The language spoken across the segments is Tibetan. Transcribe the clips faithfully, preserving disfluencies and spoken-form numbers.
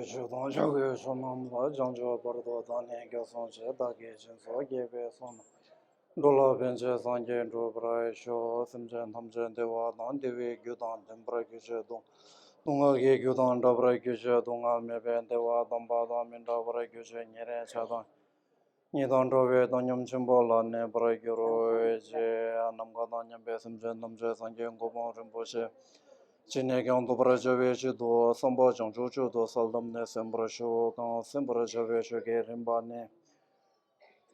ཆོས་དང་ཕྱག་གི་ཆོས་རྣམས་ལ། བྱང་ཆུབ་བར་དུ་བདག་ནི་སྐྱབས་སུ་མཆི། བདག་གིས་སྦྱིན་སོགས་བགྱིས་པའི་ཚོགས་རྣམས། འགྲོ་ལ་ཕན་ཕྱིར་སངས་རྒྱས་འགྲུབ་པར་ཤོག་སེམས་ཅན་ཐམས་ཅད་བདེ་བ་དང་བདེ་བའི་རྒྱུ་དང་ལྡན་པར་གྱུར་ཅིག་སྡུག་སྡུག་བསྔལ་གྱི་རྒྱུ་དང་བྲལ་བར་གྱུར་ཅིག་སྡུག་བསྔལ་མེད་པའི་བདེ་བ་དམ་པ་དང་མི་འབྲལ་བར་གྱུར་ཅིག་ཉེ་རིང་ཆགས་སྡང་གཉིས་དང་འགྲོ་བའི་བཏང་སྙོམས་ཆེན་པོ་ལ་གནས་པར་གྱུར་ཅིག་ནམ་མཁའ་དང་མཉམ་པའི་སེམས་ཅན་ཐམས་ཅད་སངས་རྒྱས་གོ་འཕང་རིན་པོ་ཆེ་ཅི་ནས་ཀྱང་ཐོབ་པར་བྱ་བའི་ཆེད་དུ་བསམ་པ་བྱང་ཆུབ་མཆོག་ཏུ་གསལ་བཏབ་ནས་གསན་པར་ཞུ། གང་གསན་པར་བྱ་བའི་ཆོས་ཀྱི་རིམ་པ་ནི།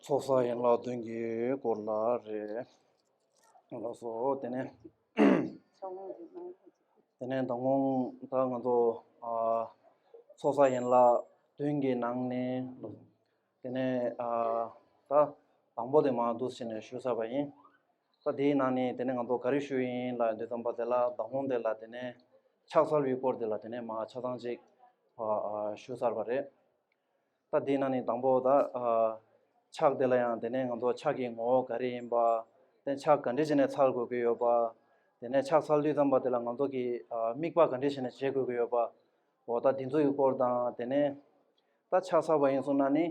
ཚོགས་བསགས་ཡན་ལག་བདུན་གྱི་སྐོར་ལ་རེད། ལགས་སོ། དེ་ནས་དེ་ནས་ད་དུང་ད་ང་ཚོ་ཨ་ཚོགས་བསགས་ཡན་ལག་བདུན་གྱི་ནང་ནས་དེ་ནས་ཨ་ད་དང་པོ་དེ་མར་འདུག་སེ་བྱས་ནས་ཞུ་ཚར་བ་ཡིན། ད་དེའི་ནང་ནས་དེ་ནས་ང་ཚོ་ག་རེ་ཞུ་ཡིན་ལབ་དུས་ཙམ་པ་དེ་ལ་ད་དུང་དེ་ལ་དེ་ནས་ཕྱག་འཚལ་བའི་སྐོར་དེ་ལ་དེ་ནས་མར་ཆ་ཚང་ཅིག་ཨ་ཨ་ཞུ་ཚར་བ་རེད། ད་དེའི་ནང་ནས་དང་པོ་ད་ཨ་ཕྱག་དེ་ལ་ཡང་དེ་ནས་ང་ཚོ་ཕྱག་གི་ངོ་བོ་ག་རེ་ཡིན་པ། དེ་ཕྱག་ག་འདྲ་བྱས་ནས་འཚལ་དགོས་ཀྱི་ཡོད་པ། དེ་ནས་ཕྱག་འཚལ་དུས་ཙམ་པ་དེ་ལ་ང་ཚོ་གི་ཨ་དམིགས་པ་ག་འདྲ་བྱས་ནས་བྱེད་དགོས་ཀྱི་ཡོད་པ། འོ་ད་དེ་ཚོ་ཡི་སྐོར་དང་དེ་ནས་ད་ཕྱག་འཚལ་བ་ཡིན་སོང་ན་ནི་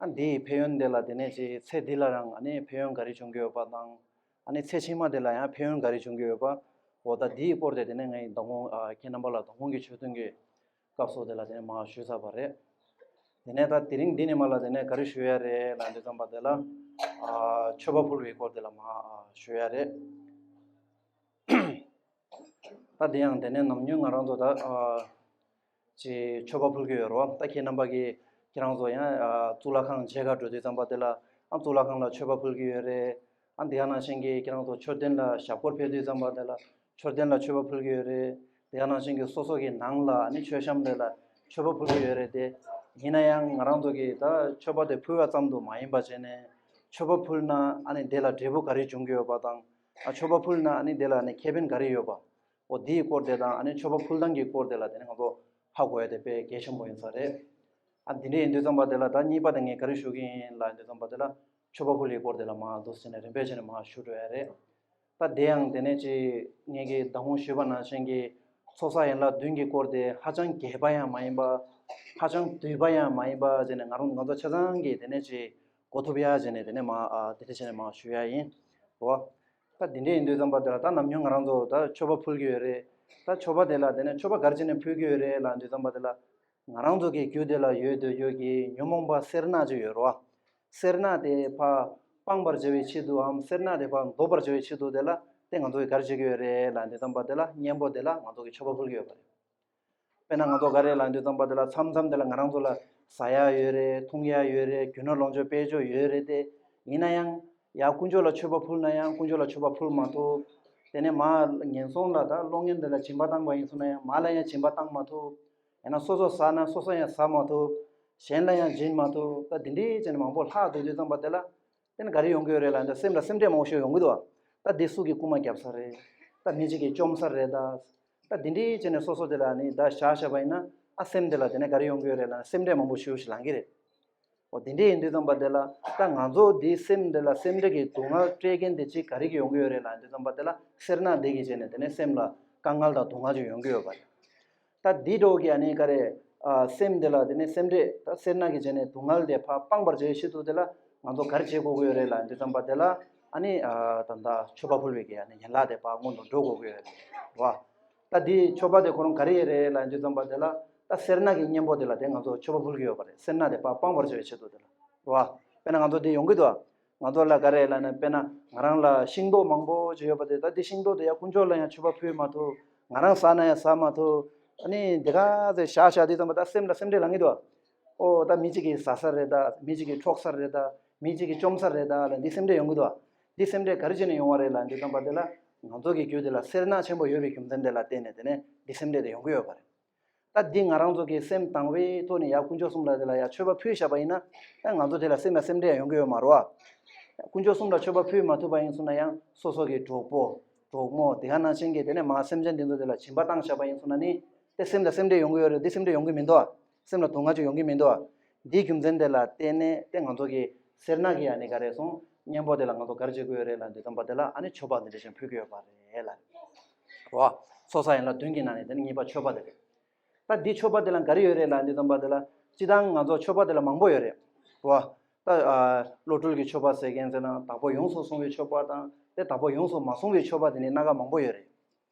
ཨ་འདི་ཡི་ཕན་ཡོན་དེ་ལ་དེ་ནས་ཅིག་ཚེ་འདི་ལ་རང་ཨ་ནི་ཕན་ཡོན་ག་རེ་བྱུང་གི་ཡོད་པ་དང་། ཨ་ནི་ཚེ་ཕྱི་མ་དེ་ལ་ཡང་ཕན་ཡོན་ག་རེ་བྱུང་གི་ཡོད་པ། འོ་ད་འདི་ཡི་སྐོར་དེ་དེ་ནས་ངས་ད་དུང་ཨ་ཁྱེད་རྣམ་པ་ལ་ད་དུང་གི་ཆོས་ཐུན་གྱི་སྐབས་སུ་དེ་ལ་དེ་ནས་མར་ཞུས་ཚར་བ་རེད། དེ་ནས་ད་དེ་རིང་འདི་ནས་མར་ལ་དེ་ནས་ག་རེ་ཞུ་ཡ་རེད་ལབ་དུས་ཙམ་པ་དེ་ལ་ཨ་མཆོད་པ་ཕུལ་བའི་སྐོར་དེ་ལ་མར་ཨ་ཞུ་ཡ་རེད། ད་དེ་ཡང་དེ་ནས་ནམ་རྒྱུན་ང་རང་ཚོ་ད་ཨ་ཅིག་མཆོད་པ་ཕུལ་གྱི་ཡོད་རེད་བ། ད་ཁྱེད་རྣམ་པ་གིས་ཁྱེད་རང་ཚོ་ཡང་ཨ་གཙུག་ལག་ཁང་མཇལ་ག་འགྲོ་དུས་ཙམ་པ་དེ་ལ་ཨ་གཙུག་ལག་ཁང་ལ་མཆོད་པ་ཕུལ་གྱི་ཡོད་རེད། ཨ་དེ་ག་ནང་བཞིན་གྱི་ཁྱེད་རང་ཚོ་མཆོད་རྟེན་ལ་ཞབས་སྐོར་ཕེབས་དུས་ཙམ་པ་དེ་ལ་མཆོད་རྟེན་ལ་མཆོད་པ་ཕུལ་གྱི་ཡོད་རེད། དེ་ག་ནང་བཞིན་གྱི་སོ་སོ་གི་ནང་ལ་ཨ་ནི་མཆོད་བཤམས་དེ་ལ་མཆོད་པ་ཕུལ་གྱི་ཡོད་རེད་དེ། ཡིན་ན་ཡང་ང་རང་ཚོ་གིས་ད་མཆོད་པ་དེ་ཕུལ་བ་ཙམ་དུ་མ་ཡིན་པ་བྱས་ནས་མཆོད་པ་ཕུལ་ན་ཨ་ནི་དེ་ལ་འབྲས་བུ་ག་རེ་འབྱུང་གི་ཡོད་པ་དང་། ཨ་མཆོད་པ་ཕུལ་ན་ཨ་ནི་དེ་ལ་ཨ་ནི་ཁེ་ཕན་ག་རེ་ཡོད་པ། འོ་དེའི་སྐོར་དེ་དང་ཨ་ནི་མཆོད་པ་ཕུལ་སྟངས་ཀྱི་སྐོར་དེ་ལ་དེ་ནི་ང་ཚོ་ཧ་གོ་ཡ་དེ་དཔེ་གལ་ཆེན་པོ་ཡིན་ས་རེད། ཨ་འདི་འདྲ་ཡིན་དུས་ཙམ་པ་དེ་ལ་ད་གཉིས་པ་དེ་ངས་ག་རེ་ཞུ་གི་ཡིན་ལབ་དུས་ཙམ་པ་དེ་ལ་མཆོད་པ་ཕུལ་བའི་སྐོར་དེ་ལ་མར་འདུག་སེ་བྱས་ནས་རིམ་པས་བྱས་ནས་མར་ཞུ་འགྲོ་ཡ་རེད། ད་དེ་ཡང་དེ་ནས་ཅིག་ངས་ཀྱིས་ད་དུང་ཞུས་པ་ནང་བཞིན་གྱི་ཚོགས་བསགས་ཡན་ལག་བདུན་གྱི་སྐོར་དེ་ཧ་ཅང་རྒྱས་པ་ཡང་མ་ཡིན་པ། ཧ་ཅང་བསྡུས་པ་ཡང་མ་ཡིན་པ་བྱས་ནས་ང་རང་ང་ཚོ་ཆ་ཚང་གིས་དེ་ནས་ཅིག་གོ་ཐུབ་ཡ་བྱས་ནས་དེ་ནས་མར་ཨ་དེ་འདྲ་བྱས་ནས་མར་ཞུ་ཡ་ཡིན། རེད་བ། ད་དེ་འདྲ་ཡིན་དུས་ཙམ་པ་དེ་ལ་ད་ནམ་རྒྱུན་ང་རང་ཚོ་ད་མཆོད་པ་ཕུལ་གྱི་ཡོད་རེད། ད་མཆོད་པ་དེ་ལ་དེ་ནས་མཆོད་པ་ག་རེ་བྱས་ནས་ཕུལ་གྱི་ཡོད་རེད་ལབ་དུས་ཙམ་པ་དེ་ལ། ང་རང་ཚོ་གི་རྒྱུད་དེ་ལ་ཡོད་དུ་ཡོད་ཀྱི་ཉོན་མོངས་པ་སེར་སྣ་ཅིག་ཡོད་རེད་བ། སེར་སྣ་དེ་ཕར་སྤང་བར་བྱ་བའི་ཆེད་དུའམ་སེར་སྣ་དེ་ཕར་འདོར་བར་བྱ་བའི་ཆེད་དུ་དེ་ལ་དེ་ང་ཚོ་གིས་ག་རེ་བྱེད་ཀྱི་ཡོད་རེད་ལབ་དུས་ཙམ་པ་དེ་ལ་གཉེན་པོ་དེ་ལ་ང་ཚོ་གིས་མཆོད་པ་ཕུལ་གྱི་ཡོད་པ་རེད། དཔེར་ན་ང་ཚོ་ག་རེ་ལབ་དུས་ཙམ་པ་དེ་ལ་མཚམས་མཚམས་དེ་ལ་ང་རང་ཚོ་ལ་ཟ་ཡ་ཡོད་རེད། འཐུང་ཡ་ཡོད་རེད། རྒྱུ་ནོར་ལོངས་སྤྱོད་དཔལ་འབྱོར་ཡོད་རེད་དེ། ཡིན་ན་ཡང་ཡ་དཀོན་མཆོག་ལ་མཆོད་པ་ཕུལ་ན་ཡང་དཀོན་མཆོག་ལ་མཆོད་པ་ཕུལ་མ་ཐུབ། དེ་ནས་མར་ངན་སོང་ལ་ད་གློག་བརྙན་དེ་ལ་སྦྱིན་པ་བཏང་པ་ཡིན་སོང་ན་ཡང་མར་ལ་ཡང་སྦྱིན་པ་བཏང་མ་ཐུབ། ཡང་ན་སོ་སོ་ཟ་ན་སོ་སོ་ཡང་ཟ་མ་ཐུབ། གཞན་ལ་ཡང་སྦྱིན་མ་ཐུབ། ད་འདི་འདྲའི་བྱས་ནས་མང་པོ་ལྷག་འདུག་དུས་ཙམ་པ་དེ་ལ། དེ་ནི་ག་རེ་ཡོང་གི་ཡོད་རེད་ལབ་ན་ད་སེམས་ལ་སེམས་ཁྲལ་མང་པོ་ཞིག་ཡོང་གི་འདུག་ད་འདི་སུ་གིས་རྐུན་མ་བརྒྱབ་ས་རེད། ད་མི་གཅིག་གིས་བཅོམ་ས་རེད་ད། ད་འདི་འདྲའི་བྱས་ནས་སོ་སོ་དེ་ལ་ནི་ད་བཞག་བཞག་པ་ཡིན་ན་ཨ་སེམས་དེ་ལ་དེ་ནས་ག་རེ་ཡོང་གི་ཡོད་རེད་ལབ་ན་སེམས་ཁྲལ་མང་པོ་ཞེ་པོ་ཞིག་ལངས་ཀྱི་རེད། འོ་དེ་འདྲ་ཡིན་དུས་ཙམ་པ་དེ་ལ་ད་ང་ཚོ་འདིའི་སེམས་དེ་ལ་སེམས་ཁྲལ་གྱི་སྡུག་བསྔལ་སྤྲད་མཁན་དེ་ཅིག་ག་རེ་གིས་ཡོང་གི་ཡོད་རེད་ལབ་དུས་ཙམ་པ་དེ་ལ་སེར་སྣ་དེ་གིས་བྱས་ནས་དེ་ནས་སེམས་ལ་དཀའ་ངལ་དང་སྡུག་བསྔལ་ཅིག་ཡོང་གི་ཡོད་པ་རེད། ད་འདི་འདྲ་བོ་གི་ཨ་ནི་ག་རེ་ཨ་སེམས་དེ་ལ་དེ་ནས་སེམས་ཁྲལ་ད་སེར་སྣ་གིས་བྱས་ནས་སྡུག་བསྔལ་དེ་ཕར་སྤང་བར་བྱ་བའི་ཆེད་དུ་དེ་ལ་ང་ཚོ་ག་རེ་བྱེད་དགོས་ཀྱི་ཡོད་རེད་ལབ་དུས་ཙམ་པ་དེ་ལ་ཨ་ནི་ཨ་ད་ལྟ་མཆོད་པ་ཕུལ་བའི་གི་ཨ་ནི་ཡན་ལག་དེ་ཕར་སྔོན་དུ་འགྲོ་དགོས་ཀྱི་ཡོད་རེད་བ། ད་འདི་མཆོད་པ་དེ་ཁོ་རང་ག་རེ་ཡིན་རེད་ལབ་དུས་ཙམ་པ་དེ་ལ་ད་སེར་སྣ་གི་གཉེན་པོ་དེ་ལ་དེ་ང་ཚོ་མཆོད་པ་ཕུལ་གྱི་ཡོད་པ་རེད། སེར་སྣ་དེ་ཕར་སྤང་བར་བྱ་བའི་ཆེད་དུ་དེ་ལ་རེད་བ། དཔེར་ན་ང་ཚོ་འདི་ཡོང་གི་འདུག་བ། ང་ཚོ་ལ་ག་རེ་ལབ་ན་དཔེར་ན་ང་རང་ལ་ཤིང་ཏོག་མང་པོ་ཅིག་ཡོད་པ་དེ་ད་འདི་ཤིང་ཏོག་དེ་ཡ་དཀོན་མཆོག་ལ་ཡང་མཆོད་པ་ཕུལ་མ་ཐུབ། ང་རང་ཟ་ན་ཡང་ཟ་མ་ཐུབ། ཨ་ནི་འདི་ག་ཚོད་བཞག་བཞག་དུས་ཙམ་པ་ད་སེམས་ལ་སེམས་ཁྲལ་ལངས་ཀྱི་འདུག་བ། ཨོ་ད་མི་གཅིག་གིས་ཟ་ས་རེད་ད། མི་གཅིག་གིས་འཕྲོག་ས་རེད་ད། མི་གཅིག་གིས་བཅོམ་ས་རེད་ད་ལ་འདི་སེམས་ཁྲལ་ཡོང་གི་འདུག་བ། འདི་སེམས་ཁྲལ་ག་རེ་བྱས་ནས་ཡོང་བ་རེད་ལབ་འདི་ཙམ་པ་དེ་ལ་ང་ཚོ་གི་རྒྱུད་དེ་ལ་སེར་སྣ་ཆེན་པོ་ཡོད་པའི་རྒྱུ་མཚན་དེ་ལ་བརྟེན་ནས་དེ་ནས་འདི་སེམས་ཁྲལ་དེ་ཡོང་གི་ཡོད་པ་རེད། ད་འདི་ང་རང་ཚོ་གི་སེམས་དང་བའི་ཐོག་ནས་ཡ་དཀོན་མཆོག་གསུམ་ལ་དེ་ལ་ཡ་མཆོད་པ་ཕུལ་བཞག་པ་ཡིན་ན་ཡ་ང་ཚོ་དེ་ལ་སེམས་ལ་སེམས་ཁྲལ་ཡོང་གི་ཡོད་མ་རེད་བ། དཀོན་མཆོག་གསུམ་ལ་མཆོད་པ་ཕུལ་མ་ཐུབ་པ་ཡིན་སོང་ན་ཡང་སོ་སོ་གི་གྲོགས་པོ་གྲོགས་མོ་དེ་ག་ནང་བཞིན་གྱི་དེ་ནས་མ་སེམས་ཅན་དེ་ཚོ་དེ་ལ་སྦྱིན་པ་བཏང་བཞག་པ་ཡིན་སོང་ན་ནི་དེ་སེམས་ལ་སེམས་ཁྲལ་ཡོང་གི་ཡོད་རེད། འདི་སེམས་ཁྲལ་ཡོང་གི་མི་འདུག་བ། སེམས་ལ་སྡུག་བསྔལ་ཅིག་ཡོང་གི་མི་འདུག་བ། འདིའི་རྒྱུ་མཚན་དེ་ལ་བརྟེན་ནས་དེ་ང་ཚོ་གི་སེར་སྣ་གི་ཡ་ནི་ག་རེ་སོང་གཉེན་པོ་དེ་ལ་ང་ཚོ་ག་རེ་བྱེད་དགོས་ཡོད་རེད་ལབ་འདི་ཙམ་པ་དེ་ལ་ཨ་ནི་མཆོད་པ་འདི་འདྲ་ཞིག་ཕུལ་གྱི་ཡོད་པ་རེད་ལ། རེད་བ། ཚོགས་བསགས་ཡན་ལག་བདུན་གྱི་ནང་ནས་དེ་ནི་གཉིས་པ་མཆོད་པ་དེ་རེད། ད་འདི་མཆོད་པ་དེ་ལ་ག་རེ་ཡོད་རེད་ལབ་དུས་ཙམ་པ་དེ་ལ་སྤྱིར་བཏང་ང་ཚོ་མཆོད་པ་དེ་ལ་མང་པོ་ཡོད་རེད་རོ། ད་ཨ་བློ་གྲོས་ཀྱི་མཆོད་པ་ཟེར་མཁན་ཟེར་ན་བདག་པོས་ཡོངས་སུ་བཟུང་བའི་མཆོད་པ་དང་དེ་བདག་པོས་ཡོངས་སུ་མ་བཟུང་བའི་མཆོད་པ་དེ་ནི་སྣ་ཁ་མང་པོ་ཡོད་རེད།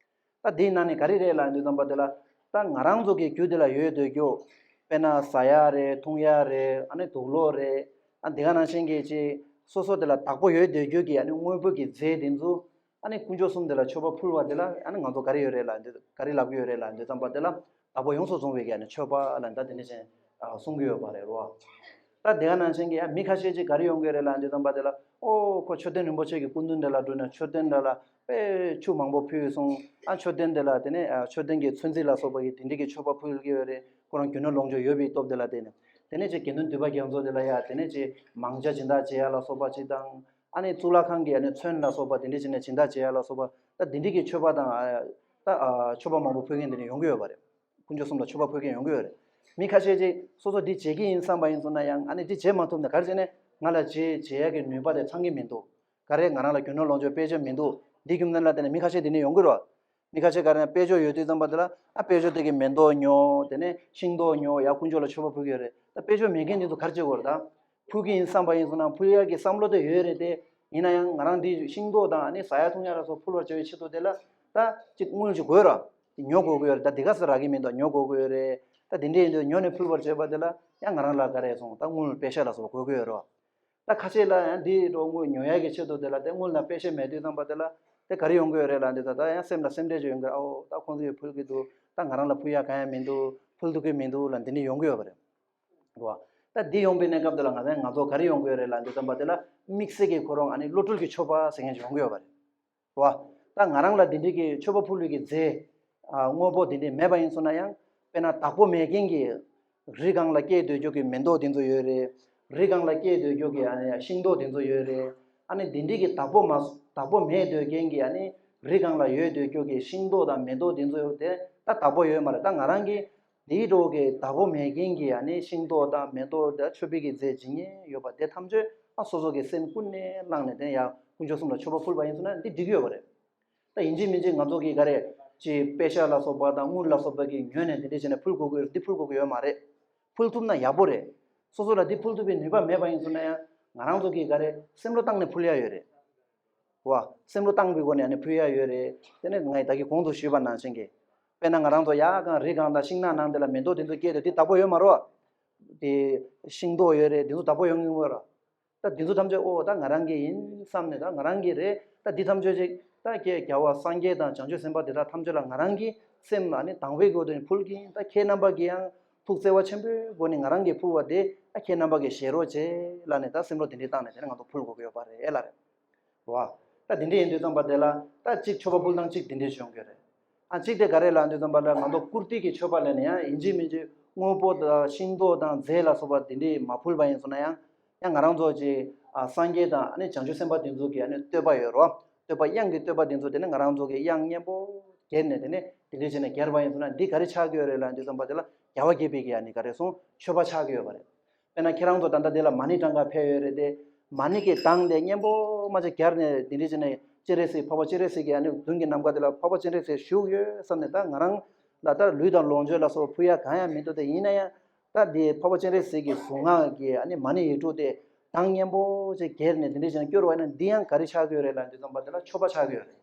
ད་འདིའི་ནང་ནས་ག་རེ་རེད་ལབ་དུས་ཙམ་པ་དེ་ལ་ད་ང་རང་ཚོ་གི་རྒྱུད་དེ་ལ་ཡོད་སྡོད་རྒྱུ། དཔེར་ན་ཟ་ཡ་རེད། འཐུང་ཡ་རེད། ཨ་ནི་དུག་ལོག་རེད། ཨ་འདི་ག་ནང་བཞིན་གྱི་ཅིག་སོ་སོ་དེ་ལ་བདག་པོ་ཡོད་སྡོད་རྒྱུ་གི་ཨ་ནི་དངོས་པོ་གི་རྫས་དེ་ཚོ་ཨ་ནི་དཀོན་མཆོག་གསུམ་དེ་ལ་མཆོད་པ་ཕུལ་བ་དེ་ལ་ཨ་ནི་ང་ཚོ་ག་རེ་ཡོད་རེད་ལབ་དུས་ག་རེ་ལབ་ཀྱི་ཡོད་རེད་ལབ་དུས་ཙམ་པ་དེ་ལ་བདག་པོ་ཡོངས་སུ་བཟུང་བའི་གི་ཨ་ནི་མཆོད་པ་ལ་ད་དེ་འདྲ་ཅན་གསུང་གི་ཡོད་པ་རེད་རོ། ད་དེ་ག་ནང་བཞིན་གྱི་ཡང་མི་ཁ་ཤས་ཅིག་ག་རེ་ཡོང་གི་རེད་ལབ་དུས་ཙམ་པ་དེ་ལ་ཨོ་ཁོ་མཆོད་རྟེན་རིན་པོ་ཆེ་གི་སྐུ་མདུན་དེ་ལ་འགྲོ་ནས་མཆོད་རྟེན་དེ་ལ་དཔེ་ཆུ་མང་པོ་ཕུལ་སོང་། ཨ་མཆོད་རྟེན་དེ་ལ་དེ་ནས་ཨ་མཆོད་རྟེན་གྱི་ཚོན་རྩི་ལ་སོགས་པ་གི་དེ་འདྲ་གི་མཆོད་པ་ཕུལ་གྱི་ཡོད་རེད། ཁོ་རང་རྒྱུ་ནོར་ལོངས་སྤྱོད་ཡོད་པའི་སྟོབས་དེ་ལ་བརྟེན་ནས་དེ་ནས་ཅིག་དགེ་འདུན་འདུས་པ་རྒྱ་མཚོ་དེ་ལ་ཡ་དེ་ནས་ཅིག་མང་ཇ་སྦྱིན་བདག་བྱེད་ཡ་ལ་སོགས་པ་ཅིག་དང་། ཨ་ནི་གཙུག་ལག་ཁང་གི་ཨ་ནི་ཚོན་ལ་སོགས་པ་དེ་འདྲ་བྱས་ནས་སྦྱིན་བདག་བྱེད་ཡ་ལ་སོགས་པ་ད་དེ་འདྲ་གི་མཆོད་པ་དང་ཨ་ད་ཨ་མཆོད་པ་མང་པོ་ཕུལ་མཁན་དེ་ནས་ཡོང་གི་ཡོད་པ་རེད། དཀོན་མཆོག་གསུམ་ལ་མཆོད་པ་ཕུལ་མཁན་ཡོང་གི་ཡོད་རེད། མི་ཁ་ཤས་ཅིག་སོ་སོ་འདི་བྱེད་ཀྱི་ཡིན་བསམ་པ་ཡིན་སོང་ན་ཡང་ཨ་ནི་འདི་བྱེད་མ་ཐུབ་ན་ག་རེ་བྱས་ནས་ང་ལ་བྱེད་བྱེད་ཡག་གི་ནུས་པ་དེ་ཚང་གི་མི་འདུག་ག་རེ་ང་རང་ལ་རྒྱུ་ནོར་ལོངས་སྤྱོད་དཔེ་ཆ་མི་འདུག་འདི་རྒྱུ་མཚན་ལ་བརྟེན་ནས་མི་ཁ་ཤས་འདི་ནས་ཡོང་གི་རེད། མི་ཁ་ཤས་ག་རེ་ན་དཔེ་ཆ་ཡོད་དུས་ཙམ་པ་དེ་ལ་ཨ་དཔེ་ཆ་དེ་གི་མེ་ཏོག་ཉོ། དེ་ནས་ཤིང་ཏོག་ཉོ། ཡ་དཀོན་མཆོག་ལ་མཆོད་པ་ཕུལ་གྱི་ཡོད་རེད། ད་དཔེ་ཆ་མེད་མཁན་འདི་ཚོ་ག་རེ་བྱེད་དགོས་རེད་ད། ཕུལ་གྱི་ཡིན་བསམ་པ་ཡིན་སོང་ན་ཕུལ་ཡག་གི་བསམ་བློ་དེ་ཡོད་རེད་དེ། ཡིན་ན་ཡང་ང་རང་འདི་ཤིང་ཏོག་དང་ཨ་ནི་ཟ་ཡ་འཐུང་ཡ་ལ་སོགས་ཕུལ་བར་བྱ་བའི་ཆེད་དུ་དེ་ལ་ད་ཅིག་དངུལ་ཅིག་དགོས་ར། ཉོ་དགོས་ཀྱི་ཡོད་རེད། ད་འདི་ག་ས་རག་གི་མི་འདུག་ཉོ་དགོས་ཀྱི་ཡོད་རེད། ད་དེ་འདྲ་ཡིན་དུས་ཉོ་ནས་ཕུལ་བར་བྱེད་པ་དེ་ལ་ཡང་ང་རང་ལ་ག་རེ་སོང་ད་དངུལ་པེ་ཤ་ལ་སོགས་དགོས་ཀྱི་ཡོད་རེད། ད་ཁ་ཤས་ལ་ཡང་འདི་འགྲོ་དངུལ་ཉོ་ཡག་གི་ཆེད་དུ་དེ་ལ་དེ་དངུལ་དང་པེ་ཤ་མེད་དུས་ཙམ་པ་དེ་ལ་དེ་ག་རེ་ཡོང་གི་ཡོད་རེད་ལབ་འདི་ད་ད་ཡང་སེམས་ལ་སེམས་ཁྲལ་ཅིག་ཡོང་གི་རེད། ཨོ་ད་ཁོང་ཚོས་ཕུལ་གི་འདུག་ད་ང་རང་ལ་ཕུལ་ཡག་གང་ཡང་མི་འདུག་ཕུལ་ཐུབ་ཀྱི་མི་འདུག་ལབ་འདི་འདྲ་ཡོང་གི་ཡོད་པ་རེད། རེད་བ། ད་འདི་ཡོང་པའི་གནས་སྐབས་དེ་ལ་ང་ཚོ་ང་ཚོ་ག་རེ་ཡོང་གི་ཡོད་རེད་ལབ་འདི་ཙམ་པ་དེ་ལ་དམིགས་བསལ་གྱི་ཁོ་རང་ཨ་ནི་བློ་གྲོས་ཀྱི་མཆོད་པ་ཟེར་མཁན་ཅིག་ཡོང་གི་ཡོད་པ་རེད། རེད་བ། ད་ང་རང་ལ་འདི་འདྲའི་གི་མཆོད་པ་ཕུལ་བའི་གི་རྫས་ཨ་དངོས་པོ་འདི་འདྲ་མེད་པ་ཡིན་སོང་ན་ཡང་དཔེར་ན་བདག་པོ་མེད་མཁན་གྱི་རི་སྒང་ལ་སྐྱེས་སྡོད་རྒྱུ་གི་མེ་ཏོག་འདི་ཚོ་ཡོད་རེད། རི་སྒང་ལ་སྐྱེས་སྡོད་རྒྱུ་གི་ཨ་ནི་ཤིང་ཏོག་འདི་ཚོ་ཡོད་རེད། ཨ་ནི་འདི་འདྲའི་གི་བདག་པོ་མ་བདག་པོ་མེད་སྡོད་མཁན་གྱི་ཨ་ནི་རི་སྒང་ལ་ཡོད་སྡོད་རྒྱུ་གི་ཤིང་ཏོག་དང་མེ་ཏོག་འདི་ཚོ་ཡོད་དེ་ད་བདག་པོ་ཡོད་མ་རེད། ད་ང་རང་གི་དེའི་འགྲོ་གི་བདག་པོ་མེད་མཁན་གྱི་ཨ་ནི་ཤིང་ཏོག་དང་མེ་ཏོག་དང་མཆོད་པའི་གི་རྫས་ཇི་སྙེད་ཡོད་པ་དེ་ཐམས་ཅད་ཨ་སོ་སོ་གི་སེམས་ཀུན་ནས་བླངས་ནས་དེ་ཡང་དཀོན་མཆོག་གསུམ་ལ་མཆོད་པ་ཕུལ་བ་ཡིན་ཟེར་ན་འདི་འགྲིག་གི་ཡོད་པ་རེད། ད་ཡིན་གཅིག་མིན་གཅིག་ང་ཚོ་གི་ག་རེ་ཅིག་པེ་ཤ་ལ་སོགས་པ་དང་དངུལ་ལ་སོགས་པ་གི་ཉོས་ནས་དེ་འདྲ་བྱས་ནས་ཕུལ་དགོས་ཀྱི་ཡོད་རེད། འདི་ཕུལ་དགོས་ཀྱི་ཡོད་མ་རེད། ཕུལ་ཐུབ་ན་ཡག་པོ་རེད། སོ་སོ་ལ་འདི་ཕུལ་ཐུབ་པའི་ནུས་པ་མེད་པ་ཡིན་ཟེར་ན་ཡང་ང་རང་ཚོ་གི་ག་རེ་སེམས་བློ་བཏང་ནས་ཕུལ་ཡ་ཡོད་རེད། བ། སེམས་བློ་བཏང་པའི་སྒོ་ནས་ཨ་ནི་ཕུལ་ཡ་ཡོད་རེད། དེ་ནས་ངས་ད་གིན་གོང་དུ་ཞུས་པ་ནང་བཞིན་གྱི། དཔེར་ན་ང་རང་ཚོ་ཡར་སྒང་རི་སྒང་དང་ཤིང་ནགས་ནང་དེ་ལ་མེ་ཏོག་དེ་ཚོ་སྐྱེས་ཏེ་འདི་བདག་པོ་ཡོད་མ་རེད་བ། དེ་ཤིང་ཏོག་ཡོད་རེད། དེ་ཚོ་བདག་པོ་ཡོང་གི་ཡོད་རེད། ད་འདི་ཚོ་ཐམས་ཅད་ཨོ་ད་ང་རང་གི་ཡིན་བསམ་ནས་ད་ང་རང་གི་རེད། ད་འདི་ཐམས་ཅད་ཅིག་ད་ཀྱེ་རྒྱལ་བ་སངས་རྒྱས་དང་བྱང་ཆུབ་སེམས་དཔའ་དེ་དག་ཐམས་ཅད་ལ་ང་རང་གི་སེམས་ཨ་ནི་དང་བའི་སྒོ་ནས་ཕུལ་གྱི་ཡིན། ད་ཁྱེད་རྣམ་པ་གི་ཡང་ཐུགས་བརྩེ་བ་ཆེན་པོའི་སྒོ་ནས་ང་རང་གིས་ཕུལ་བ་དེ་ད་ཁྱེད་རྣམ་པ་གིས་བཞེས་རོགས་བྱེད་ལབ་ནས་ད་སེམས་བློ་དེ་འདྲས་བཏང་ནས་དེ་ནས་ང་ཚོ་ཕུལ་དགོས་ཀྱི་ཡོད་པ་རེད་ལ་རེད། རེད་བ། ད་དེ་འདྲ་ཡིན་དུས་ཙམ་པ་དེ་ལ་ད་གཅིག་མཆོད་པ་ཕུལ་སྟངས་གཅིག་དེ་འདྲས་བྱུང་གི་རེད། ཨ་གཅིག་དེ་ག་རེ་ལབ་དུས་ཙམ་པ་ལ་ང་ཚོ་བཀུར་སྟི་གི་མཆོད་པ་ལབ་ནས་ཡང་ཡིན་གཅིག་མིན་གཅིག་དངོས་པོ་དང་ཤིང་ཏོག་དང་རྫས་ལ་སོགས་པ་དེ་འདྲས་མ་ཕུལ་བ་ཡིན་སོང་ན་ཡང་ཡང་ང་རང་ཚོ་གཅིག་ཨ་སངས་རྒྱས་དང་ཨ་ནི་བྱང་ཆུབ་སེམས་དཔའ་དེ་ཚོ་གི་ཨ་ནི་བསྟོད་པ་ཡོད་རེད་བ། བསྟོད་པ་དབྱངས་ཀྱི་བསྟོད་པ་དེ་ཚོ་དེ་ནི་ང་རང་ཚོ་གི་དབྱངས་སྙན་པོ་གྱེར་ནས་དེ་ནས་དེ་འདྲས་བྱས་ནས་གྱེར་བ་ཡིན་སོང་ན་འདི་ག་རེ་ཆགས་ཀྱི་ཡོད་རེད་ལབ་དུས་ཙམ་པ་དེ་ལ་རྒྱལ་བ་དགྱེས་པའི་གི་ཨ་ནི་ག་རེ་སོང་མཆོད་པ་ཆགས་ཀྱི་ཡོད་པ་རེད། དཔེར་ན་ཁྱེད་རང་ཚོ་ད་ལྟ་འདི་ལ་མ་ཎི་གྲངས་ཀ་ཕེབས་ཡོད་རེད་དེ། མ་ཎི་གི་གདངས་དེ་སྙན་པོ་མ་ཅིག་གྱེར་ནས་འདི་འདྲ་བྱས་ནས་སྤྱན་རས་གཟིགས་འཕགས་པ་སྤྱན་རས་གཟིགས་ཀྱི་ཨ་ནི་མདུན་གྱི་ནམ་མཁའ་དེ་ལ་འཕགས་པ་སྤྱན་རས་གཟིགས་བཞུགས་ཡོད་བསམ་ནས་ད་ང་རང་ལ་ད་ལུས་དང་ལོངས་སྤྱོད་ལ་སོགས་ཕུལ་ཡ་གང་ཡང་མི་འདུག་དེ་ཡིན་ན་ཡང་ད་འདི་འཕགས་པ་སྤྱན་རས་གཟིགས་ཀྱི་གཟུངས་སྔགས་ཀྱི་ཨ་ནི་མ་ཎི་ཡིག་དྲུག་དེ་གདངས་སྙན་པོ་ཅིག་གྱེར་ནས་འདི་འདྲ་བྱས་ནས་སྐྱོར་བ་ཡིན་ན་འདི་ཡང་ག་རེ་ཆགས་ཀྱི་ཡོད་རེད་ལབ་དུས་ཙམ་པ་དེ་ལ་མཆོད་པ་ཆགས་ཀྱི་ཡོད་རེད།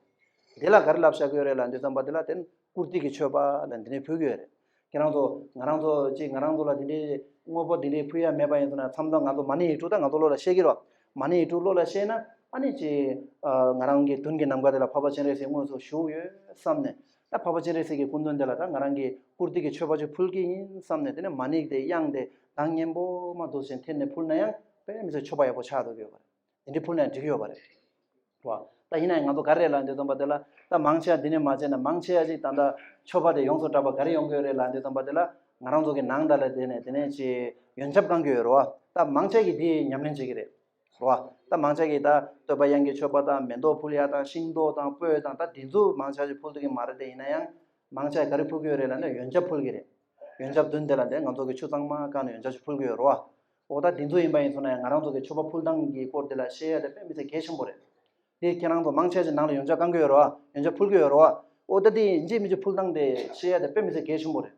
དེ་ལ་ག་རེ་ལབ་བཞག་གི་ཡོད་རེད་ལབ་དུས་ཙམ་པ་དེ་ལ་དེ་ནི་བཀུར་སྟི་གི་མཆོད་པ་ལ་འདི་ནས་ཕུལ་གྱི་ཡོད་རེད། ཁྱེད་རང་ཚོ་ང་རང་ཚོ་ཅིག་ང་རང་ཚོ་ལ་དེ་འདྲའི་དངོས་པོ་དེ་འདྲའི་ཕུལ་ཡ་མེད་པ་ཡིན་ཟེར་ན་མཚམས་མཚམས་ང་ཚོ་མ་ཎི་ཡིག་དྲུག་ད་ང་ཚོ་བློ་ལ་ཤེས་ཀྱི་རེད། མ་ཎི་ཡིག་དྲུག་བློ་ལ་ཤེས་ན་ཨ་ནི་ཅིག་ང་རང་གི་མདུན་གྱི་ནམ་མཁའ་དེ་ལ་འཕགས་པ་སྤྱན་རས་གཟིགས་དངོས་སུ་བཞུགས་ཡོད་བསམ་ནས་ད་འཕགས་པ་སྤྱན་རས་གཟིགས་ཀྱི་སྐུ་མདུན་དེ་ལ་ད་ང་རང་གིས་བཀུར་སྟི་གི་མཆོད་པ་ཅིག་ཕུལ་གྱི་ཡིན་བསམ་ནས་དེ་ནས་མ་ཎི་དེ་དབྱངས་དེ་གདངས་སྙན་པོ་མ་འདུག་ཅིག་འཐེན་ནས་ཕུལ་ན་ཡང་དཔེ་མི་སྲིད་མཆོད་པ་ཡག་པོ་ཆགས་འགྲོ་གི་ཡོད་པ་རེད། དེ་འདྲའི་ཕུལ་ནས་འགྲིག་གི་ཡོད་པ་རེད། རེད་བ། ད་ཡིན་ན་ཡང་ང་ཚོ་ག་རེ་རེད་ལབ་དུས་ཙམ་པ་དེ་ལ་ད་མང་ཆེ་བ་འདི་ནས་མ་བྱས་ན་མང་ཆེ་བ་ཅིག་ད་ལྟ་མཆོད་པ་དེ་ཡོངས་སུ་གྲགས་པ་ག་རེ་ཡོང་གི་ཡོད་རེད་ལབ་དུས་ཙམ་པ་དེ་ལ་ང་རང་ཚོ་གི་ནང་ད་ལ་དེ་ནས་དེ་ནས་ཅིག་ཡོན་ཆབ་བཀང་གི་ཡོད་རེད་བ། ད་མང་ཆེ་གིས་དེ་ཉམས་ལེན་བྱེད་ཀྱི་རེད། རེད་བ། ད་མང་ཆེ་གིས་ད་བསྟོད་པ་དབྱངས་ཀྱི་མཆོད་པ་དང་མེ་ཏོག་ཕུལ་ཡ་དང་ཤིང་ཏོག་དང་སྤོས་དང་ད་དེ་ཚོ་མང་ཆེ་ཅིག་ཕུལ་ཐུབ་ཀྱི་མ་རེད་དེ། ཡིན་ན་ཡང་མང་ཆེ་ག་རེ་ཕུལ་གྱི་ཡོད་རེད་ལབ་ན་ཡོན་ཆབ་ཕུལ་གྱི་རེད། ཡོན་ཆབ་བདུན་དེ་ལ་དེ་ང་ཚོ་གི་ཆུ་གཙང་མ་བཀང་ནས་ཡོན་ཆབ་ཅིག་ཕུལ་གྱི་ཡོད་རེད་བ། འོ་ད་དེ་ཚོ་ཡིན་པ་ཡིན་སོང་ན་ཡང་ང་རང་ཚོ་གི་མཆོད་པ་ཕུལ་སྟངས་ཀྱི་སྐོར་དེ་ལ་བཤད་ཡ་དེ་དཔེ་མི་སྲིད་གལ་ཆེན་པོ་རེད། དེ་ཁྱེད་རང་ཚོ་མང་ཆེ་ཅིག་ནང་ལ་ཡོན་ཆབ་བཀང་གི་ཡོད་རེད་བ། ཡོན་ཆབ་ཕུལ་གྱི་ཡོད་རེད་བ། འོ་ད་དེ་ཡིན་གཅིག་མིན་གཅིག་ཕུལ་སྟངས་དེ་བཤད་ཡ་དེ་དཔེ་མི་སྲིད་གལ་ཆེན་པོ་རེད།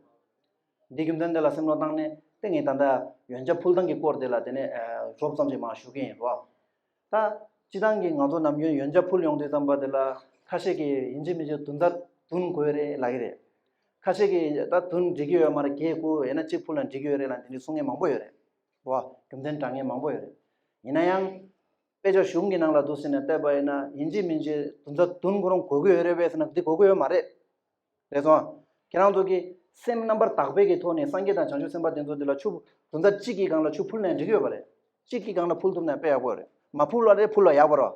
འདི་རྒྱུ་མཚན་དེ་ལ་སེམས་བློ་བཏང་ནས་དེ་ངས་ད་ལྟ་ཡོན་ཆབ་ཕུལ་སྟངས་ཀྱི་སྐོར་དེ་ལ་དེ་ནས་རོབ་ཙམ་ཞིག་མར་ཞུ་གི་ཡིན་རོ། ད་སྤྱི་བཏང་གི་ང་ཚོ་ནམ་རྒྱུན་ཡོན་ཆབ་ཕུལ་ཡོང་དུས་ཙམ་པ་དེ་ལ་ཁ་ཤས་ཀྱིས་ཡིན་གཅིག་མིན་གཅིག་དུམ་ཚར་བདུན་དགོས་རེད་ལབ་ཀྱི་རེད། ཁ་ཤས་ཀྱིས་ད་བདུན་འགྲིག་གི་ཡོད་མ་རེད། བརྒྱད་དགུ་ཡིན་ན་གཅིག་ཕུལ་ན་འགྲིག་གི་ཡོད་རེད་ལབ་དེ་འདྲའི་གསུང་མཁན་མང་པོ་ཡོད་རེད། རོ། རྒྱུ་མཚན་དྲང་མཁན་མང་པོ་ཡོད་རེད། ཡིན་ན་ཡང་། དཔེ་ཆ་གཞུང་གི་ནང་ལ་འདུག་ཟེར་ནས་བལྟས་པ་ཡིན་ན་ཡིན་གཅིག་མིན་གཅིག་དུམ་ཚར་བདུན་ཁོ་རང་དགོས་ཀྱི་ཡོད་རེད་པས་ཟེར་ན་འདི་དགོས་ཀྱི་ཡོད་མ་རེད། རེད་སོང་། ཁྱེད་རང་ཚོ་གི་སེམས་རྣམ་པར་དག་པའི་གི་ཐོག་ནས་སངས་རྒྱས་དང་བྱང་ཆུབ་སེམས་དཔའ་དེ་ཚོ་འདི་ལ་ཆུ་དུམ་ཚར་གཅིག་གི་སྒང་ལ་ཆུ་ཕུལ་ནས་འགྲིག་གི་ཡོད་པ་རེད། གཅིག་གི་སྒང་ལ་ཕུལ་ཐུབ་ན་དཔེ་ཡག་པོ་རེད། མ་ཕུལ་བ་རེད། ཕུལ་ལ་ཡག་པོ་རེད།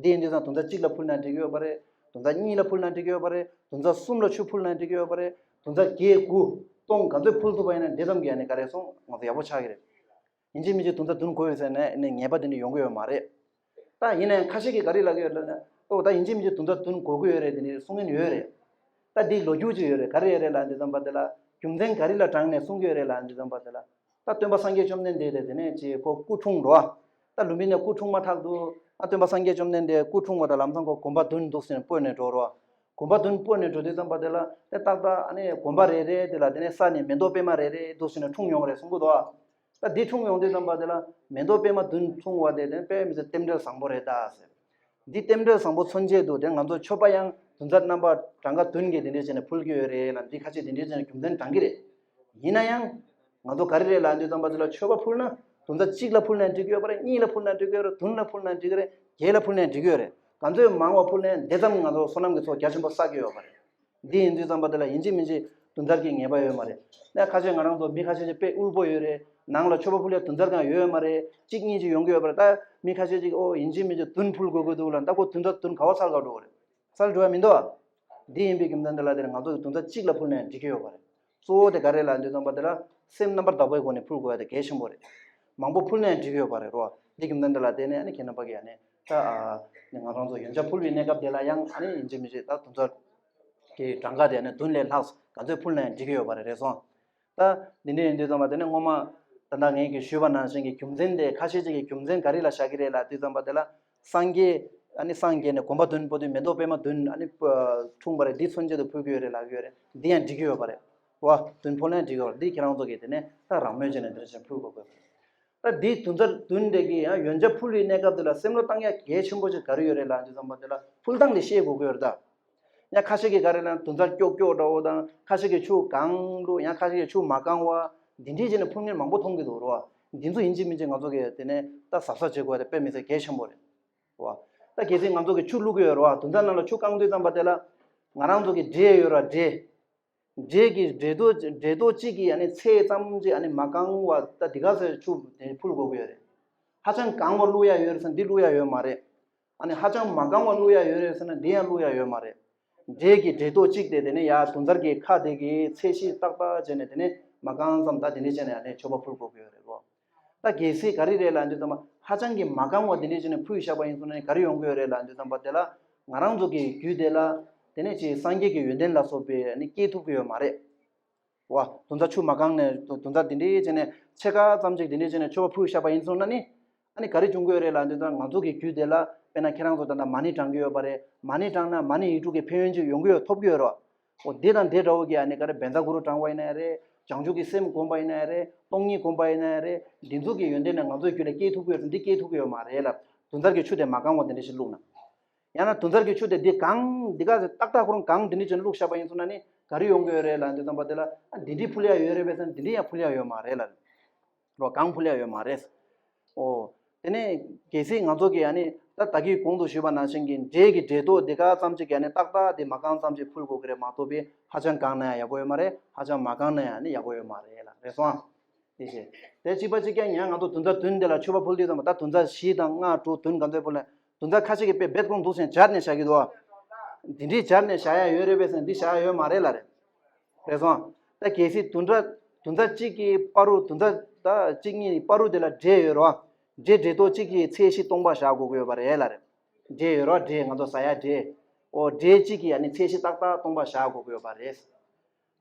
འདི་ཡིན་དུས་ཙང་དུམ་ཚར་གཅིག་ལ་ཕུལ་ན་འགྲིག་གི་ཡོད་པ་རེད། དུམ་ཚར་གཉིས་ལ་ཕུལ་ན་འགྲིག་གི་ཡོད་པ་རེད། དུམ་ཚར་གསུམ་ལ་ཆུ་ཕུལ་ན་འགྲིག་གི་ཡོད་པ་རེད། དུམ་ཚར་བརྒྱད་དགུ་སྟོང་ག་ཚོད་ཕུལ་ཐུབ་པ་ཡིན་ན་འདི་ཙམ་གྱིས་ཨ་ནི་ག་རེ་སོང་ང་ཚོ་ཡག་པོ་ཆགས་ཀྱི་རེད། ཡིན་གཅིག་མིན་གཅིག་དུམ་ཚར་བདུན་དགོས་ཡོད་ཟེར་ནས་ནས་ངེས་པ་དེ་འདྲ་ཡོང་གི་ཡོད་མ་རེད། ད་ཡིན་ནའང་ཁ་ཤས་ཀྱིས་ག་རེ་ལབ་ཀྱི་ཡོད་ལབ་ན་ཨོ་ད་ཡིན་གཅིག་མིན་གཅིག་དུམ་ཚར་བདུན་དགོས་ཀྱི་ཡོད་རེད་དེ་འདྲ་གསུང་མཁན་ཡོད་རེད། ད་འདི་ལོ་རྒྱུས་ཅིག་ཡོད་རེད། ག་རེ་ཡོད་རེད་ལབ་དུས་ཙམ་པ་དེ་ལ་རྒྱུ་མཚན་ག་རེ་ལ་དྲངས་ནས་གསུང་གི་ཡོད་རེད་ལབ་དུས་ཙམ་པ་དེ་ལ་ད་སྟོན་པ་སངས་རྒྱས་བཅོམ་ལྡན་འདས་དེ་དེ་ནས་ཅིག་ཁོ་སྐུ་འཁྲུངས་འགྲོ་བ། ད་ལུམ་བི་ནི་སྐུ་འཁྲུངས་མ་ཐག་ཏུ་ཨ་སྟོན་པ་སངས་རྒྱས་བཅོམ་ལྡན་འདས་སྐུ་འཁྲུངས་པ་དང་ལམ་སང་ཁོ་དགོན་པ་བདུན་འདུག་ཟེར་ནས་སྤོས་ནས་འགྲོ་རོགས། དགོན་པ་བདུན་སྤོས་ནས་འགྲོ་དུས་ཙམ་པ་དེ་ལ་དེ་ཏག་ཏག་ཨ་ནི་དགོན་པ་རེ་རེ་དེ་ལ་དེ་ནས་ས་ནས་མེ་ཏོག་པད་མ་རེ་རེ་འདུག་ཟེར་ནས་འཁྲུངས་ཡོང་རེད་གསུང་གི་འདུག་ཨ། ད་འདི་འཁྲུངས་ཡོང་དུས་ཙམ་པ་དེ་ལ་མེ་ཏོག་པད་མ་བདུན་འཁྲུངས་པ་དེ་དེ་དཔེ་མི་སྲིད་རྟེན་འབྲེལ་བཟང་པོ་རེད་ད་ཟེར། འདི་རྟེན་འབྲེལ་བཟང་པོ་མཚོན་ཆེད་དུ་དེ་ང་ཚོ་མཆོད་པ་ཡང་དུམ་ཚར་རྣམ་པ་གྲངས་ཀ་བདུན་གྱིས་དེ་འདྲས་བྱས་ནས་ཕུལ་གྱི་ཡོད་རེད་ལ་འདི་ཁ་ཤས་དེ་འདྲས་བྱས་ནས་རྒྱུ་མཚན་དྲངས་ཀྱི་རེད། ཡིན་ན་ཡང་། ང་ཚོ་ག་རེ་རེད་ལབ་དུས་ཙམ་པ་དེ་ལ་མཆོད་པ་ཕུལ་ན་དུམ་ཚར་གཅིག་ལ་ཕུལ་ནའང་འགྲིག་གི་ཡོད་པ་རེད། གཉིས་ལ་ཕུལ་ནའང་འགྲིག་གི་ཡོད་རེད། བདུན་ལ་ཕུལ་ནའང་འགྲིག་གི་རེད། བརྒྱད་ལ་ཕུལ་ནའང་འགྲིག་གི་ཡོད་རེད། ག་ཚོད་མང་བ་ཕུལ་ནའང་དེ་ཙམ་ང་ཚོ་བསོད་ནམས་ཀྱི་ཚོགས་རྒྱ་ཆེན་པོ་བསགས་ཀྱི་ཡོད་པ་རེད། འདི་ཡིན་དུས་ཙམ་པ་དེ་ལ་ཡིན་གཅིག་མིན་གཅིག་དུམ་ཚར་གྱི་ངེས་པ་ཡོད་མ་རེད། ད་ཁ་ཤས་ང་རང་ཚོ་མི་ཁ་ཤས་ཅིག་དཔེ་དབུལ་པོ་ཡོད་རེད། ནང་ལ་མཆོད་པ་ཕུལ་ཡ་དུམ་ཚར་གང་ཡོད་མ་རེད། གཅིག་གཉིས་ཅིག་ཡོང་གི་ཡོད་པ་རེད། ད་མི་ཁ་ཤས་ཅིག་ཨོ་ཡིན་གཅིག་མིན་གཅིག་བདུན་ཕུལ་དགོས་ཀྱི་འདུག་ལབ་ད་ཁོ་དུམ་ཚར་བདུན་ག་བ་ཚར་ག་འགྲོ་གི་རེད། སལ་འགྲོ་ཡ་མི་འདུག་ཨ། འདི་ཡིན་པའི་རྒྱུ་མཚན་དེ་ལ་དེར་ང་ཚོ་གི་དུམ་ཚར་གཅིག་ལ་ཕུལ་ནའང་འགྲིག་གི་ཡོད་པ་རེད། གཙོ་བོ་དེ་ག་རེ་ལབ་དུས་ཙམ་པ་དེ་ལ་སེམས་རྣམ་པར་དག་པའི་སྒོ་ནས་ཕུལ་དགོས་ཡ་དེ་གལ་ཆེན་པོ་རེད། མང་པོ་ཕུལ་ནའང་འགྲིག་གི་ཡོད་པ་རེད་རོ། འདི་རྒྱུ་མཚན་དེ་ལ་བརྟེན་ནས་ཨ་ནི་ཁྱེད་རྣམ་པ་གིས་ཨ་ནི་ད་ཨ་ནི་ང་རང་ཚོ་ཡོན་ཆབ་ཕུལ་བའི་གནས་སྐབས་དེ་ལ་ཡང་ཨ་ནི་ཡིན་གཅིག་མིན་གཅིག་ད་དུམ་ཚར་གྱི་གྲངས་ཀ་དེ་ཨ་ནི་བདུན་ལས་ལྷག་ག་ཚོད་ཕུལ་ནའང་འགྲིག་གི་ཡོད་པ་རེད། རེད་སོང་། ད་འདི་འདྲ་ཡིན་དུས་ཙམ་པ་དེ་ནས་སྔོན་མ་ད་ལྟ་ངས་ཀྱིས་ཞུས་པ་ནང་བཞིན་གྱི་རྒྱུ་མཚན་དེ་ཁ་ཤས་ཅིག་གིས་རྒྱུ་མཚན་ག་རེ་ལ་བཞག་གི་རེད་ལབ་དུས་ཙམ་པ་དེ་ལ་སངས་རྒྱས་ཨ་ནི་སངས་རྒྱས་ནས་དགོན་པ་བདུན་སྤོ་དུས་མེ་ཏོག་པད་མ་བདུན་ཨ་ནི་འཁྲུངས་པ་རེད། འདི་མཚོན་བྱེད་དུ་ཕུལ་གྱི་ཡོད་རེད་ལབ་ཀྱི་ཡོད་རེད། འདི་ཡང་འགྲིག་གི་ཡོད་པ་རེད། བ་བདུན་ཕུལ་ན་འགྲིག་གི་ཡོད་རེད། འདི་ཁྱེད་རང་ཚོ་གིས་དེ་ནས་ད་རང་མོས་བྱས་ནས་འདི་འདྲ་བྱས་ཕུལ་དགོས་དགོས། ད་འདི་དུམ་ཚར་བདུན་དེ་གི་ཡང་ཡོན་ཆབ་ཕུལ་བའི་གནས་སྐབས་དེ་ལ་སེམས་བློ་བཏང་ཡ་གལ་ཆེན་པོ་ཅིག་ག་རེ་ཡོད་རེད་ལབ་དུས་ཙམ་པ་དེ་ལ་ཕུལ་སྟངས་དེ་ཤེས་དགོས་ཀྱི་ཡོད་རེད་ད། ཡང་ཁ་ཤས་ཀྱིས་ག་རེ་ལབ་ན་དུམ་ཚར་ཀྱོག་ཀྱོག་འདྲ་བོ་དང་ཁ་ཤས་ཀྱིས་ཆུ་གང་བླུགས། ཡང་ཁ་ཤས་ཀྱིས་ཆུ་མ་གང་བ་འདི་འདྲས་བྱས་ནས་ཕུལ་མཁན་མང་པོ་མཐོང་གི་འདུག་རོ། འདི་ཚོ་ཡིན་གཅིག་མིན་གཅིག་ང་ཚོ་གིས་དེ་ནས་ད་གཟབ་གཟབ་བྱེད་དགོས་པ་དེ་དཔེ་མི་སྲིད་གལ་ཆེན་པོ་རེད། རོ། ད་གལ་སྲིད་ང་ཚོ་གིས་ཆུ་བླུགས་ཀྱི་ཡོད་རོ། དུམ་ཚར་ནང་ལ་ཆུ་བཀང་དུས་ཙམ་པ་དེ་ལ་ང་རང་ཚོ་གི་འབྲས་ཡོད་རོ། འབྲས། འབྲས་ཀྱི་འབྲས་རྡོག་འབྲས་རྡོག་གཅིག་གི་ཨ་ནི་ཚད་ཙམ་ཅིག་ཨ་ནི་མ་གང་བ་ད་འདི་ག་ཚོད་ཆུ་དེ་ཕུལ་དགོས་ཀྱི་ཡོད་རེད། ཧ་ཅང་གང་བ་བླུགས་ཡ་ཡོད་རེད་ཟེར་ན་འདི་བླུགས་ཡ་ཡོད་མ་རེད། ཨ་ནི་ཧ་ཅང་མ་གང་བ་བླུགས་ཡ་ཡོད་རེད་ཟེར་ན་འདི་ཡང་བླུགས་ཡ་ཡོད་མ་རེད། འབྲས་ཀྱི་འབྲས་རྡོག་གཅིག་དེ་དེ་ནས་ཡ་དུམ་ཚར་གྱི་ཁ་དེ་གི་ཚད་གཞི་ཏག་ཏག་བྱས་ནས་དེ་ནས་མ་གང་ཙམ་ད་དེ་འདྲས་བྱས་ནས་ཨ་ནི་མཆོད་པ་ཕུལ་དགོས་ཀྱི་ཡོད་རེད་ལོ། ད་གལ་སྲིད་ག་རེ་རེད་ལབ་དུས་ཙམ་པ་ཧ་ཅང་གི་མ་གང་བ་དེ་འདྲས་བྱས་ནས་ཕུལ་བཞག་པ་ཡིན་སོང་ན་ག་རེ་ཡོང་གི་ཡོད་རེད་ལབ་དུས་ཙམ་པ་དེ་ལ་ང་རང་ཚོ་གི་རྒྱུད་དེ་ལ་དེ་ནས་ཅིག་སངས་རྒྱས་ཀྱི་ཡོན་ཏན་ལ་སོགས་པའི་ནི་སྐྱེ་ཐུབ་ཀྱི་ཡོད་མ་རེད། བ། དུམ་ཚར་ཆུ་མ་གང་ནས་དུ་དུམ་ཚར་དེ་འདྲས་བྱས་ནས་ཕྱེད་ཀ་ཙམ་ཅིག་དེ་འདྲས་བྱས་ནས་མཆོད་པ་ཕུལ་བཞག་པ་ཡིན་སོང་ན་ནི། ཨ་ནི་ག་རེ་བྱུང་གི་ཡོད་རེད་ལབ་དུས་ཙམ་ང་ཚོ་གི་རྒྱུད་དེ་ལ་དཔེར་ན་ཁྱེད་རང་ཚོ་ད་ལྟ་མ་ཎི་བགྲང་གི་ཡོད་པ་རེད། མ་ཎི་བགྲང་ན་མ་ཎི་ཡིག་དྲུག་གི་ཕན་ཡོན་ཅིག་ཡོང་གི་ཡོད་ཐོབ་ཀྱི་ཡོད་རེད། འོ་དེ་དང་དེ་འདྲ་བོ་གི་ཨ་ནི་ག་རེ་བཛྲ་གུ་རུ་བགྲང་བ་ཡིན་ན་ཡང་རེད། བྱང་ཆུབ་ཀྱི་སེམས་བསྒོམ་པ་ཡིན་ན་ཡང་རེད། སྟོང་ཉིད་བསྒོམ་པ་ཡིན་ན་ཡང་རེད། འདི་ཚོ་གི་ཡོན་ཏན་ནི་ང་ཚོའི་རྒྱུད་ལ་སྐྱེ་ཐུབ་ཀྱི་ཡོད་རེད། འདི་སྐྱེ་ཐུབ་ཀྱི་ཡོད་མ་རེད་ལ། དུམ་ཚར་གྱི་ཆུ་དེ་མ་གང་བ་དེ་འདྲ་ཞིག་བླུགས་ན། ཡང་ན་དུམ་ཚར་གྱི་ཆུ་དེ་འདི་གང་འདི་ག་ཏག་ཏག་ཁོ་རང་གང་འདི་འདྲ་བྱས་ནས་བླུགས་བཞག་པ་ཡིན་སོང་ན་ནི་ག་རེ་ཡོང་གི་ཡོད་རེད་ལབ་དུས་ཙམ་པ་དེ་ལ་ཨ་འདི་འདྲའི་ཕུལ་ཡ་ཡོད་རེད་པས་ཟེར་ན་འདི་འདྲའི་ཡང་ཕུལ་ཡ་ཡོད་མ་རེད་ལ། རོ་གང་ཕུལ་ཡ་ཡོད་མ་རེད། ཨོ། དེ་ནས་གལ་སྲིད་ང་ཚོ་གིས་ཨ་ནི་ད་ད་གིན་གོང་དུ་ཞུས་པ་ནང་བཞིན་གྱི་འབྲས་ཀྱི་འབྲས་རྡོག་འདི་ག་ཙམ་ཅིག་གིས་ཨ་ནི་ཏག་ཏག་དེ་མ་གང་ཙམ་ཅིག་ཕུལ་དགོས་ཀྱི་རེད་མ་གཏོགས་པའི་ཧ་ཅང་གང་ན་ཡང་ཡག་པོ་ཡོད་མ་རེད། ཧ་ཅང་མ་གང་ན་ཡང་ཨ་ནི་ཡག་པོ་ཡོད་མ་རེད་ལ། རེད་སོང་ཨ། དེ་བྱས། དེ་གཅིག་པ་གཅིག་རྐྱང་ཡང་ང་ཚོ་དུམ་ཚར་བདུན་དེ་ལ་མཆོད་པ་ཕུལ་དུས་ཙམ་པ་ད་དུམ་ཚར་བཞི་དང་ལྔ་དྲུག་བདུན་ག་ཚོད་ཕུལ་ན་དུམ་ཚར་ཁ་ཤས་ཀྱིས་དཔེ་རྦད་ཁོང་འདུག་སེ་སྦྱར་ནས་བཞག་གི་འདུག་ཨ། འདི་འདྲའི་སྦྱར་ནས་བཞག་ཡ་ཡོད་རེད་པས་ཟེར་ན་འདི་བཞག་ཡ་ཡོད་མ་རེད་ལ་རེད། རེད་སོང་། ད་གལ་སྲིད་དུམ་ཚར་དུམ་ཚར་གཅིག་གི་བར་དུ་དུམ་ཚར་ད་གཅིག་གཉིས་བར་དུ་དེ་ལ་འབྲས་ཡོད་རེད་བ། འབྲས་འབྲས་རྡོག་གཅིག་གི་ཚད་གཞི་སྟོང་པ་བཞག་དགོས་ཀྱི་ཡོད་པ་རེད་ལ་རེད། འབྲས་ཡོད་རེད་བ། འབྲས་ང་ཚོ་ཟ་ཡ་འབྲས། ཨོ་འབྲས་གཅིག་གི་ཡ་ནི་ཚད་གཞི་ཏག་ཏག་སྟོང་པ་བཞག་དགོས་ཀྱི་ཡོད་པ་རེད།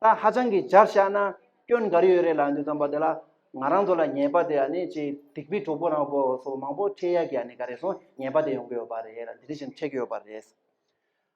ད་ཧ་ཅང་གི་སྦྱར་བཞག་ན་སྐྱོན་ག་རེ་ཡོད་རེད་ལབ་དུས་ཙམ་པ་དེ་ལ་ང་རང་ཚོ་ལ་ཉེས་པ་དེ་ཨ་ནི་ཅིག་སྡིག་པའི་གྲོགས་པོ་རང་པོ་སོགས་མང་པོ་འཕྲད་ཡ་གི་ཨ་ནི་ག་རེ་སོང་ཉེས་པ་དེ་ཡོང་གི་ཡོད་པ་རེད་ལ་འདི་འདྲ་བཞིན་འཕྲད་ཀྱི་ཡོད་པ་རེད།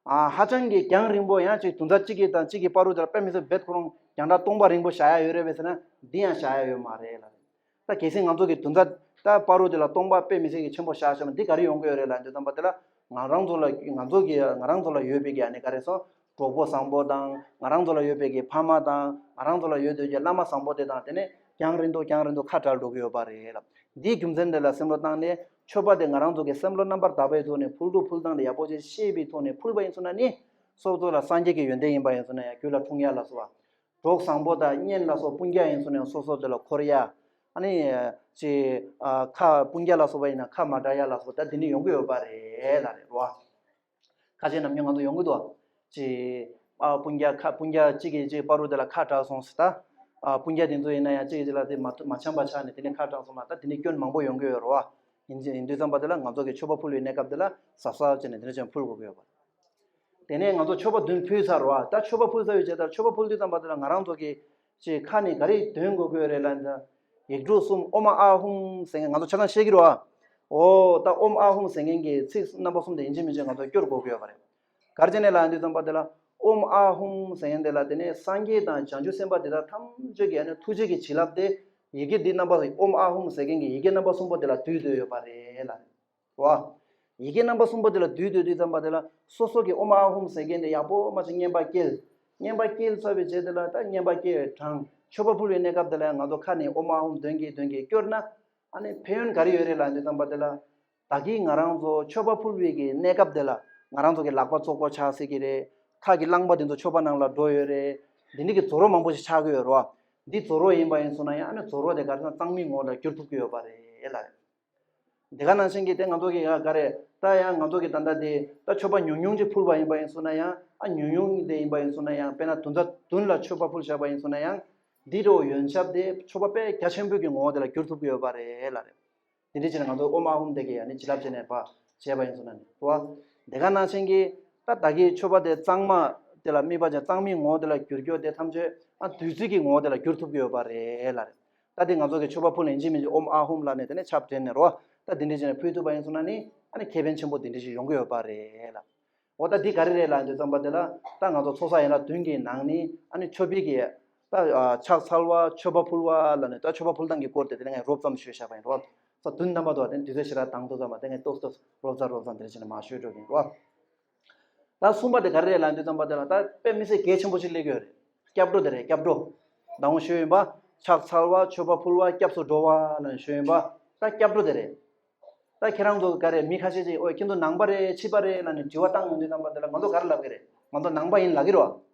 ཨ་ཧ་ཅང་གི་རྒྱང་རིང་པོ་ཡང་ཅིག་དུམ་བརྩེགས་གཅིག་གི་དང་གཅིག་གི་བར་དུ་དེ་ལ་དཔེ་མི་སྲིད་རྦད་ཁོ་རང་རྒྱང་གྲགས་སྟོང་པ་རིང་པོ་བཞག་ཡ་ཡོད་རེད་པས་ཟེར་ན་འདི་ཡང་བཞག་ཡ་ཡོད་མ་རེད་ལ། ད་གལ་སྲིད་ང་ཚོ་གི་དུམ་བརྩེགས་ད་བར་དུ་དེ་ལ་སྟོང་པ་དཔེ་མི་སྲིད་ཀྱི་ཆེན་པོ་བཞག་བཞག་ན་འདི་ག་རེ་ཡོང་གི་ཡོད་རེད་ལབ་དུས་ཙམ་པ་དེ་ལ་ང་རང་ཚོ་ལ་ང་ཚོ་གི་ང་རང་ཚོ་ལ་ཡོད་པའི་གི་ཨ་ནི་ག་རེ་སོང་གྲོགས་པོ་བཟང་པོ་དང་ང་རང་ཚོ་ལ་ཡོད་པའི་གི་ཕ་མ་དང་ང་རང་ཚོ་ལ་ཡོད་དུས་ཀྱི་བླ་མ་བཟང་པོ་དེ་དང་དེ་ནས་རྒྱང་རིང་དུ་རྒྱང་རིང་དུ་ཁ་བྲལ་འགྲོ་གི་ཡོད་པ་རེད་ལ། འདིའི་རྒྱུ་མཚན་དེ་ལ་སེམས་བློ་བཏང་ནས་མཆོད་པ་དེ་ང་རང་ཚོ་གི་སེམས་བློ་རྣམ་པར་དག་པའི་ཐོག་ནས་ཕུལ་དུ་ཕུལ་སྟངས་དེ་ཡག་པོ་ཅིག་ཤེས་པའི་ཐོག་ནས་ཕུལ་བ་ཡིན་སོང་ན་ནི་སོ་སོ་ལ་སངས་རྒྱས་ཀྱི་ཡོན་ཏན་ཡིན་པ་ཡིན་སོང་ན་ཡང་རྒྱུད་ལ་འཁྲུངས་ཡ་ལ་སོགས་པ། གྲོགས་བཟང་པོ་དང་གཉེན་ལ་སོགས་སྤུན་ཀྱག་ཡིན་སོང་ན་ཡང་སོ་སོ་དེ་ལ་འཁོར་ཡ། ཨ་ནི་ཅི་ཨ་ཁ་སྤུན་ཀྱག་ལ་སོགས་པ་ཡིན་ན་ཁ་མ་བྲལ་ཡ་ལ་སོགས་ད་དེ་ནི་ཡོང་གི་ཡོད་པ་རེད་ལ་རེད་བ། ཁ་ཆེ་ནམ་རྒྱུན་ང་ཚོ་ཡོང་གི་འདུག་བ། ཅི་ཨ་སྤུན་ཀྱག་ཁ་སྤུན་ཀྱག་གཅིག་གིས་གཅིག་བར་དུ་དེ་ལ་ཁ་བྲལ་སོང་ཟེར་ད། ཨ་སྤུན་ཀྱག་དེ་ཚོ་ཡིན་ན་ཡང་གཅིག་གིས་གཅིག་ལ་དེ་མ་མ་འཆམ་པ་ཆགས་ནས་དེ་ནི་ཁ་བྲལ་སོང་ན་ད་དེ་ནི་སྐྱོན་མང་པོ་ཡོང་གི་ཡོད་རེད་བ། ཡིན་ཡིན་དུས་ཙམ་པ་དེ་ལ་ང་ཚོ་གི་མཆོད་པ་ཕུལ་བའི་གནས་སྐབས་དེ་ལ་གཟབ་གཟབ་བྱས་ནས་དེ་འདྲ་བྱས་ཕུལ་དགོས་ཀྱི་ཡོད་པ་རེད། དེ་ནས་ང་ཚོ་མཆོད་པ་བདུན་ཕུལ་ཚར་བ། ད་མཆོད་པ་ཕུལ་ཚར་བའི་རྗེས་ལ་མཆོད་པ་ཕུལ་དུས་ཙམ་པ་དེ་ལ་ང་རང་ཚོ་གི་ཅིག་ཁ་ནས་ག་རེ་འདོན་དགོས་ཀྱི་ཡོད་རེད་ལབ་ན། ཡིག་འབྲུ་གསུམ་ཨོཾ་ཨཱཿཧཱུྃ་ཟེར་མཁན་ང་ཚོ་ཆ་ཚང་ཤེས་ཀྱི་རེད་བ། ཨོ་ད་ཨོཾ་ཨཱཿཧཱུྃ་ཟེར་མཁན་གྱི་ཚིག་རྣམ་པ་གསུམ་དེ་ཡིན་གཅིག་མིན་གཅིག་ང་ཚོ་སྐྱོར་དགོས་ཀྱི་ཡོད་པ་རེད། ག་རེ་བྱས་ནས་ལབ་དུས་ཙམ་པ་དེ་ལ་ཨོཾ་ཨཱཿཧཱུྃ་ཟེར་མཁན་དེ་ལ་དེ་ནས་སངས་རྒྱས་དང་བྱང་ཆུབ་སེམས་དཔའ་དེ་དག་ཐམས་ཅད་ཀྱི་ཨ་ནི་ཐུགས་རྗེ་གི་བྱིན་རླབས་དེ་ཡི་གེ་འདི་རྣམ་པ་ཨོཾ་ཨཱཿཧཱུྃ་ཟེར་མཁན་གྱི་ཡི་གེ་རྣམ་པ་གསུམ་པོ་དེ་ལ་བསྡུས་བསྡད་ཡོད་པ་རེད་ལ། རེད་བ། ཡི་གེ་རྣམ་པ་གསུམ་པོ་དེ་ལ་བསྡུས་བསྡད་དུས་ཙམ་པ་དེ་ལ་སོ་སོ་གི་ཨོཾ་ཨཱཿཧཱུྃ་ཟེར་མཁན་དེ་ཡག་པོ་མ་ཅིག་བསྙེན་པ་བསྐྱལ། བསྙེན་པ་བསྐྱལ་ཚར་བའི་རྗེས་དེ་ལ་ད་བསྙེན་པ་བསྐྱལ་བའི་གྲངས་མཆོད་པ་ཕུལ་བའི་གནས་སྐབས་དེ་ལ་ཡང་ང་ཚོ་ཁ་ནས་ཨོཾ་ཨཱཿཧཱུྃ་འདོན་གྱིན་འདོན་གྱིན་སྐྱོར་ན། ཨ་ནི་ཕན་ཡོན་ག་རེ་ཡོད་རེད་ལབ་དུས་ཙམ་པ་དེ་ལ། ད་གིན་ང་རང་ཚོ་མཆོད་པ་ཕུལ་བའི་གི་གནས་སྐབས་དེ་ལ་ང་རང་ཚོ་གི་ལག་པ་བཙོག་པ་ཆགས་སྲིད་ཀྱི་རེད། ཁ་གི་རླངས་པ་དེ་ཚོ་མཆོད་པ་ནང་ལ་འགྲོ་ཡོད་རེད། འདི་འདྲ་གི་རྫོགས་རིམ་མང་པོ་ཞིག་ཆགས་ཀྱི་ཡོད་རེད་བ། འདི་རྫོགས་རིམ་ཡིན་པ་ཡིན་སོང་ན་ཡང་ཨ་ནི་རྫོགས་རིམ་དེ་ག་རེ་ཟེར་ན་གཙང་མའི་ངོ་བོ་ལ་འགྱུར་ཐུབ་ཀྱི་ཡོད་པ་རེད་ལ། འདི་ག་ནང་བཞིན་གྱི་དེ་ང་ཚོ་གི་ཡ་ག་རེ་ད་ཡང་ང་ཚོ་གི་ད་ལྟ་དེ་ད་མཆོད་པ་ཉུང་ཉུང་ཅིག་ཕུལ་བ་ཡིན་པ་ཡིན་སོང་ན་ཡང་ཨ་ཉུང་ཉུང་དེ་ཡིན་པ་ཡིན་སོང་ན་ཡང་དཔེར་ན་བདུན་ཚར་བདུན་ལ་མཆོད་པ་ཕུལ་བཞག་པ་ཡིན་སོང་ན་ཡང་འདི་འདྲ་བོ་ཡོན་ཆབ་དེ་མཆོད་པ་དཔེ་རྒྱ་ཆེན་པོའི་གི་ངོ་བོ་དེ་ལ་འགྱུར་ཐུབ་ཀྱི་ཡོད་པ་རེད་ལ་རེད། དེ་འདྲ་བྱས་ནས་ང་ཚོ་ཨོཾ་ཨཱཿཧཱུྃ་དེ་གི་ཡ་ནི་བྱིན་རླབས་བྱས་ནས་ཕར་བྱས་པ་ཡིན་སོང་ན་ནི་རེད་བ། དེ་ག་ནང་བཞིན་གྱི་ད་ད་གིན་མཆོད་པ་དེ་གཙང་མ་དེ་ལ་དམིགས་པ་བྱས་གཙང་མའི་ངོ་བོ་དེ་ལ་འགྱུར་རྒྱུ་དེ་ཐམས་ཅད་ཨ་བདུད་རྩི་གི་ངོ་བོ་དེ་ལ་འགྱུར་ཐུབ་ཀྱི་ཡོད་པ་རེད་ལ་རེད། ད་དེ་ང་ཚོ་གི་མཆོད་པ་ཕུལ་ཡིན་གཅིག་མིན་གཅིག་ཨོཾ་ཨཱཿཧཱུྃ་ལབ་ནས་དེ་ནས་ཆབ་འདྲེན་ནས་རོ། ད་དེ་འདྲ་བྱས་ནས་ཕུལ་ཐུབ་པ་ཡིན་སོང་ན་ནི་ཨ་ནི་ཁེ་ཕན་ཆེན་པོ་དེ་འདྲ་ཞིག་ཡོང་གི་ཡོད་པ་རེད་ལ། འོ་ད་འདི་ག་རེ་རེད་ལབ་དུས་ཙམ་པ་དེ་ལ་ད་ང་ཚོ་ཚོགས་བསགས་ཡན་ལག་བདུན་གྱི་ནང་ནས་ཨ་ནི་མཆོད་པའི་གི་ད་ཕྱག་འཚལ་བ་མཆོད་པ་ཕུལ་བ་ལབ་ནས་ད་མཆོད་པ་ཕུལ་སྟངས་ཀྱི་སྐོར་དེ་དེ་ནས་ངས་རོབ་ཙམ་ཞུས་བཞག་པ་ཡིན་རོ། ཚོགས་བདུན་རྣམ་པ་དུ་བ་དེ་དུས་ཚོད་ཞེ་དྲག་དང་དུ་ཙམ་པ་དེ་ངས་ཏོག་ཏོག་རོབ་ཙམ་རོབ་ཙམ་དེ་འདྲ་བྱས་ནས་མར་ཞུས་འགྲོ་གི་ཡིན་རོ། ད་གསུམ་པ་དེ་ག་རེ་རེད་ལབ་དུས་ཙམ་པ་དེ་ལ་ད་དཔེ་མི་སྲིད་གལ་ཆེན་པོ་ཞིག་སླེབས་ཀྱི་ཡོད་རེད། སྐྱབས་འགྲོ་དེ་རེད་སྐྱབས་འགྲོ། ད་འོང་ཞུས་ཡིན་པ། ཕྱག་འཚལ་བ་མཆོད་པ་ཕུལ་བ་སྐྱབས་སུ་འགྲོ་བ་ལབ་ནས་ཞུས་ཡིན་པ། ད་སྐྱབས་འགྲོ་དེ་རེད། ད་ཁྱེད་རང་ཚོ་ག་རེ་མི་ཁ་ཤས་ཅིག་ཨོ་ཁྱེད་ཚོ་ནང་པ་རེད་ཕྱི་པ་རེད་ལབ་ནས་དྲི་བ་བཏང་ཡོང་དུས་ཙམ་པ་དེ་ལ་ང་ཚོ་ག་རེ་ལབ་ཀྱི་རེད། ང་ཚོ་ནང་པ་ཡིན་ལབ་ཀྱི་རེད་བ།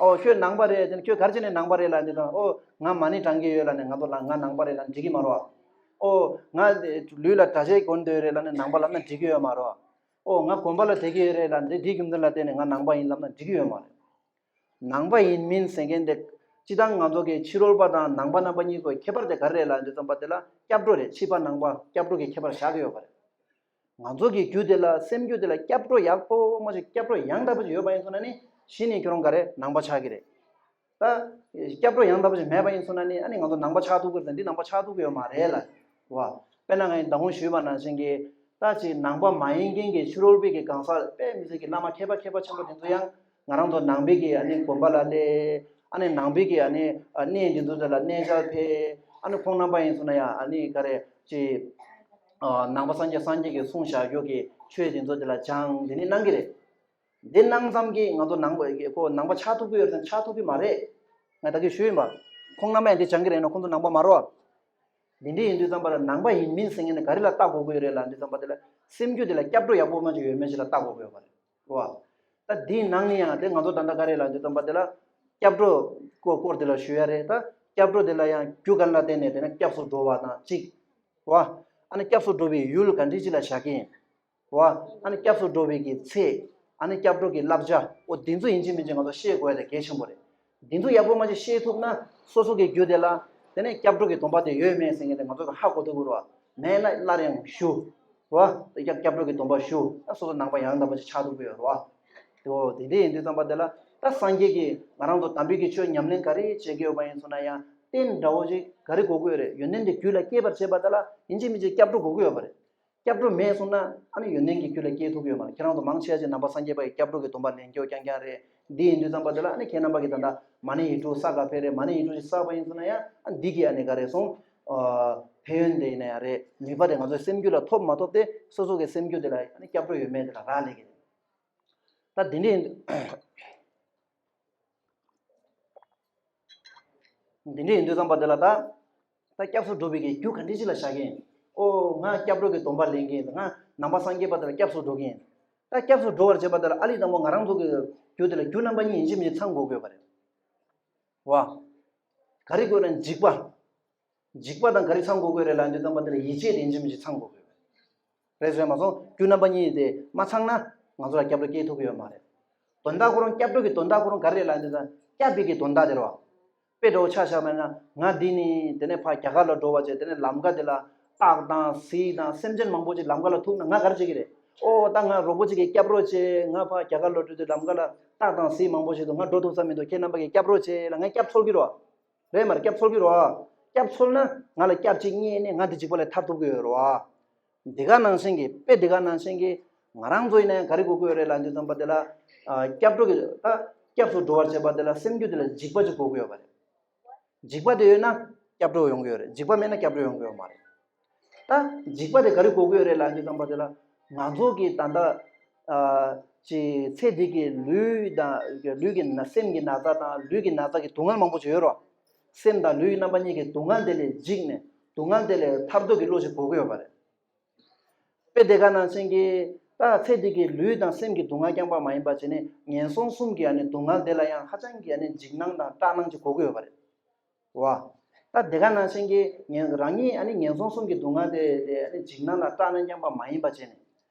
ཨོ་ཁྱོད་ནང་པ་རེད་དེ་ནས་ཁྱོད་ག་རེ་བྱས་ནས་ནང་པ་རེད་ལབ་དུས་ཙམ་ཨོ་ང་མ་ཎི་བགྲང་གི་ཡོད་ལབ་ནས་ང་ཚོ་ལ་ང་ནང་པ་རེད་ལབ་འགྲིག་གི་མ་རེད་བ། ཨོ་ང་ལུས་ལ་གྲྭ་ཆས་གོན་འདོད་རེད་ལབ་ནས་ནང་པ་ལབ་ན་འགྲིག་གི་ཡོད་མ་རེད་བ། ཨོ་ང་དགོན་པ་ལ་བསྡད་ཀྱི་ཡོད་རེད་ལབ་འདི་འདིའི་རྒྱུ་མཚན་ལ་བརྟེན་ནས་ང་ནང་པ་ཡིན་ལབ་ན་འགྲིག་གི་ཡོད་མ་རེད། ནང་པ་ཡིན་མིན་ཟེར་མཁན་དེ་སྤྱིར་བཏང་ང་ཚོ་གི་ཕྱི་རོལ་པ་དང་ནང་པ་རྣམ་པ་གཉིས་ཀྱི་ཁྱད་པར་དེ་ག་རེ་རེད་ལབ་དུས་ཙམ་པ་དེ་ལ་སྐྱབས་འགྲོ་རེད། ཕྱི་པ་ནང་པ་སྐྱབས་འགྲོ་གི་ཁྱད་པར་བཞག་གི་ཡོད་པ་རེད། ང་ཚོ་གི་རྒྱུད་དེ་ལ་སེམས་རྒྱུད་དེ་ལ་སྐྱབས་འགྲོ་ཡག་པོ་མ་ཞིག་སྐྱབས་འགྲོ་ཡང་དག་པ་ཞིག་ཡོད་པ་ཡིན་སོང་ན་ནི་གཞི་ནས་ཁྱོད་རང་ག་རེ་ནང་པ་ཆགས་ཀྱི་རེད། ད་སྐྱབས་འགྲོ་ཡང་དག་པ་ཞིག་མེད་པ་ཡིན་སོང་ན་ནི་ཨ་ནི་ང་ཚོ་ནང་པ་ཆགས་ཐུབ་ཀྱི་རེད་འདི་ནང་པ་ཆགས་ཐུབ་ཀྱི་ཡོད་མ་རེད་ལ། བ། དཔེར་ན་ངས་མདང་དགོང་ཞུས་པ་ནང་བཞིན་གྱི་ད་ཅིག་ནང་པ་མ་ཡིན་མཁན་གྱི་ཕྱི་རོལ་པའི་གི་གང་ཟག་དཔེ་མི་སྲིད་ཀྱི་བླ་མ་མཁས་པ་མཁས་པ་ཆེན་པོ་དེ་ཚོ་ཡང་ང་རང་ཚོ་ནང་པའི་གི་ཨ་ནི་དགོན་པ་ལ་སླེབས་ཨ་ནི་ནང་པའི་གི་ཨ་ནི་གནས་འདི་ཚོ་དེ་ལ་གནས་མཇལ་ཕེབས་ཨ་ནི་ཁོང་རྣམ་པ་ཡིན་སོང་ན་ཡང་ཨ་ནི་ག་རེ་ཅིག་ནང་པ་སངས་རྒྱས་སངས་རྒྱས་ཀྱི་གསུང་བཞག་རྒྱུ་གི་ཆོས་དེ་ཚོ་དེ་ལ་སྦྱང་དེ་ནི་གནང་གི་རེད། འདི་གནང་ཙམ་གྱིས་ང་ཚོ་ནང་པ་ཁོ་ནང་པ་ཆགས་ཐུབ་ཀྱི་ཡོད་ཟེར་ན་ཆགས་ཐུབ་ཀྱི་མ་རེད། ང་ད་གིན་ཞུས་ཡིན་པ། ཁོང་རྣམ་པ་ཡང་འདི་སྦྱང་གི་རེད་ན་ཁོང་ཚོ་ནང་པ་མ་རེད་བ། འདི་འདྲ་ཡིན་དུས་ཙམ་པ་ལ་ནང་པ་ཡིན་མིན་ཟེར་མཁན་ནི་ག་རེ་ལ་བལྟ་དགོས་ཀྱི་ཡོད་རེད་ལབ་དུས་ཙམ་པ་དེ་ལ་སེམས་རྒྱུད་དེ་ལ་སྐྱབས་འགྲོ་ཡག་པོ་མ་ཅིག་ཡོད་མེད་ཅིག་ལ་བལྟ་དགོས་ཀྱི་ཡོད་པ་རེད་བ། ད་འདིའི་ནང་ནས་ཡང་དེ་ང་ཚོ་ད་ལྟ་ག་རེ་ལབ་དུས་ཙམ་པ་དེ་ལ་སྐྱབས་འགྲོ་སྐོར་སྐོར་དེ་ལ་ཞུ་ཡ་རེད་ད། སྐྱབས་འགྲོ་དེ་ལ་ཡང་རྒྱུ་ག་རེ་ལ་བརྟེན་ནས་དེ་ན་སྐྱབས་སུ་འགྲོ་བ་དང་གཅིག་བ། ཨ་ནི་སྐྱབས་སུ་འགྲོ་བའི་ཡུལ་ག་འདྲ་ཅིག་ལ་བཞག་གི་ཡིན། བ། ཨ་ནི་སྐྱབས་སུ་འགྲོ་བའི་གི་ཚེ། ཨ་ནི་སྐྱབས་འགྲོ་གི་བསླབ་བྱ་འོ་འདི་ཚོ་ཡིན་གཅིག་མིན་གཅིག་ང་ཚོ་ཤེས་དགོས་ཡ་དེ་གལ་ཆེན་པོ་རེད། འདི་ཚོ་ཡག་པོ་མ་ཅིག་ཤེས་ཐུབ་ན་སོ་སོ་གི་རྒྱུད་དེ་ལ་དེ་ནས་སྐྱབས་འགྲོ་གི་སྡོམ་པ་དེ་ཡོད་མེད་ཟེར་མཁན་དེ་ང་ཚོ་གི་ཧ་གོ་ཐུབ་ཀྱི་རེད་བ། མེད་ན་སླར་ཡང་ཞུ། རེད་བ། སྐྱབས་སྐྱབས་འགྲོ་གི་སྡོམ་པ་ཞུ། ད་སོ་སོ་ནང་པ་ཡང་དག་པ་ཅིག་ཆགས་ཐུབ་ཀྱི་ཡོད་རེད་བ། དེ་འོ་དེ་འདྲ་ཡིན་དུས་ཙམ་པ་དེ་ལ་ད་སངས་རྒྱས་ཀྱིས་ང་རང་ཚོ་དམ་པའི་གི་ཆོས་ཉམས་ལེན་ག་རེ་བྱེད་ཀྱི་ཡོད་པ་ཡིན་སོང་ན་ཡང་རྟེན་འདྲ་བོ་ཅིག་ག་རེ་དགོས་ཀྱི་ཡོད་རེད། ཡོན་ཏན་དེ་རྒྱུད་ལ་སྐྱེད་པར་བྱེད་པ་དེ་ལ་ཡིན་གཅིག་མིན་གཅིག་སྐྱབས་འགྲོ་དགོས་ཀྱི་ཡོད་པ་རེད། སྐྱབས་འགྲོ་མེད་སོང་ན་ཨ་ནི་ཡོན་ཏན་གྱི་རྒྱུ་ལ་སྐྱེ་ཐུབ་ཀྱི་ཡོད་མ་རེད། ཁྱེད་རང་ཚོ་མང་ཆེ་བ་ཅིག་ནང་པ་སངས་རྒྱས་པ་ཡི་སྐྱབས་འགྲོ་གི་སྡོམ་པ་ལེན་རྒྱུ་རྐྱང་རྐྱང་རེད། འདི་ཡིན་དུས་ཙམ་པ་དེ་ལ་ཨ་ནི་ཁྱེད་རྣམ་པ་གིས་ད་ལྟ་མ་ཎི་ཡིག་དྲུག་བསགས་ག་ཕེབས་རེད། མ་ཎི་ཡིག་དྲུག་ཅིག་བསགས་པ་ཡིན་སོང་ན་ཡང་ཨ་འདི་གི་ཨ་ནི་ག་རེ་སོང་། ཨ་ཕན་ཡོན་དེ་ཡིན་ན་ཡང་རེད། ནུས་པ་དེ་ང་ཚོའི་སེམས་རྒྱུད་ལ་ཐོབ་མ་ཐོབ་དེ་སོ་སོ་གི་སེམས་རྒྱུད་དེ་ལ་ཨ་ནི་སྐྱབས་འགྲོ་ཡོད་མེད་དེ་ལ་རག་ལས་ཀྱི་རེད། ད་དེ་འདྲ་ཡིན། འདི་འདྲ་ཡིན་དུས་ཙམ་པ་དེ་ལ་ད། ད་སྐྱབས་སུ་འགྲོ་བའི་གི་རྒྱུ་ག་འདྲ་ཞིག་ལ་བཞག་གི་ཡིན། ཨོ་ང་སྐྱབས་འགྲོ་གི་སྡོམ་པ་ལེན་གི་ཡིན། ང་ནང་པ་སངས་རྒྱས་པ་དེ་ལ་སྐྱབས་སུ་འགྲོ་གི་ཡིན། ད་སྐྱབས་སུ་འགྲོ་བར་བྱེད་པ་དེ་ལ་ཨ་ལི་དང་པོ་ང་རང་ཚོ་གི་རྒྱུ་དེ་ལ་རྒྱུ་རྣམ་པ་གཉིས་ཡིན་གཅིག་མིན་གཅིག་ཚང་དགོས་དགོས་པ་རེད། བ། ག་རེ་དགོས་ན་འཇིགས་པ། འཇིགས་པ་དང་ག་རེ་ཚང་དགོས་དགོས་རེད་ལབ་དུས་ཙམ་པ་དེ་ལ་ཡིད་ཆེས་དེ་ཡིན་གཅིག་མིན་གཅིག་ཚང་དགོས་དགོས་རེད། རེད་ཟེར་མ་སོང་། རྒྱུ་རྣམ་པ་གཉིས་དེ་མ་ཚང་ན་ང་ཚོ་ལ་སྐྱབས་འགྲོ་སྐྱེ་ཐུབ་ཀྱི་ཡོད་མ་རེད། དོན་དག་ཁོ་རང་སྐྱབས་འགྲོ་གི་དོན་དག་ཁོ་རང་ག་རེ་རེད་ལབ་དུས་ཙམ་སྐྱབས་པའི་གི་དོན་དག་དེ་རེད་བ། དཔེ་འདྲ་བོ་ཆ་བཞག་པ་ན་ང་འདི་ནི་དེ་ནས་ཕར་རྒྱ་གར་ལ་འགྲོ་བ་བྱས། དེ་ནས་ལམ་ཁ་དེ་ལ་སྟག་དང་གཟིག་དང་སེམས་ཅན་མང་པོ་ཅིག་ལམ་ཁ་ལ་ཐུག་ན་ང་ག་རེ་བྱེད་ཀྱི་རེད། ཨོ་ད་ང་རོགས་པོ་ཅིག་གི་སྐྱབས་རོགས་བྱེད། ང་ཕར་རྒྱ་གར་ལ་འགྲོ་དུས་ལམ་ཁ་ལ་སྟག་དང་གཟིག་མང་པོ་ཞིག་འདུག་ང་འགྲོ་ཐུབ་ས་མི་འདུག་ཁྱེད་རྣམ་པ་གི་སྐྱབས་རོགས་བྱེད་ལབ་ང་སྐྱབས་འཚོལ་གྱི་རེད་བ། རེད་མ་རེད། སྐྱབས་འཚོལ་གྱི་རེད་བ། སྐྱབས་འཚོལ་ན་ང་ལ་སྐྱབས་གཅིག་རྙེད་ནས་ང་འདི་འཇིགས་པ་ལས་ཐར་ཐུབ་ཀྱི་ཡོད་རེད་བ། འདི་ག་ནང་བཞིན་གྱི་དཔེ་འདི་ག་ནང་བཞིན་གྱི་ང་རང་ཚོ་ཡིན་ན་ཡང་ག་རེ་དགོས་ཀྱི་ཡོད་རེད་ལབ་དུས་ཙམ་པ་དེ་ལ། ཨ་སྐྱབས་འགྲོ་གི་ད་སྐྱབས་སུ་འགྲོ་བར་བྱེད་པ་དེ་ལ་སེམས་རྒྱུད་དེ་ལ་འཇིགས་པ་ཅིག་དགོས་ཀྱི་ཡོད་པ་རེད། འཇིགས་པ་དེ་ཡོད་ན་སྐྱབས་འགྲོ་ཡོང་གི་ཡོད་རེད། འཇིགས་པ་མེད་ན་སྐྱབས་འགྲོ་ཡོང་གི་ཡོད་མ་རེད། ད་འཇིགས་པ་དེ་ག་རེ་དགོས་ཀྱི་ཡོད་རེད་ལབ་དུས་ཙམ་པ་དེ་ལ་ང་ཚོ་གི་ད་ལྟ་ཨ་ཅིག་ཚེ་འདི་གི་ལུས་དང་ལུས་ཀྱི་ན་སེམས་ཀྱི་ན་ཚ་དང་ལུས་ཀྱི་ན་ཚ་གི་སྡུག་བསྔལ་མང་པོ་ཅིག་ཡོད་རེད་བ། སེམས་དང་ལུས་རྣམ་པ་གཉིས་ཀྱི་སྡུག་བསྔལ་དེ་ལས་འཇིགས་ནས་སྡུག་བསྔལ་དེ་ལས་ཐར་འདོད་ཀྱི་བློ་ཞིག་དགོས་ཀྱི་ཡོད་པ་རེད། དཔེ་དེ་ག་ནང་བཞིན་གྱི་ད་ཚེ་འདི་གི་ལུས་དང་སེམས་ཀྱི་སྡུག་བསྔལ་རྐྱང་པ་མ་ཡིན་པ་བྱས་ནས་ངན་སོང་གསུམ་གྱི་ཨ་ནི་སྡུག་བསྔལ་དེ་ལ་ཡང་ཧ་ཅང་གི་ཨ་ནི་འཇིགས་སྣང་དང་སྐྲག་སྣང་ཅིག་དགོས་ཀྱི་ཡོད་པ་རེད། བ། ད་དེ་ག་ནང་བཞིན་གྱི་ངན་རང་ཉིད་ཨ་ནི་ངན་སོང་གསུམ་གྱི་སྡུག་བསྔལ་དེ་དེ་ཨ་ནི་འཇིགས་སྣང་དང་སྐྲག་སྣང་རྐྱང་པ་མ་ཡིན་པ་བྱས་ནས།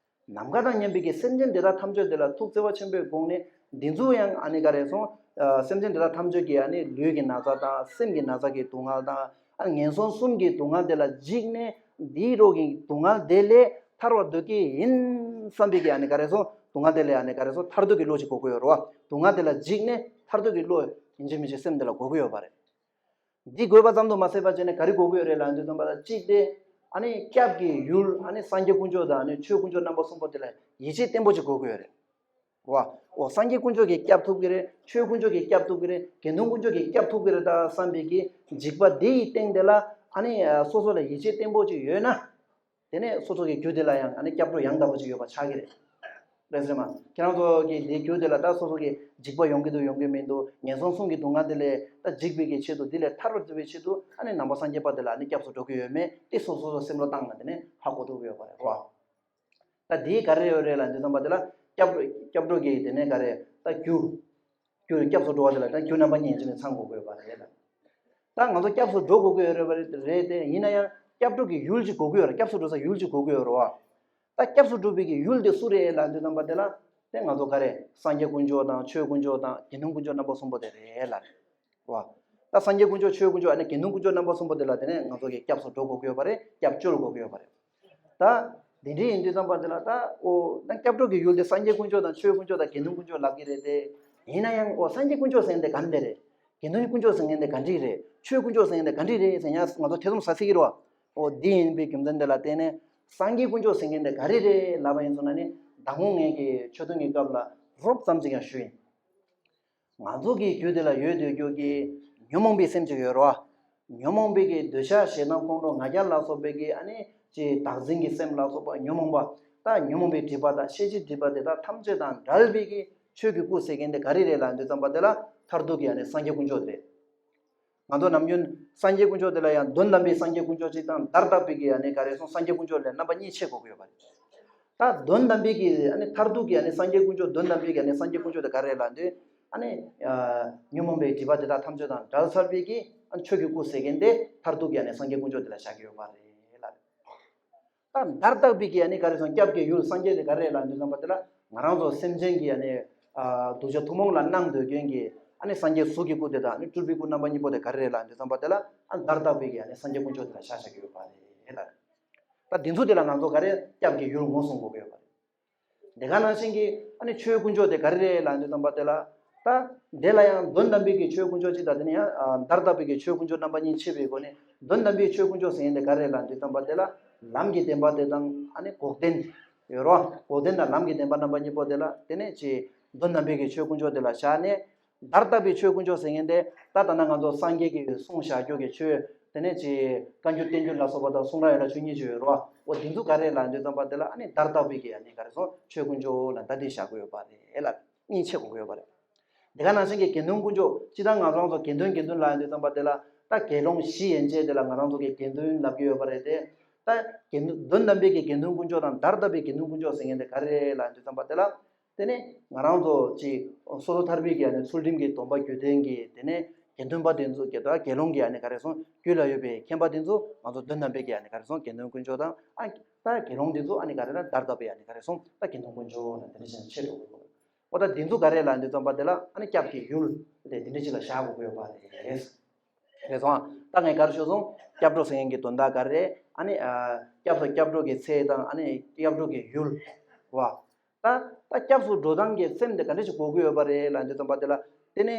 ནམ་མཁའ་དང་མཉམ་པའི་གི་སེམས་ཅན་དེ་དག་ཐམས་ཅད་དེ་ལ་ཐུགས་བརྩེ་བ་ཆེན་པོས་དགོངས་ནས་འདི་ཚོ་ཡང་ཨ་ནི་ག་རེ་སོང་། ཨ་སེམས་ཅན་དེ་དག་ཐམས་ཅད་ཀྱི་ཨ་ནི་ལུས་ཀྱི་ན་ཚ་དང་སེམས་ཀྱི་ན་ཚ་གི་སྡུག་བསྔལ་དང་ཨ་ངན་སོང་གསུམ་གྱི་སྡུག་བསྔལ་དེ་ལ་འཇིགས་ནས་འདིའི་རོ་གི་སྡུག་བསྔལ་དེ་ལས་ཐར་བར་འདོད་ཀྱི་ཡིན་བསམ་པའི་གི་ཨ་ནི་ག་རེ་སོང་སྡུག་བསྔལ་དེ་ལས་ཨ་ནི་ག་རེ་སོང་ཐར་འདོད་ཀྱི་བློ་ཞིག་དགོས་ཀྱི་ཡོད་རེད་བ། སྡུག་བསྔལ་དེ་ལ་འཇིགས་ནས་ཐར་འདོད་ཀྱི་བློ་ཡིན་གཅིག་མིན་གཅིག་སེམས་དེ་ལ་དགོས་ཀྱི་ཡོད་པ་རེད། འདི་དགོས་པ་ཙམ་དུ་མ་ཟད་པ་བྱས་ནས་ག་རེ་དགོས་ཀྱི་ཡོད་རེད་ལབ་དུས་ཙམ་པ་ལ་གཅིག་དེ་ཨ་ནི་སྐྱབས་ཀྱི་ཡུལ་ཨ་ནི་སངས་རྒྱས་དཀོན་མཆོག་དང་ཨ་ནི་ཆོས་དཀོན་མཆོག་རྣམ་པ་གསུམ་པོ་དེ་ལ་ཡིད་ཆེས་བརྟན་པོ་ཅིག་དགོས་ཀྱི་ཡོད་རེད། བ། འོ་སངས་རྒྱས་དཀོན་མཆོག་གིས་སྐྱབས་ཐུབ་ཀྱི་རེད། ཆོས་དཀོན་མཆོག་གིས་སྐྱབས་ཐུབ་ཀྱི་རེད། དགེ་འདུན་དཀོན་མཆོག་གིས་སྐྱབས་ཐུབ་ཀྱི་རེད་ད་བསམ་པའི་གི་འཇིགས་པ་དེ་ཡི་སྟེང་དེ་ལ་ཨ་ནི་སོ་སོ་ལ་ཡིད་ཆེས་བརྟན་པོ་ཅིག་ཡོད་ན། དེ་ནས་སོ་སོ་གི་རྒྱུད་དེ་ལ་ཡང་ཨ་ནི་སྐྱབས་འགྲོ་ཡང་དག་པ་ཅིག་ཡོད་པ་ཆགས་ཀྱི་རེད། རེད་ཟེར་མ། ཁྱེད་རང་ཚོ་གི་དེ་རྒྱུད་དེ་ལ་ད་སོ་སོ་གི་འཇིགས་པ་ཡོང་གི་འདུག་ཡོང་གི་མི་འདུག་ངན་སོང་གསུམ་གྱི་སྡུག་བསྔལ་དེ་ལས་ད་འཇིགས་པའི་གི་ཆེད་དུ་དེ་ལས་ཐར་བར་འདོད་པའི་ཆེད་དུ་ཨ་ནི་ནང་པ་སངས་རྒྱས་པ་དེ་ལ་ཨ་ནི་སྐྱབས་སུ་འགྲོ་གི་ཡོད་མེད་དེ་སོ་སོ་སོ་སེམས་བློ་བཏང་ན་དེ་ནས་ཧ་གོ་ཐུབ་ཀྱི་ཡོད་པ་རེད་རོ། ད་དེའི་ག་རེ་ཡོད་རེད་ལབ་དུས་ཙམ་པ་དེ་ལ་སྐྱབས་སྐྱབས་འགྲོ་གི་དེ་ནས་ག་རེ་ད་རྒྱུ། རྒྱུ་སྐྱབས་སུ་འགྲོ་བ་དེ་ལ་ད་རྒྱུ་རྣམ་པ་གཉིས་ཅི་ནས་ཚང་དགོས་དགོས་པ་རེད་ལ། ད་ང་ཚོ་སྐྱབས་སུ་འགྲོ་དགོས་ཀྱི་ཡོད་རེད་པ་རེད་དེ་ཡིན་ན་ཡང་སྐྱབས་འགྲོ་གི་ཡུལ་ཅིག་དགོས་ཀྱི་ཡོད་རེད། སྐྱབས་སུ་འགྲོ་ས་ཡུལ་ཅིག་དགོས་ཀྱི་ཡོད་རེད་བ། ད་སྐྱབས་སུ་འགྲོ་བའི་གི་ཡུལ་དེ་སུ་རེད་ལབ་དུས་ཙམ་པ་དེ་ལ་དེ་ང་ཚོ་ག་རེ་སངས་རྒྱས་དཀོན་མཆོག་དང་ཆོས་དཀོན་མཆོག་དང་དགེ་འདུན་དཀོན་མཆོག་རྣམ་པ་གསུམ་པོ་དེ་རེད་ལ། བ། ད་སངས་རྒྱས་དཀོན་མཆོག་ཆོས་དཀོན་མཆོག་ཨ་ནི་དགེ་འདུན་དཀོན་མཆོག་རྣམ་པ་གསུམ་པོ་དེ་ལ་དེ་ནས་ང་ཚོ་གི་སྐྱབས་སུ་འགྲོ་དགོས་ཀྱི་ཡོད་པ་རེད། སྐྱབས་བཅོལ་དགོས་ཀྱི་ཡོད་པ་རེད། ད། དེ་འདྲ་ཡིན་དུས་ཙམ་པ་དེ་ལ་ད་ཨོ་ད་སྐྱབས་འགྲོ་གི་ཡུལ་དེ་སངས་རྒྱས་དཀོན་མཆོག་དང་ཆོས་དཀོན་མཆོག་དང་དགེ་འདུན་དཀོན་མཆོག་ལབ་ཀྱི་རེད་དེ། ཡིན་ན་ཡང་ཨོ་སངས་རྒྱས་དཀོན་མཆོག་ཟེར་མཁན་དེ་ག་འདྲ་རེད། དགེ་འདུན་དཀོན་མཆོག་ཟེར་མཁན་དེ་ག་འདྲ་རེད། ཆོས་དཀོན་མཆོག་ཟེར་མཁན་དེ་ག་འདྲ་རེད་ཟེར་ཡང་ང་ཚོ་ཐེ་ཚོམ་ཟ་སྲིད་ཀྱི་རེད་བ། ཨོ་འདི་ཡིན་པའི་རྒྱུ་མཚན་དེ་ལ་བརྟེན་ནས་སངས་རྒྱས་དཀོན་མཆོག་ཟེར་མཁན་དེ་ག་རེ་རེད་ལབ་པ་ཡིན་སོང་ན་ནི་ཟླ་ངོ་ངེད་ཀྱི་ཆོས་ཐུན་གྱི་སྐབས་ལ་རོབ་ཙམ་ཅིག་ཡང་ཞུས་ཡིན། ང་ཚོ་གི་རྒྱུད་དེ་ལ་ཡོད་དུས་རྒྱུད་ཀྱི་ཉོན་མོངས་པའི་སེམས་ཅིག་ཡོད་རེད་བ། ཉོན་མོངས་པའི་གི་འདོད་ཆགས་ཞེ་སྡང་ཁོང་ཁྲོ་ང་རྒྱལ་ལ་སོགས་པའི་གི་ཨ་ནི་ཅིག་བདག་འཛིན་གྱི་སེམས་ལ་སོགས་པ་ཉོན་མོངས་པ། ད་ཉོན་མོངས་པའི་སྒྲིབ་པ་དང་ཤེས་བྱའི་སྒྲིབ་པ་དེ་དག་ཐམས་ཅད་དང་བྲལ་བའི་གི་ཆོས་ཀྱི་སྐུ་ཟེར་མཁན་དེ་ག་རེ་རེད་ལབ་དུས་ཙམ་པ་དེ་ལ་མཐར་ཐུག་གི་ཨ་ནི་སངས་རྒྱས་དཀོན་མཆོག་དེ་རེད། ང་ཚོ་ནམ་རྒྱུན་སངས་རྒྱས་དཀོན་མཆོག་དེ་ལ་ཡང་དོན་དམ་པའི་སངས་རྒྱས་དཀོན་མཆོག་ཅིག་དང་བརྡ་དག་པའི་གི་ཨ་ནི་ག་རེ་སོང་སངས་རྒྱས་དཀོན་མཆོག་ལས་རྣམ་པ་གཉིས་ཕྱེ་དགོས་ཀྱི་ཡོད་པ་རེད། ད་དོན་དམ་པའི་གི་ཨ་ནི་མཐར་ཐུག་གི་ཨ་ནི་སངས་རྒྱས་དཀོན་མཆོག་དོན་དམ་པའི་གི་ཨ་ནི་སངས་རྒྱས་དཀོན་མཆོག་དེ་ག་རེ་རེད་ལབ་དུས་ཨ་ནི་ཉོན་མོངས་པའི་སྒྲིབ་པ་དེ་དག་ཐམས་ཅད་དང་བྲལ་ཚར་བའི་གི་ཨ་ནི་ཆོས་ཀྱི་སྐུ་ཟེར་མཁན་དེ་མཐར་ཐུག་གི་ཨ་ནི་སངས་རྒྱས་དཀོན་མཆོག་དེ་ལ་བཞག་གི་ཡོད་པ་རེད་ལ། ད་བརྡ་དག་པའི་གི་ཨ་ནི་ག་རེ་སོང་སྐྱབས་ཀྱི་ཡུལ་སངས་རྒྱས་དེ་ག་རེ་རེད་ལབ་དུས་ཙམ་པ་དེ་ལ་ང་རང་ཚོ་སེམས་ཅན་གྱི་ཨ་ནི་གདུལ་བྱ་ཐུན་མོང་ལ་སྣང་འདོད་མཁན་གྱི་ཨ་ནི་སངས་རྒྱས་གཟུགས་ཀྱི་སྐུ་དེ་དང་ཨ་ནི་སྤྲུལ་པའི་སྐུ་རྣམ་པ་གཉིས་པོ་དེ་ག་རེ་རེད་ལབ་དུས་ཙམ་པ་དེ་ལ་ཨ་བརྡ་དག་པའི་གི་ཨ་ནི་སངས་རྒྱས་དཀོན་མཆོག་དེ་ལ་བཞག་བཞག་གི་ཡོད་པ་རེད་ལ། ད་དེ་ཚོ་དེ་ལ་ང་ཚོ་ག་རེ་སྐྱབས་ཀྱི་ཡུལ་ངོས་བཟུང་དགོས་ཀྱི་ཡོད་པ་རེད། དེ་ག་ནང་བཞིན་གྱི་ཨ་ནི་ཆོས་དཀོན་མཆོག་དེ་ག་རེ་རེད་ལབ་དུས་ཙམ་པ་དེ་ལ། ད་དེ་ལ་ཡང་དོན་དམ་པའི་གི་ཆོས་དཀོན་མཆོག་ཅིག་དང་དེ་ནས་ཡང་བརྡ་དག་པའི་གི་ཆོས་དཀོན་མཆོག་རྣམ་པ་གཉིས་ཕྱེ་བའི་སྒོ་ནས་དོན་དམ་པའི་ཆོས་དཀོན་མཆོག་ཟེར་མཁན་དེ་ག་རེ་རེད་ལབ་དུས་ཙམ་པ་དེ་ལ་ ལམ་གྱི་བདེན་པ་དེ་དང་ཨ་ནི་འགོག་བདེན་ཡོད་རོ། འགོག་བདེན་དང་ལམ་གྱི་བདེན་པ་རྣམ་པ་གཉིས་པོ་དེ་ལ་དེ་ནས་ཅི་དོན་དམ་པའི་གི་ཆོས་དཀོན་མཆོག་དེ་ལ་བཞག་ནས། བརྡར་བཏབ་པའི་ཆོས་དཀོན་མཆོག་ཟེར་མཁན་དེ་ད་ད་ན་ང་ཚོ་སངས་རྒྱས་ཀྱི་གསུང་བཞག་རྒྱུ་གི་ཆོས། དེ་ནས་ཅི་བཀའ་འགྱུར་བསྟན་འགྱུར་ལ་སོགས་པ་དང་གསུང་རབ་ཡན་ལག་བཅུ་གཉིས་ཅིག་ཡོད་རོ། འོ་དེ་ཚོ་ག་རེ་ལ་འདོད་ཙམ་པ་དེ་ལ་ཨ་ནི་བརྡར་བཏབ་པའི་གི་ཨ་ནི་ག་རེ་སོང་ཆོས་དཀོན་མཆོག་ལ་ད་དེ་བཞག་གི་ཡོད་པ་རེད་ལ། གཉིས་ཕྱེ་དགོས་ཀྱི་ཡོད་པ་རེད། དེ་ག་ནང་བཞིན་གྱི་དགེ་འདུན་དཀོན་མཆོག་སྤྱི་དང་ང་རང་ཚོ་དགེ་འདུན་དགེ་འདུན་ལ་འདོད་ཙམ་པ་དེ་ལ་ད་དགེ་སློང་བཞི་ཡན་ཆད་དེ་ལ་ང་རང་ཚོ་གི་དགེ་འདུན་ལབ་ཀྱི་ཡོད་པ་རེད་དེ། ད་དགེ་འདུན་དོན་དམ་པའི་གི་དགེ་འདུན་དཀོན་མཆོག་དང་བརྡར་བཏབ་པའི་དགེ་འདུན་དཀོན་མཆོག་ཟེར་མཁན་དེ་ག་རེ་རེད་ལ་འདོད་ཙམ་པ་དེ་ལ། དེ་ནས་ང་རང་ཚོ་ཅིག་སོ་སོ་ཐར་པའི་གི་ཨ་ནི་ཚུལ་ཁྲིམས་ཀྱི་སྡོམ་པ་རྒྱུད་ལྡན་གྱི་དེ་ནས་དགེ་འདུན་པ་དེ་ཚོ་དགེ་དགེ་སློང་གི་ཨ་ནི་ག་རེ་སོང་རྒྱུད་ལ་ཡོད་པའི་མཁན་པ་དེ་ཚོ་ང་ཚོ་དོན་དམ་པའི་གི་ཨ་ནི་ག་རེ་སོང་དགེ་འདུན་དཀོན་མཆོག་དང་ཨ་ད་དགེ་སློང་དེ་ཚོ་ཨ་ནི་ག་རེ་ན་བརྡར་བཏབ་པའི་ཨ་ནི་ག་རེ་སོང་ད་དགེ་འདུན་དཀོན་མཆོག་ན་དེ་འདྲ་བཞིན་ཆེ་འགྲོ་དགོས། འོ་ད་དེ་ཚོ་ག་རེ་ལ་འདོད་ཙམ་པ་དེ་ལ་ཨ་ནི་སྐྱབས་ཀྱི་ཡུལ་དེ་དེ་འདྲ་ཅིག་ལ་བཞག་དགོས་ཀྱི་ཡོད་པ་རེད། རེད་སོང་ད་ངས་ག་རེ་ཞུ་སོང་སྐྱབས་འགྲོ་ཟེར་མཁན་གྱི་དོན་དག་ག་རེ་རེད། ཨ་ནི་ཨ་སྐྱབས་སུ་སྐྱབས་འགྲོ་གི་ཚེ་དང་ཨ་ནི་སྐྱབས་འགྲོ་གི་ཡུལ་བ། ད་ད་སྐྱབས་སུ་འགྲོ་སྟངས་ཀྱི་སེམས་དེ་ག་འདྲ་ཞིག་དགོས་ཀྱི་ཡོད་པ་རེད་ལབ་དུས་ཙམ་པ་དེ་ལ། དེ་ནས་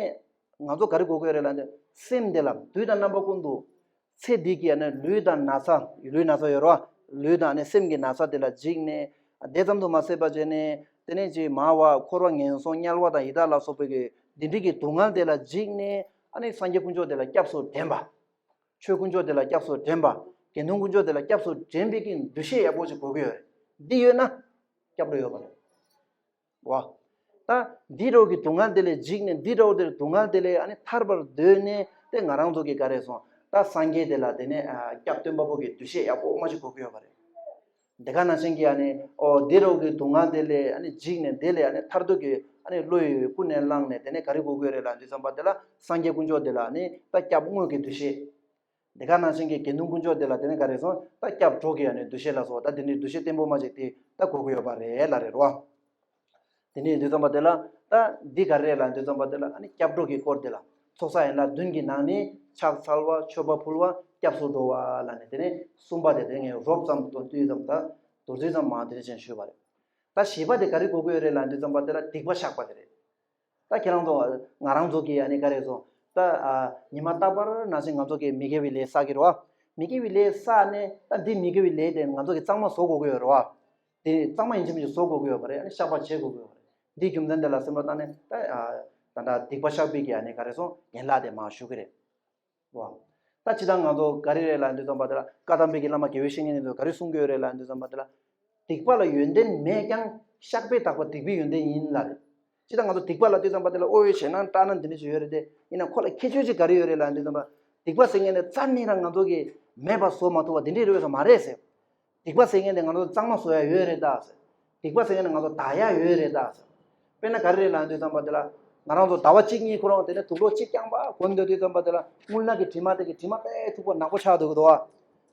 ང་ཚོ་ག་རེ་དགོས་ཀྱི་ཡོད་རེད་ལབ་དུས་སེམས་དེ་ལ་དུས་དང་རྣམ་པ་ཀུན་ཏུ་ཚེ་འདི་གི་ཨ་ནི་ལུས་དང་ན་ཚ་ལུས་ན་ཚ་ཡོད་རོ། ལུས་དང་ཨ་ནི་སེམས་ཀྱི་ན་ཚ་དེ་ལ་འཇིགས་ནས་དེ་ཙམ་དུ་མ་ཟད་པ་བྱས་ནས་དེ་ནས་ཅིག་མ་བ་འཁོར་བ་ངན་སོང་དམྱལ་བ་དང་ཡི་དྭགས་ལ་སོགས་པའི་གི་འདི་འདྲའི་གི་སྡུག་བསྔལ་དེ་ལ་འཇིགས་ནས་ཨ་ནི་སངས་རྒྱས་དཀོན་མཆོག་དེ་ལ་སྐྱབས་སུ་འདྲེན་པ། ཆོས་དཀོན་མཆོག་དེ་ལ་སྐྱབས་སུ་འདྲེན་པ། དགེ་འདུན་དཀོན་མཆོག་དེ་ལ་སྐྱབས་སུ་འདྲེན་པའི་གི་འདུ་ཤེས་ཡག་པོ་ཞིག་དགོས་ཀྱི་ཡོད་རེད། འདི་ཡོད་ན་སྐྱབས་འགྲོ་ཡོད་པ་རེད། བ། ད་འདི་འདྲ་བོ་གི་སྡུག་བསྔལ་དེ་ལས་འཇིགས་ནས་འདི་འདྲ་བོ་དེར་སྡུག་བསྔལ་དེ་ལས་ཨ་ནི་ཐར་པར་འདོད་ནས་དེ་ང་རང་ཚོ་གི་ག་རེ་སོང་ད་སངས་རྒྱས་དེ་ལ་དེ་ནས་ཨ་སྐྱབས་སྟོན་པ་པོ་གི་འདུ་ཤེས་ཡག་པོ་མ་ཞིག་དགོས་ཀྱི་ཡོད་པ་རེད། དེ་ག་ནང་བཞིན་གྱི་ཨ་ནི་ཨོ་འདི་འདྲ་བོ་གི་སྡུག་བསྔལ་དེ་ལས་ཨ་ནི་འཇིགས་ནས་དེ་ལས་ཨ་ནི་ཐར་འདོད་ཀྱི་ཨ་ནི་བློ་ཡིས་ཀུན་ནས་བསླངས་ནས་དེ་ནས་ག་རེ་དགོས་ཀྱི་ཡོད་རེད་ལབ་དུས་ཙམ་པ་དེ་ལ་སངས་རྒྱས་དཀོན་མཆོག་དེ་ལ་ཨ་ནི་ད་སྐྱབས་དངོས་ཀྱི་འདུ་ཤེས། དེ་ག་ནང་བཞིན་གྱི་དགེ་འདུན་དཀོན་མཆོག་དེ་ལ་དེ་ནས་ག་རེ་སོང་ད་སྐྱབས་འགྲོ་གི་ཡ་ནི་འདུ་ཤེས་ལ་སོགས་ད་དེ་འདྲའི་འདུ་ཤེས་བརྟན་པོ་མ་ཅིག་དེ་ད་དགོས་ཀྱི་ཡོད་པ་རེད་ལ་རེད་རོ། དེ་ནས་འདུག་ཙམ་པ་དེ་ལ་ད་འདི་ག་རེ་རེད་ལ་འདུག་ཙམ་པ་དེ་ལ་ཨ་ནི་སྐྱབས་འགྲོ་གི་སྐོར་དེ་ལ་ཚོགས་བསགས་ཡན་ལག་བདུན་གྱི་ནང་ནས་ཕྱག་འཚལ་བ་མཆོད་པ་ཕུལ་བ་སྐྱབས་སུ་འགྲོ་བ་ལ་ནི་དེ་ནས་གསུམ་པ་དེ་དེ་ངས་རོབ་ཙམ་དུ་བསྡུས་ཙམ་ད་མདོར་བསྡུས་ཙམ་མ་དེ་ནས་ཅན་ཞུས་པ་རེད། ད་བཞི་པ་དེ་ག་རེ་དགོས་ཀྱི་ཡོད་རེད་ལ་འདུག་ཙམ་པ་དེ་ལ་སྡིག་པ་བཤགས་པ་དེ་རེད། ད་ཁྱེད་རང་ཚོ་ང་རང་ཚོ་གི་ཨ་ནི་ག་རེ་ཚོ་ད་ཨ་ཉི་མ་རྟག་པར་ནང་བཞིན་ང་ཚོ་གི་མི་དགེ་བའི་ལས་བསགས་ཀྱི་རེད་བ། མི་དགེ་བའི་ལས་བསགས་ནས་ད་འདི་མི་དགེ་བའི་ལས་དེ་ང་ཚོ་གི་གཙང་མ་བཟོ་དགོས་ཀྱི་ཡོད་རེད་བ། དེ་གཙང་མ་ཡིན་གཅིག་མིན་གཅིག་བཟོ་དགོས་ཀྱི་ཡོད་པ་རེད། ཨ་ནི་བཤགས་པ་བྱེད་དགོས་ཀྱི་ཡོད་པ་རེད། འདིའི་རྒྱུ་མཚན་དེ་ལ་སེམས་ལ་བཏང་ནས་ད་ཨ་ད་ལྟ་སྡིག་པ་བཤགས་པའི་གི་ཨ་ནི་ག་རེ་ཚོ་ཡན་ལག་དེ་མར་ཞུ་གི་རེད། བ། ད་ཅི་ད་ང་ཚོ་ག་རེ་རེད་ལབ་འདུག་ཙམ་པ་དེ་ལ་བཀའ་གདམས་པའི་གི་བླ་མ་དགེ་བའི་བཤེས་གཉེན་ཚོས་ག་རེ་གསུང་གི་ཡོད་རེད་ལབ་འདུག་ཙམ་པ་དེ་ལ། སྡིག་པ་ལ་ཡོན་ཏན་མེད་ཀྱང་བཤགས་པས་དག་པ་སྡིག་པའི་ཡོན་ཏན་ཡིན་ལ་རེད། ཅི་ད་ང་ཚོ་སྡིག་པ་ལབ་དུས་ཙམ་པ་དེ་ལ་ཨོ་ཡོད་ཞེ་ན་སྐྲག་ན་འདི་འདྲ་ཞིག་ཡོད་རེད་དེ་ཡིན་ན་ཁོ་ལ་ཁྱད་ཆོས་ཅིག་ག་རེ་ཡོད་རེད་ལབ་འདུག་ཙམ་པ། སྡིག་པ་ཟེར་མཁན་དེ་རྩ་ནས་རང་ང་ཚོ་གི་མེད་པ་བཟོ་མ་ཐུབ་པ་འདི་འདྲའི་རེད་ཟེར་མ་རེད་ཟེར། སྡིག་པ་ཟེར་མཁན་དེ་ང་ཚོ་གཙང་མ་བཟོ་ཡ་ཡོད་རེད་ད་ཟེར། སྡིག་པ་ཟེར་མཁན་དེ་ང་ཚོ་དག་ཡ་ཡོད་རེད་ད་ཟེར། དཔེར་ན་ག་རེ་རེད་ལབ་དུས་ཙམ་པ་དེ་ལ། ང་རང་ཚོ་ཟླ་བ་གཅིག་གཉིས་ཁོ་རང་དེ་ནས་དུག་སློག་གཅིག་རྐྱང་པ་གོན་སྡོད་དུས་ཙམ་པ་དེ་ལ་རྔུལ་ནག་གི་དྲི་མ་དེ་གི་དྲི་མ་དཔེ་མཐུག་པོ་ནག་པོ་ཆགས་འདུག་གི་འདུག་བ།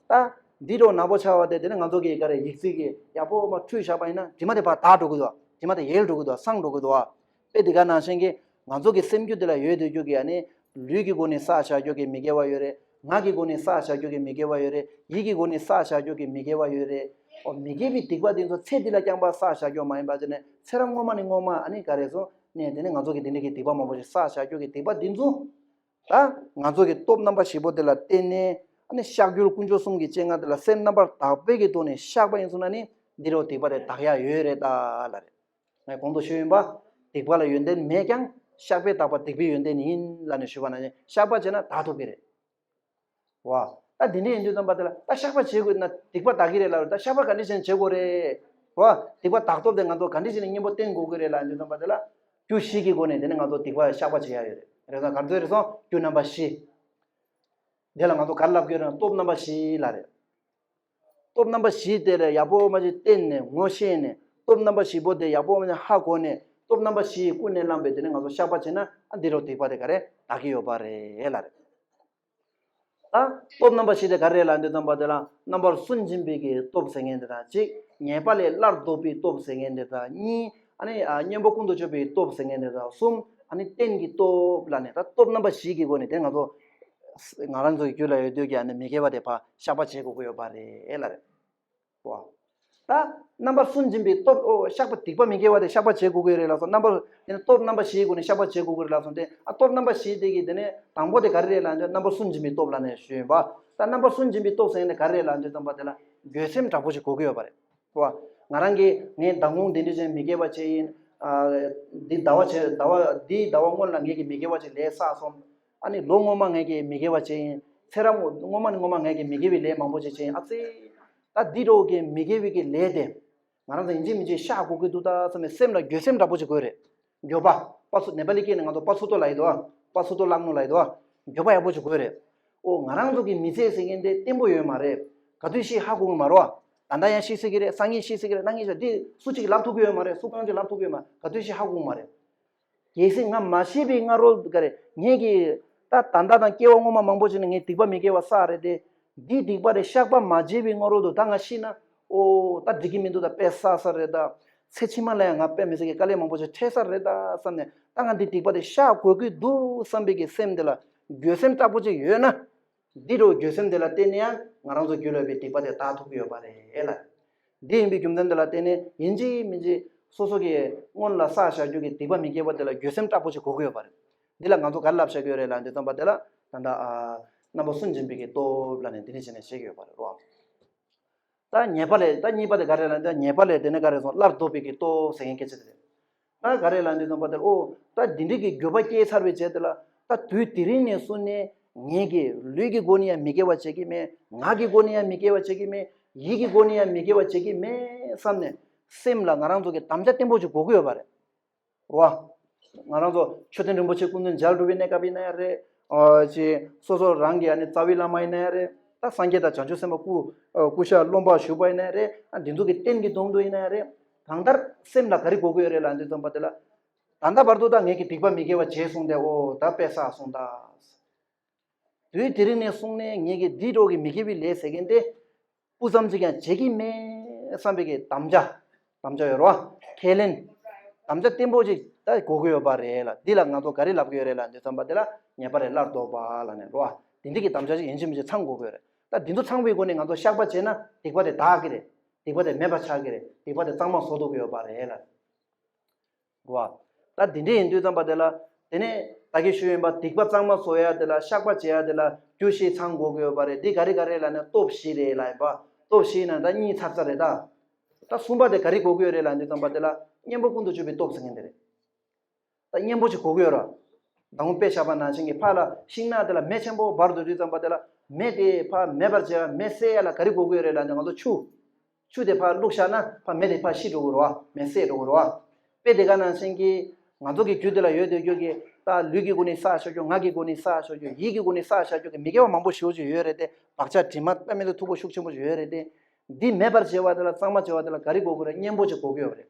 ད། འདི་འདྲ་ནག་པོ་ཆགས་པ་དེ་དེ་ནས་ང་ཚོ་གི་ག་རེ་ཡིག་རྩིས་ཀྱི་ཡག་པོ་མ་འཁྲུད་བཞག་པ་ཡིན་ན་དྲི་མ་དེ་ཕར་དག་འགྲོ་གི་འདུག་དྲི་མ་དེ་ཡལ་འགྲོ་གི་འདུག་སངས་འགྲོ་གི་འདུག་བ། དཔེ་འདི་ག་ནང་བཞིན་གྱི་ང་ཚོ་གི་སེམས་རྒྱུད་དེ་ལ་ཡོད་དེ་རྒྱུ་གི་ཨ་ནི། ལུས་ཀྱི་སྒོ་ནས་བསགས་བཞག་རྒྱུ་གི་མི་དགེ་བ་ཡོད་རེད། ངག་གི་སྒོ་ནས་བསགས་བཞག་རྒྱུ་གི་མི་དགེ་བ་ཡོད་རེད། ཡིད་ཀྱི་སྒོ་ནས་བསགས་བཞག་རྒྱུ་གི་མི་དགེ་བ་ཡོད་རེད། ཨོ་མི་དགེ་བའི་སྡིག་པ་འདི་ཚོ་ཚེ་འདི་ལ་རྐྱང་པ་བསགས་བཞག་རྒྱུ་མ་ཡིན་པ་བྱས་ནས་ཚེ་རབས་སྔོན་མ་ནས་སྔོན་མ་ཨ་ནི་ག་རེ་སོང་ནས་དེ་ནས་ང་ཚོ་གི་དེ་འདྲ་གི་སྡིག་པ་མང་པོ་ཞིག་བསགས་བཞག་རྒྱུ་གི་སྡིག་པ་འདི་ཚོ། ད་ང་ཚོ་གི་སྟོབས་རྣམ་པ་བཞི་པོ་དེ་ལ་བརྟེན་ནས་ཨ་ནི་བཤགས་རྒྱུད་དཀོན་མཆོག་གསུམ་གྱི་སྤྱན་སྔར་དེ་ལ་སེམས་རྣམ་པར་དག་པའི་གི་ཐོག་ནས་བཤགས་པ་ཡིན་སོང་ན་ནི་འདི་རུ་སྡིག་པ་དེ་དག་ཡ་ཡོད་རེད་ད་ལ་རེད། ངས་གོང་དུ་ཞུས་ཡིན་པ། སྡིག་པ་ལ་ཡོན་ཏན་མེད་ཀྱང་བཤགས་པས་དག་པ་སྡིག་པའི་ཡོན་ཏན་ཡིན་ལ་ནི་ཞུས་པ་ན་ནི་བཤགས་པ་བྱས་ན་དག་ཐུབ་ཀྱི་རེད། བ། ད་འདི་འདྲ་ཡིན་དུས་ཙམ་པ་དེ་ལ་ད་བཤགས་པ་བྱེད་དགོས་ན་སྡིག་པ་དག་གི་རེད་ལ་ད་བཤགས་པ་ག་འདྲ་བྱས་ནས་བྱེད་དགོས་རེད། བ། སྡིག་པ་དག་ཐོབ་དེ་ང་ཚོ་ག་འདྲ་བྱས་ནས་གཉེན་པོ་བསྟེན་དགོས་ཀྱི་རེད་ལ་ཡིན་དུས་ཙམ་པ་དེ་ལ། རྒྱུ་བཞི་གི་སྒོ་ནས་དེ་ནི་ང་ཚོ་སྡིག་པ་བཤགས་པ་བྱེད་ཡ་ཡོད་རེད། རེད་ད་ག་ཚོད་རེད་སོང་རྒྱུ་རྣམ་པ་བཞི། དེ་ལ་ང་ཚོ་ག་རེ་ལབ་ཀྱི་ཡོད་རེད་ན་སྟོབས་རྣམ་པ་བཞི་ལ་རེད། སྟོབས་རྣམ་པ་བཞི་དེ་ལ་ཡག་པོ་མ་ཅིག་བསྟེན་ནས་ངོ་ཤེས་ནས་སྟོབས་རྣམ་པ་བཞི་པོ་དེ་ཡག་པོ་མ་ཅིག་ཧ་གོ་ནས་སྟོབས་རྣམ་པ་བཞི་ཀུན་ནས་བསླངས་པའི་དེ་ནས་ང་ཚོ་བཤགས་པ་བྱས་ན་ཨ་འདི་རུ་སྡིག་པ་དེ་ག་རེ་དག་གི་ཡོད་པ་རེད་ལ་རེད། ཨ་སྟོབས་རྣམ་པ་བཞི་དེ་ག་རེ་ལ་འདི་ཙམ་པ་དེ་ལ་རྣམ་པར་སུན་འབྱིན་པའི་གི་སྟོབས་ཟེར་མཁན་དེ་དང་གཅིག་ཉེས་པ་ལས་སླར་ལྡོག་པའི་སྟོབས་ཟེར་མཁན་དེ་དང་གཉིས། ཨ་ནི་ཨ་གཉེན་པོ་ཀུན་ཏུ་སྤྱོད་པའི་སྟོབས་ཟེར་མཁན་དེ་དང་གསུམ། ཨ་ནི་རྟེན་གྱི་སྟོབས་ལ་ནི་ད་སྟོབས་རྣམ་པ་བཞི་གི་སྒོ་ནས་དེ་ང་ཚོ་ང་རང་ཚོའི་རྒྱུད་ལ་ཡོད་དུས་ཀྱི་ཨ་ནི་མི་དགེ་བ་དེ་ཕར་བཤགས་པ་བྱེད་དགོས་ཀྱི་ཡོད་པ་རེད་ལ་རེད། བ། ད་རྣམ་པར་སུན་འབྱིན་པའི་སྟོབས་ཨོ་བཤགས་པ་སྡིག་པ་མི་དགེ་བ་དེ་བཤགས་པ་བྱེད་དགོས་ཀྱི་རེད་ལ་སོང་རྣམ་པར་དེ་ནི་སྟོབས་རྣམ་པ་བཞིའི་སྒོ་ནས་བཤགས་པ་བྱེད་དགོས་ཀྱི་རེད་ལ་སོང་སྟེ་ཨ་སྟོབས་རྣམ་པ་བཞི་དེ་གི་དེ་ནི་དང་པོ་དེ་ག་རེ་རེད་ལ་འདོད་རྣམ་པར་སུན་འབྱིན་པའི་སྟོབས་ལ་ནས་ཞུས་ཡིན་པ། ད་རྣམ་པར་སུན་འབྱིན་པའི་སྟོབས་ཟེར་ནས་ག་རེ་རེད་ལ་འདོད་ཙམ་པ་དེ་ལ། འགྱོད་སེམས་དྲག་པོ་ཞིག་དགོས་ཀྱི་ཡོད་པ་རེད། རེད་བ། ང་རང་གིས་ངས་མདང་དགོང་འདི་འདྲ་ཅན་མི་དགེ་བ་བྱས་ཡིན། ཨ། འདི་ཟླ་བ་བྱས་ཟླ་བ་འདིའི་ཟླ་བ་སྔོན་ལ་ངས་ཀྱི་མི་དགེ་བ་ཅིག་ལས་བསགས་སོང་། ཨ་ནི་ལོ་སྔོན་མ་ངས་ཀྱི་མི་དགེ་བ་བྱས་ཡིན། ཚེ་རབས་སྔོན་མ་ནས་སྔོན་མ་ངས་ཀྱི་མི་དགེ་བའི་ལས་མང་པོ་ཅིག་བྱས་ཡིན། ཨ་ཙི། ད་འདི་འདྲ་བོ་གི་མི་དགེ་བའི་གི་ལས་དེ། ང་རང་ཚོ་ཡིན་གཅིག་མིན་གཅིག་བཤགས་དགོས་ཀྱི་འདུག་ད་བསམ་ནས་སེམས་ལ་འགྱོད་སེམས་དྲག་པོ་ཅིག་དགོས་རེད། འགྱོད་པ། པ་སུ་ནེ་པ་ལི་སྐད་ནས་ང་ཚོ་པ་སུ་ཏོ་ལབ་ཡི་འདུག་ཨ། པ་སུ་ཏོ་ལབ་ནོ་ལབ་ཡི་འདུག་ཨ། འགྱོད་པ་ཡག་པོ་ཅིག་དགོས་རེད། ཨོ། ང་རང་ཚོ་གི་མི་ཚེ་ཟེར་མཁན་དེ་བརྟན་པོ་ཡོད་མ་རེད། ག་དུས་ཤི་ཧ་གོ་གི་མ་རེད་ཨ། ད་ལྟ་ཡང་ཤི་སྲིད་ཀྱི་རེད། སང་ཉིན་ཤི་སྲིད་ཀྱི་རེད། གནངས་ཉིན་ཤི། འདི་སུ་གཅིག་གིས་ལབ་ཐུབ་ཀྱི་ཡོད་མ་རེད། སུ་གང་གིས་ལབ་ཐུབ་ཀྱི་ཡོད་མ་རེད། ག་དུས་ཤི་ཧ་གོ་གི་མ་རེད། གལ་སྲིད་ང་མ་ཤི་བའི་སྔ་རོལ་ག་རེ་ངས་ཀྱི་ད་ད་ལྟ་དང་སྐྱེ་བ་སྔོན་མ་མང་པོ་ཅིག་ནས་ངས་སྡིག་པ་མི་དགེ་བ་བསགས་རེད་དེ། འདིའི་སྡིག་པ་དེ་བཤགས་པ་མ་བྱས་པའི་སྔ་རོལ་དུ་ད་ང་ཤི་ན། ཨོ། ད་འགྲིག་གི་མི་འདུག་ད་དཔེ་བསགས་ས་རེད་ད། ཚེ་ཕྱི་མ་ལ་ཡང་ང་དཔེ་མི་སྲིད་ཀྱི་དཀའ་ལས་མང་པོ་ཅིག་འཕྲད་ས་རེད་ད་བསམ་ནས། ད་ང་འདི་སྡིག་པ་དེ་བཤགས་དགོས་ཀྱི་འདུག་བསམ་པའི་གི་སེམས་དེ་ལ་འགྱོད་སེམས་དྲག་པོ་ཅིག་ཡོད་ན། འདི་འདྲ་བོ་འགྱོད་སེམས་དེ་ལ་བརྟེན་ནས་ཡང་ང་རང་ཚོ་རྒྱུད་ལ་ཡོད་པའི་སྡིག་པ་དེ་དག་ཐུབ་ཀྱི་ཡོད་པ་རེད་ལ། འདི་ཡིན་པའི་རྒྱུ་མཚན་དེ་ལ་བརྟེན་ནས་ཡིན་གཅིག་མིན་གཅིག་སོ་སོ་གིས་སྔོན་ལ་བསགས་བཞག་རྒྱུ་གི་སྡིག་པ་མི་དགེ་བ་དེ་ལ་འགྱོད་སེམས་དྲག་པོ་ཞིག་དགོས་ཀྱི་ཡོད་པ་རེད། འདི་ལ་ང་ཚོ་ག་རེ་ལབ་བཞག་གི་ཡོད་རེད་ལབ་དུས་ཙམ་པ་དེ་ལ། ད་ལྟ་ཨ། རྣམ་པ་སུན་འབྱིན་པའི་གི་སྟོབས་ལབ་ནས་འདི་འདྲ་བྱས་ནས་བཤད་ཀྱི་ཡོད་པ་རེད་རོ། ད་ཉེས་པ་ལས། ད་གཉིས་པ་དེ་ག་རེ་ལབ་ན། ད་ཉེས་པ་ལས་དེ་ནས་ག་རེ་སོང་། སླར་ལྡོག་པའི་གི་སྟོབས་ཟེར་མཁན་སྐད་ཆ་དེ་རེད། ད་ག་རེ་ལབ་དུས་ཙམ་པ་དེར། ཨོ། ད་འདི་འདྲའི་གི་འགྱོད་པ་སྐྱེས་ཚར་བའི་རྗེས་དེ་ལ། ད་དུས་དེ་རིང་ནས་བཟུང་ནས་ངས་ཀྱི་ལུས་ཀྱི་སྒོ་ནས་ཡང་མི་དགེ་བ་བྱེད་ཀྱི་མེད། ངག་གི་སྒོ་ནས་ཡང་མི་དགེ་བ་བྱེད་ཀྱི་མེད། ཡིད་ཀྱི་སྒོ་ནས་ཡང་མི་དགེ་བ་བྱེད་ཀྱི་མེད་བསམ་ནས། སེམས་ལ་ང་རང་ཚོ་གི་དམ་བཅའ་བརྟན་པོ་ཅིག་དགོས་ཀྱི་ཡོད་པ་རེད། རེད་བ། ང་རང་ཚོ་མཆོད་རྟེན་རིན་པོ་ཆེ་སྐུ་མདུན་མཇལ་སྒྲུབ་པའི་གནས་སྐབས་ཡིན་ན་ཡང་རེད། ཨ། ཅེ། སོ་སོ་རང་གི་ཨ་ནི་རྩ་བའི་བླ་མ་ཡིན་ན་ཡང་རེད། ད་སངས་རྒྱས་དང་བྱང་ཆུབ་སེམས་དཔའ་སྐུ། ཨ། སྐུ་ཤ་རློན་པ་བཞུགས་པ་ཡིན་ན་ཡང་རེད། ཨ། འདི་ཚོ་གི་རྟེན་གྱི་སྡོམ་དུ་ཡིན་ན་ཡང་རེད། གང་ལྟར་སེམས་ལ་ག་རེ་དགོས་ཀྱི་ཡོད་རེད་ལབ་དུས་ཙམ་པ་དེ་ལ། ད་ལྟ་བར་དུ་ད་ངས་ཀྱི་སྡིག་པ་མི་དགེ་བ་བྱས་སོང་སྟེ། ཨོ། ད་དཔེ་བསགས་སོང་ད། དུས་དེ་རིང་ནས་བཟུང་ནས་ངས་ཀྱི་འདི་འདྲ་བོ་གི་མི་དགེ་བའི་ལས་ཟེར་མཁན་དེ། སྤུ་ཙམ་ཅིག་ཀྱང་བྱེད་ཀྱི་མེད་བསམ་པའི་གི་དམ་བཅའ། དམ་བཅའ་ཡོད་རེད་བ། ཁས་ལེན། དམ་བཅའ་བརྟན་པོ་ཅིག་ད་དགོས་ཀྱི་ཡོད་པ་རེད་ལ། འདི་ལ་ང་ཚོ་ག་རེ་ལབ་ཀྱི་ཡོད་རེད་ལབ་དུས་ཙམ་པ་དེ་ལ། ཉེས་པ་ལས་སླར་ལྡོག་པ་ལབ་ནས་རེད་བ། དེ་འདྲ་གི་དམ་བཅའ་ཅིག་ཡིན་གཅིག་མིན་གཅིག་ཚང་དགོས་ཀྱི་ཡོད་རེད། ད་འདི་ཚོ་ཚང་བའི་སྒོ་ནས་ང་ཚོ་བཤགས་པ་བྱས་ན་སྡིག་པ་དེ་དག་གི་རེད། སྡིག་པ་དེ་མེད་པ་ཆགས་ཀྱི་རེད། སྡིག་པ་དེ་གཙང་མ་བཟོ་ཐུབ་ཀྱི་ཡོད་པ་རེད་ལ། རེད་བ། ད་འདི་འདྲ་ཡིན་དུས་ཙམ་པ་དེ་ལ། དེ་ནས་ད་གིན་ཞུས་ཡིན་པ། སྡིག་པ་གཙང་མ་བཟོ་ཡ་དེ་ལ། བཤགས་པ་བྱེད་ཡ་དེ་ལ་རྒྱུ་བཞི་ཚང་དགོས་ཀྱི་ཡོད་པ་རེད། འདི་ག་རེ་ག་རེ་ལབ་ན། སྟོབས་བཞི་རེད་ལབ་ཡིན་པ། སྟོབས་བཞི་ཡིན་ན་ད་གཉིས་ཚར་ཚར་རེད་ད། ད་གསུམ་པ་དེ་ག་རེ་དགོས་ཀྱི་ཡོད་རེད་ལབ་དུས་ཙམ་པ་དེ་ལ། གཉེན་པོ་ཀུན་ཏུ་སྤྱོད་པའི་སྟོབས་ཟེར་མཁན་དེ་རེད། ད་གཉེན་པོ་ཅིག་དགོས་ཀྱི་ཡོད་ར། ད་དཔེ་བཞག་པ་ནང་བཞིན་གྱི་ཕར་ལ་ཤིང་ནགས་དེ་ལ་མེ་ཆེན་པོ་འབར་འགྲོ་དུས་ཙམ་པ་དེ་ལ། མེ་དེ་ཕར་མེད་པར་བྱེད་ཡ། མེ་བསད་ཡ་ལ་ག་རེ་དགོས་ཀྱི་ཡོད་རེད་ལབ་ན། ང་ཚོ་ཆུ། ཆུ་དེ་ཕར་བླུགས་བཞག་ན་ཕར་མེ་དེ་ཕར་ཤི་འགྲོ་གི་རེད་བ། མེ་བསད་འགྲོ་གི་རེད་བ། དཔེ་དེ་ག་ནང་བཞིན་གྱི། ང་ཚོ་གི་རྒྱུད་དེ་ལ་ཡོད་དེ་རྒྱུ་གི། ད་ལུས་ཀྱི་སྒོ་ནས་བསགས་བཞག་རྒྱུ། ངག་གི་སྒོ་ནས་བསགས་བཞག་རྒྱུ། ཡིད་ཀྱི་སྒོ་ནས་བསགས་བཞག་རྒྱུ་གི་མི་དགེ་བ་མང་པོ་ཞེ་པོ་ཅིག་ཡོད་རེད་དེ། བག་ཆགས་དྲི་མ་དཔེ་མི་སྲིད་མཐུག་པོ་ཤུགས་ཆེན་པོ་ཅིག་ཡོད་རེད་དེ། འདི་མེད་པར་བྱེད་པ་དེ་ལ། གཙང་མ་བྱེད་པ་དེ་ལ་ག་རེ་དགོས་ཀྱི་རེད། གཉེན་པོ་ཅིག་དགོས་ཀྱི་ཡོད་རེད།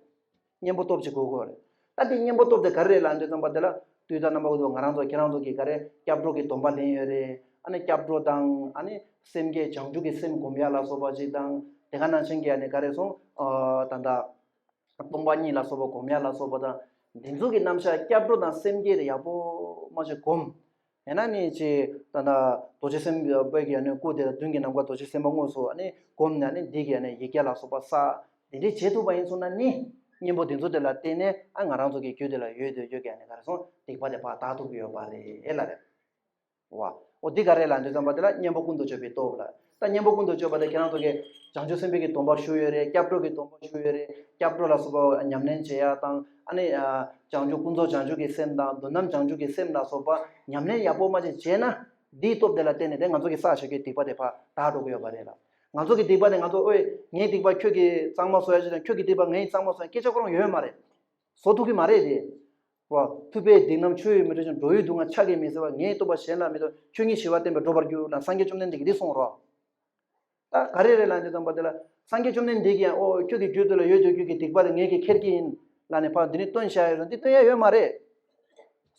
གཉེན་པོ་སྟོབས་ཅིག་དགོས་ཀྱི་ཡོད་རེད། ད་དེ་གཉེན་པོ་སྟོབས་དེ་ག་རེ་རེད་ལབ་དུས་ཙམ་པ་དེ་ལ། དུས་དང་རྣམ་པ་ཀུན་ཏུ་ང་རང་ཚོ་ཁྱེད་རང་ཚོ་གི་ག་རེ། སྐྱབས་འགྲོ་གི་སྡོམ་པ་ལེན་ཡོད་རེད། ཨ་ནི་སྐྱབས་འགྲོ་དང་། ཨ་ནི་སེམས་བསྐྱེད་བྱང་ཆུབ་ཀྱི་སེམས་སྒོམ་ཡ་ལ་སོགས་པ་ཅིག་དང་། དེ་ག་ནང་བཞིན་གྱི་ཨ་ནི་ག་རེ་སོང་། ཨ། ད་ལྟ་སྟོང་པ་ཉིད་ལ་སོགས་པ་སྒོམ་ཡ་ལ་སོགས་པ་དང་། འདི་ཚོ་གི་རྣམ་གཞག་སྐྱབས་འགྲོ་དང་སེམས་བསྐྱེད་དེ་ཡག་པོ་མ་ཅིག་སྒོམ། ཡང་ན་ནི་ཅི། ད་ལྟ་རྡོ་རྗེ་སེམས་དཔའི་གི་ཨ་ནི་སྐུ་དེ་ལ། མདུན་གྱི་ནམ་མཁར་རྡོ་རྗེ་སེམས་དཔའ་དངོས་སུ་ཨ་ནི་བསྒོམས་ནས། ཨ་ནི་འདི་གི་ཨ་ནི་ཡིག་བརྒྱ་ལ་སོགས་པ་བསགས། འདི་འདྲ་བྱེད་ཐུབ་པ་ཡིན་སོང་ན་ནི། གཉེན་པོ་འདི་ཚོ་དེ་ལ་བརྟེན་ནས། ཨ། ང་རང་ཚོ་གི་རྒྱུད་དེ་ལ་ཡོད་དེ་རྒྱུ་གི་ཨ་ནི་ག་རེ་སོང་། སྡིག་པ་དེ་ཕར་དག་ཐུབ་ཀྱི་ཡོད་པ་རེད་ལ་རེད། བ། འོ། འདི་ག་རེ་ལབ་དུས་ཙམ་པ་དེ་ལ་གཉེན་པོ་ཀུན་ཏུ་སྤྱོད་པའི་སྟོབས་ལ། ད་གཉེན་པོ་ཀུན་ཏུ་སྤྱོད་པ་དེ་ཁྱེད་རང་ཚོ་གིས་བྱང་ཆུབ་སེམས་དཔའི་གི་སྡོམ་པ་ཞུས་ཡོད་རེད། སྐྱབས་འགྲོ་གི་སྡོམ་པ་ཞུས་ཡོད་རེད། སྐྱབས་འགྲོ་ལ་སོགས་པ་ཉམས་ལེན་བྱེད་ཡ་དང་། ཨ་ནི། ཨ། བྱང་ཆུབ་ཀུན་རྫོབ་བྱང་ཆུབ་ཀྱི་སེམས་དང་། མདོ་རྣམས་བྱང་ཆུབ་ཀྱི་སེམས་ལ་སོགས་པ་ཉམས་ལེན་ཡག་པོ་མ་ཅིག་བྱས་ན། འདིའི་སྟོབས་དེ་ལ་བརྟེན་ནས་དེ་ང་ཚོ་གི་བསགས་བཞག་རྒྱུའི་སྡིག་པ་དེ་ཕར་དག་འགྲོ་གི་ཡོད་པ་རེད་ལ། ང་ཚོ་གི་སྡིག་པ་དེ་ང་ཚོ། ཨོའི། ངའི་སྡིག་པ་ཁྱོད་ཀྱིས་གཙང་མ་བཟོ་ཡ་ཅིག་དང་། ཁྱོད་ཀྱི་སྡིག་པ་ངས་གཙང་མ་བཟོ་ཡ་སྐད་ཆ་ཁོ་རང་ཡོད་མ་རེད། བཟོ་ཐུབ་ཀྱི་མ་རེད་དེ། བ། ཐུབ་པའི་སྡིག་རྣམས་ཆུ་ཡིས་མི་འབྲལ་ཞིང་། འགྲོ་བའི་སྡུག་བསྔལ་ཕྱག་གིས་མི་སེལ་བ། ངའི་སྟོབས་པ་གཞན་ལ་མི་ཐོགས། ཆོས་ཉིད་ཞི་བར་བསྟན་པས་འགྲོ་བར་འགྱུར་ལ། སངས་རྒྱས་བཅོམ་ལྡན་འདས་ཀྱིས་འདི་གསུངས་རོ། ད་ག་རེ་རེད་ལབ་དུས་ཙམ་པ་དེ་ལ། སངས་རྒྱས་བཅོམ་ལྡན་འདས་ཀྱིས་ཡང་། ཨོ། ཁྱོད་ཀྱི་རྒྱུད་དེ་ལ་ཡོད་དེ་རྒྱུ་གི་སྡིག་པ་དེ་ངས་ཀྱིས་ཁྱེར་གྱི་ཡིན་ལབ་ནས་ཕར་འདི་ནས་བཏོན་བཞག་ཡོད་རེད། འདི་བཏོན་ཡ་ཡོད་མ་རེད།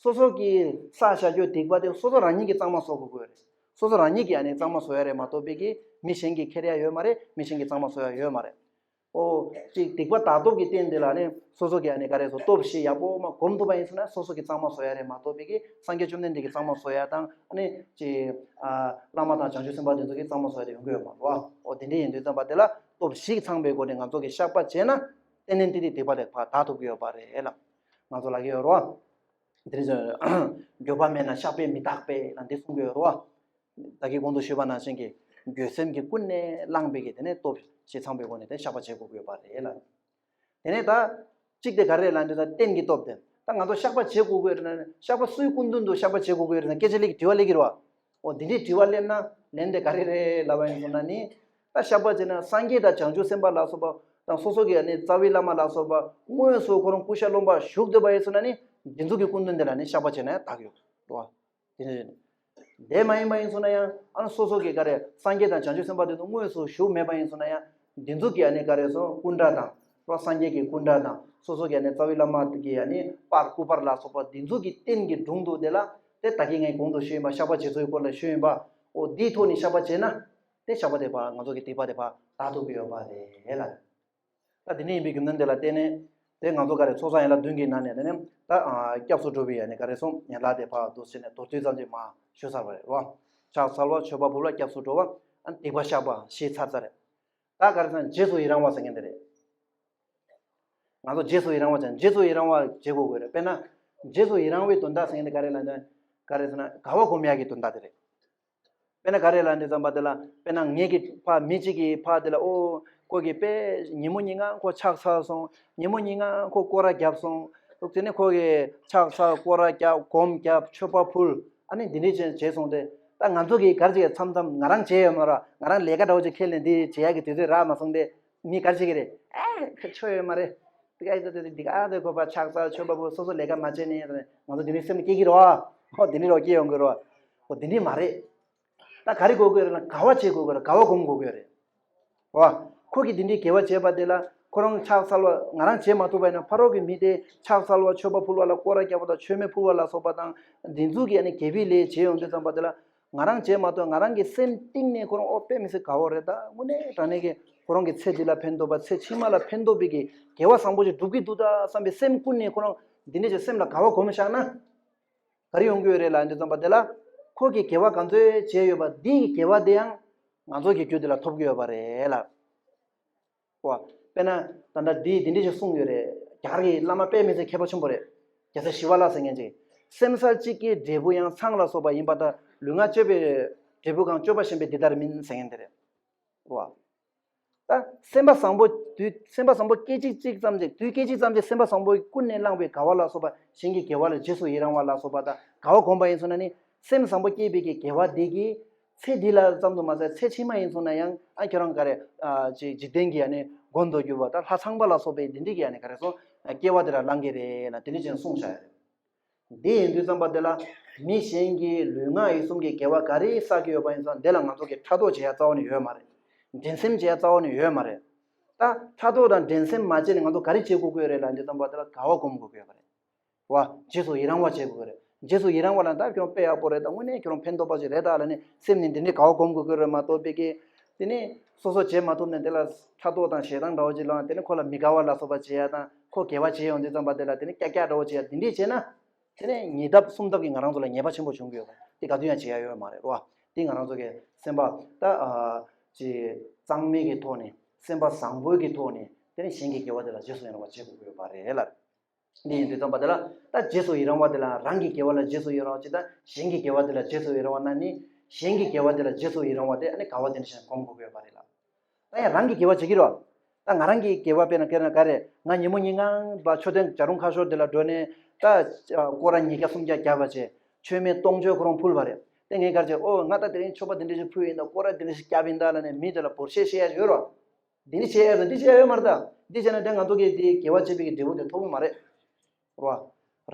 སོ་སོ་གི་བསགས་བཞག་རྒྱུའི་སྡིག་པ་དེ་སོ་སོ་རང་ཉིད་ཀྱིས་གཙང་མ་བཟོ་དགོས་ཀྱི་ཡོད་རེད། སོ་སོ་རང་ཉིད་ཀྱིས་ཨ་ནི་གཙང་མ་བཟོ་ཡ་རེད་མ་གཏོགས་པའི་གི་མི་གཞན་གྱིས་ཁྱེར་ཡ་ཡོད་མ་རེད། མི་གཞན་གྱིས་གཙང་མ་བཟོ་ཡ་ཡོད་མ་རེད། ཨོ། ཅིག་སྡིག་པ་དག་སྟོབས་ཀྱི་རྟེན་དེ་ལ་ནི་སོ་སོ་གི་ཨ་ནི་ག་རེ་སོ། སྟོབས་བཞི་ཡག་པོ་མ་སྒོམ་ཐུབ་པ་ཡིན་ཟེར་ན། སོ་སོ་གི་གཙང་མ་བཟོ་ཡ་རེད་མ་གཏོགས་པའི་གི་སངས་རྒྱས་བཅོམ་ལྡན་འདས་ཀྱི་གཙང་མ་བཟོ་ཡ་དང་། ཨ་ནི་ཅིག་ཨ། བླ་མ་དང་བྱང་ཆུབ་སེམས་དཔའ་དེ་ཚོ་གི་གཙང་མ་བཟོ་ཡ་དེ་ཡོང་གི་ཡོད་མ་རེད་བ། ཨོ། དེ་འདྲ་ཡིན་དུས་ཙམ་པ་དེ་ལ་སྟོབས་བཞི་ཚང་པའི་སྒོ་ནས་ང་ཚོ་གི་བཤགས་པ་བྱས་ན། ཏན་ཏན་ཏིག་ཏིག་སྡིག་པ་དེ་ཕར་དག་ཐུབ་ཀྱི་ཡོད་པ་རེད་ལ། ང་ཚོ་ལབ་ཀྱི་ཡོད་རེད་བ། དེ་རིང་འགྱོད་པ་མེད་ན་བཤགས་པས་མི་དག་པས་ལ་འདི་གསུང་གི་ཡོད་རེད་བ། ད་གིན་གོང་དུ་ཞུས་པ་ནང་བཞིན་གྱི། འགྱོད་སེམས་ཀྱིས་ཀུན་ནས་བསླངས་པའི་གི་དེ་ནས་སྟོབས་ཞེས་ཚངས་པའི་སྒོ་ནས་དེ་བཤགས་པ་བྱེད་དགོས་ཀྱི་ཡོད་པ་རེད་ལ། དེ་ནས་ད་གཅིག་དེ་ག་རེ་ལབ་འདི་ད་རྟེན་གྱི་སྟོབས་དེ་ད་ང་ཚོ་བཤགས་པ་བྱེད་དགོས་ཀྱི་ཡོད་རེད་ན། བཤགས་པ་སུའི་སྐུ་མདུན་དུ་བཤགས་པ་བྱེད་དགོས་ཀྱི་ཡོད་རེད་ན་སྐད་ཆ་ལེགས་དྲི་བ་སླེབས་ཀྱི་རེད་བ། འོ་འདི་འདྲའི་དྲི་བ་སླེབས་ན་ལན་དེ་ག་རེ་རེད་ལབ་པ་ཡིན་སོང་ན་ནི། ད་བཤགས་པ་བྱས་ན་སངས་རྒྱས་དང་བྱང་ཆུབ་སེམས་དཔའ་ལ་སོགས་པ་དང་སོ་སོ་གི་ཨ་ནི་རྩ་བའི་བླ་མ་ལ་སོགས་པ་དངོས་སུ་ཁོ་རང་སྐུ་ཤ་རློན་པ་བཞུགས་བསྡད་པ་ཡིན་སོང་ན་ནི་འདི་ཚོ་གི་སྐུ་མདུན་དེ་ལ་ནི་བཤགས་པ་བྱས་ན་ཡང་དག་ཡོད་རེད་བ། དེ་ནས་དེ་མ་ཡིན་པ་ཡིན་སོང་ན་ཡང་ཨ་ནི་སོ་སོ་གི་ག་རེ་སངས་རྒྱས་དང་བྱང་ཆུབ་སེམས་དཔའ་དེ་ཚོ་དངོས་སུ་བཞུགས་མེད་པ་ཡིན་སོང་ན་ཡང་འདི་ཚོ་གི་ཨ་ནི་ག་རེ་སོང་སྐུ་འདྲ་དང་རོ་སངས་རྒྱས་ཀྱི་སྐུ་འདྲ་དང་སོ་སོ་གི་ཨ་ནི་རྩ་བའི་བླ་མ་གི་ཨ་ནི་པར་སྐུ་པར་ལ་སོགས་པ་འདི་ཚོ་གི་རྟེན་གྱི་དྲུང་དུ་དེ་ལ་དེ་ད་གིན་ངས་གོང་དུ་ཞུས་ཡིན་པ་བཤགས་པ་བྱེད་ཚུལ་གྱི་སྐོར་ལ་ཞུས་ཡིན་པ། འོ་འདིའི་ཐོག་ནས་བཤགས་པ་བྱས་ན་དེ་བཤགས་པ་དེ་ཕར་ང་ཚོ་གི་སྡིག་པ་དེ་ཕར་དག་ཐུབ་ཀྱི་ཡོད་པ་རེད་ལ། ད་དེ་འདྲ་ཡིན་པའི་རྒྱུ་མཚན་དེ་ལ་བརྟེན་ནས་དེ་ང་ཚོ་ག་རེ་ཚོགས་བསགས་ཡན་ལག་བདུན་གྱི་ནང་ནས་དེ་ནས་ད་སྐྱབས་སུ་འགྲོ་བའི་ཡ་ནི་ག་རེ་སོང་ཡན་ལག་དེ་ཕར་འདུག་ཟེར་ནས་མདོར་བསྡུས་ཙམ་ཅིག་མར་ཞུ་ཚར་བ་རེད་བ། ཕྱག་འཚལ་བ་མཆོད་པ་ཕུལ་བ་སྐྱབས་སུ་འགྲོ་བ་ཨ་ནི་སྡིག་པ་བཤགས་པ་ཞེས་ཚར་ཚར་རེད། ད་ག་རེ་ཟེར་ན་རྗེས་སུ་ཡི་རང་བ་ཟེར་མཁན་དེ་རེད། ང་ཚོ་རྗེས་སུ་ཡི་རང་བ་ཅན་རྗེས་སུ་ཡི་རང་བ་བྱེད་དགོས་དགོས་རེད། དཔེར་ན་རྗེས་སུ་ཡི་རང་བའི་དོན་དག་ཟེར་མཁན་དེ་ག་རེ་ལབ་ན་ག་རེ་ཟེར་ན་དགའ་བ་སྒོམ་ཡག་གི་དོན་དག་དེ་རེད། དཔེར་ན་ག་རེ་ལབ་འདི་ཙམ་པ་དེ་ལ་དཔེར་ན་ངེད་ཀྱི་ཕ་མི་གཅིག་གིས་ཕ་དེ་ལ་ཨོ་ཁོ་གིས་དཔེ་ཉིན་མོ་ཉིན་གང་ཁོ་ཕྱག་འཚལ་སོང་། ཉིན་མོ་ཉིན་གང་ཁོ་སྐོར་ར་བརྒྱབ་སོང་། དེ་ནས་ཁོ་གིས་ཕྱག་འཚལ་སྐོར་ར་བརྒྱབ་སྒོམ་བརྒྱབ་མཆོད་པ་ཕུལ། ཨ་ནི་འདི་འདྲས་བྱས་བྱས་སོང་སྟེ་ད་ང་ཚོ་གིས་ག་རེ་བྱེད་མཚམས་མཚམས་ང་རང་བྱས་ཡོད་མ་རེད། ང་རང་ལས་ཀ་འདྲ་བོ་ཅིག་ཁས་ལེན་འདི་བྱེད་ཡག་གི་དུས་ཚོད་རག་མ་སོང་སྟེ་མི་ག་རེ་བྱེད་ཀྱི་རེད། ཨེ་ཁ་ཆོ་ཡོད་མ་རེད། དེ་ག་ཨེ་ད་དེ་འདི་ག་ཨ་དེ་ཁོ་པ་ཕྱག་འཚལ་མཆོད་པ་ཕུལ་སོ་སོ་ལས་ཀ་མ་བྱས་ནས་ང་ཚོ་འདི་འདྲས་སེམས་ལ་སྐྱེ་གི་རེད་བ། ཧོ་འདི་འདྲས་རོ་སྐྱེ་ཡོང་གི་རེད་བ། ཧོ་འདི་འདྲས་མ་རེད། ད་ག་རེ་དགོས་ཀྱི་རེད་ལ་དགའ་བ་བྱེད་དགོས་ཀྱི་རེད། དགའ་བ་སྒོམ་དགོས་ཀྱི་རེད། བ། ཁོ་གིས་འདི་འདྲའི་དགེ་བ་བྱས་པ་དེ་ལ་ཁོ་རང་ཕྱག་འཚལ་བ་ང་རང་བྱེད་མ་ཐུབ་པ་ཡིན་ན་ཕ་རོལ་གྱི་མི་དེ་ཕྱག་འཚལ་བ་མཆོད་པ་ཕུལ་བ་ལ་སྐོར་ར་རྒྱབ་པ་དང་མཆོད་མེ་ཕུལ་བ་ལ་སོགས་པ་དང་འདི་ཚོ་གི་ཨ་ནི་དགེ་བའི་ལས་བྱེད་ཡོང་དུས་ཙམ་པ་དེ་ལ་ང་རང་བྱེད་མ་ཐུབ་ང་རང་གི་སེམས་གཏིང་ནས་ཁོ་རང་ཨོ་དཔེ་མི་སྲིད་དགའ་བོ་རེད། ད་དངོས་གནས་དྲང་གནས་ཀྱི་ཁོ་རང་གི་ཚེ་འདི་ལ་ཕན་ཐོགས་པ་ཚེ་ཕྱི་མ་ལ་ཕན་ཐོགས་པའི་གི་དགེ་བ་བཟང་པོ་ཞིག་སྒྲུབ་ཀྱི་འདུག་ད་བསམ་པའི་སེམས་ཀུན་ནས་ཁོ་རང་འདི་འདྲ་ཞིག་སེམས་ལ་དགའ་བ་སྒོམ་བཞག་ན། ག་རེ་ཡོང་གི་ཡོད་རེད་ལབ་འདི་ཙམ་པ་དེ་ལ་ཁོ་གིས་དགེ་བ་ག་ཚོད་བྱས་ཡོད་པ་འདི་ཡི་དགེ་བ་དེ་ཡང་ང་ཚོ་གི་རྒྱུད་དེ་ལ་ཐོབ་ཀྱི་ཡོད་པ་རེད་ལ། ཨོ། དཔེར་ན་ད་ལྟ་འདི་འདི་འདྲ་ཞིག་གསུངས་ཡོད་རེད། རྒྱ་གར་གྱི་བླ་མ་དཔེ་མི་སྲིད་མཁས་པ་ཆེན་པོ་རེད། རྒྱལ་སྲས་ཞི་བ་ལྷ་ཟེར་མཁན་ཅིག་སེམས་ས་གཅིག་གི་འབྲས་བུ་ཡང་ཚང་ལ་སོགས་པ་ཡིན་པ་ལྟར་ལུས་ངག་སྤྱོད་པའི་འབྲས་བུ་གང་སྤྱོད་པ་གཞན་པའི་འདི་ལྟར་མིན་ཟེར་མཁན་དེ་རེད། ཨོ། ད་སེམས་པ་བཟང་པོ་དུས་སེམས་པ་བཟང་པོ་སྐད་ཅིག་གཅིག་ཙམ་ཅིག་དུས་སྐད་ཅིག་ཙམ་ཅིག་སེམས་པ་བཟང་པོས་ཀུན་ནས་བསླངས་པའི་དགའ་བ་ལ་སོགས་པ་གཞན་གྱི་དགེ་བ་ལ་རྗེས་སུ་ཡི་རང་བ་ལ་སོགས་པ་དང་དགའ་བ་སྒོམ་པ་ཡིན་སོང་ན་ནི་སེམས་བཟང་པོ་སྐྱེས་པའི་གི་དགེ་བ་དེ་གིས་ཚེ་འདི་ལ་ཙམ་དུ་མ་ཟད་ཚེ་ཕྱི་མ་ཡིན་སོང་ན་ཡང་ཨ་ཁྱོད་རང་ག་རེ་ཅིག་འཇིག་རྟེན་གྱི་ཨ་ནི་མགོན་དུ་གྱུར་པ་དང་ལྷ་ཚངས་པ་ལ་སོགས་པའི་འདི་འདྲའི་གི་ཨ་ནི་ག་རེ་སོང་སྐྱེ་བ་དེ་ལ་བླང་གི་རེད་ལ་དེ་འདྲ་ཅན་གསུངས་བཞག་ཡོད་རེད། འདི་ཡིན་དུས་ཙམ་པ་དེ་ལ་མི་གཞན་གྱི་ལུས་ངག་ཡིད་གསུམ་གྱི་དགེ་བ་ག་རེ་བསགས་ཀྱི་ཡོད་པ་ཡིན་ཙང་དེ་ལ་ང་ཚོ་གིས་ཕྲག་དོག་བྱེད་ཡ་རྩ་བ་ནས་ཡོད་མ་རེད། འགྲན་སེམས་བྱེད་ཡ་རྩ་བ་ནས་ཡོད་མ་རེད། ད་ཕྲག་དོག་དང་འགྲན་སེམས་མ་བྱས་ནས་ང་ཚོ་ག་རེ་བྱེད་དགོས་ཀྱི་ཡོད་རེད་ལབ་དུས་ཙམ་པ་དེ་ལ་དགའ་བ་སྒོམ་དགོས་ཀྱི་ཡོད་པ་རེད། བ། རྗེས་སུ་ཡི་རང་བ་བྱེད་དགོས་ཀྱི་རེད། རྗེས་སུ་ཡི་རང་བ་ལ་ད་ཁྱོད་རང་དཔེ་ཡག་པོ་རེད། ད་དངོས་གནས་ཁྱོད་རང་ཕན་ཐོགས་པ་ཞིག་རེད་ད་ལབ་ནས་སེམས་ནས་འདི་འདྲའི་དགའ་བ་སྒོམ་དགོས་ཀྱི་རེད་མ་གཏོགས་པའི་གི་དེ་ནས་སོ་སོ་བྱེད་མ་ཐུབ་ནས་དེ་ལ་ཕྲག་དོག་དང་ཞེ་སྡང་འདྲ་བོ་ཅིག་ལངས་དེ་ནས་ཁོ་ལ་མི་དགའ་བ་ལ་སོགས་པ་བྱེད་ཡ་དང་ཁོ་དགེ་བ་བྱེད་ཡོང་དུས་ཙམ་པ་དེ་ལ་དེ་ནས་ཀྱག་ཀྱག་འདྲ་བོ་བྱེད་ཡ་དེ་འདྲས་བྱས་ན། དེ་ནས་ཉིས་ལྡབ་གསུམ་ལྡབ་ཀྱིས་ང་རང་ཚོ་ལ་ཉེས་པ་ཆེན་པོ་བྱུང་གི་ཡོད་པ་དེ་ག་དུས་ཡང་བྱེད་ཡ་ཡོད་མ་རེད་རོ། དེ་ང་རང་ཚོ་གི་སེམས་པ་ད་ཅི་གཙང་མའི་གི་ཐོག་ནས་སེམས་པ་བཟང་པོའི་གི་ཐོག་ནས་དེ་ནས་གཞན་གྱི་དགེ་བ་དེ་ལ་རྗེས་སུ་ཡི་རང་བ་བྱེད་དགོས་ཀྱི་ཡོད་པ་རེད་ལ། འདི་ཡིན་དུས་ཙམ་པ་དེ་ལ་ད་རྗེས་སུ་ཡི་རང་བ་དེ་ལ་རང་གི་དགེ་བ་ལ་རྗེས་སུ་ཡི་རང་བ་ཅི་ད་གཞན་གྱི་དགེ་བ་དེ་ལ་རྗེས་སུ་ཡི་རང་བ་ན་ནི་གཞན་གྱི་དགེ་བ་དེ་ལ་རྗེས་སུ་ཡི་རང་བ་དེ་ཨ་ནི་དགའ་བ་དེ་འདྲ་ཞིག་སྒོམ་དགོས་ཀྱི་ཡོད་པ་རེད་ལ། ད་ཡང་རང་གི་དགེ་བ་བྱེད་ཀྱི་རོ། ད་ང་རང་གི་དགེ་བ་དཔེར་ན་དཔེར་ན་ག་རེ་ང་ཉིན་མོ་ཉིན་གང་བ་མཆོད་རྟེན་བྱ་རུང་ཁ་ཤོར་དེ་ལ་འགྲོ་ནས་ད་སྐོར་ར་ཉིས་བརྒྱ་སུམ་བརྒྱ་བརྒྱབ་པ་བྱས་མཆོད་མེ་སྟོང་མཆོད་ཁོ་རང་ཕུལ་བ་རེད། དེ་ངས་ག་རེ་བྱས་ཨོ་ང་ད་དེ་རིང་མཆོད་པ་དེ་འདྲ་ཞིག་ཕུལ་ཡིན་ད་སྐོར་ར་དེ་འདྲ་ཞིག་བརྒྱབ་ཡིན་ད་ལ་ནས་མི་དེ་ལ་བོར་ཤེས་ཤེས་ཡ་ཡོད་རོ། འདི་ནི་བྱེད་ཡ་ཡོད་འདི་བྱེད་ཡ་ཡོད་མ་རེད་ད། འདི་བྱས་ན་དེ་ང་ཚོ་གིས་དེའི་དགེ་བ་བྱེད་པའི་གི་འབྲས་བུ་དེ་ཐོབ་ཀྱི་མ་རེད། རོ།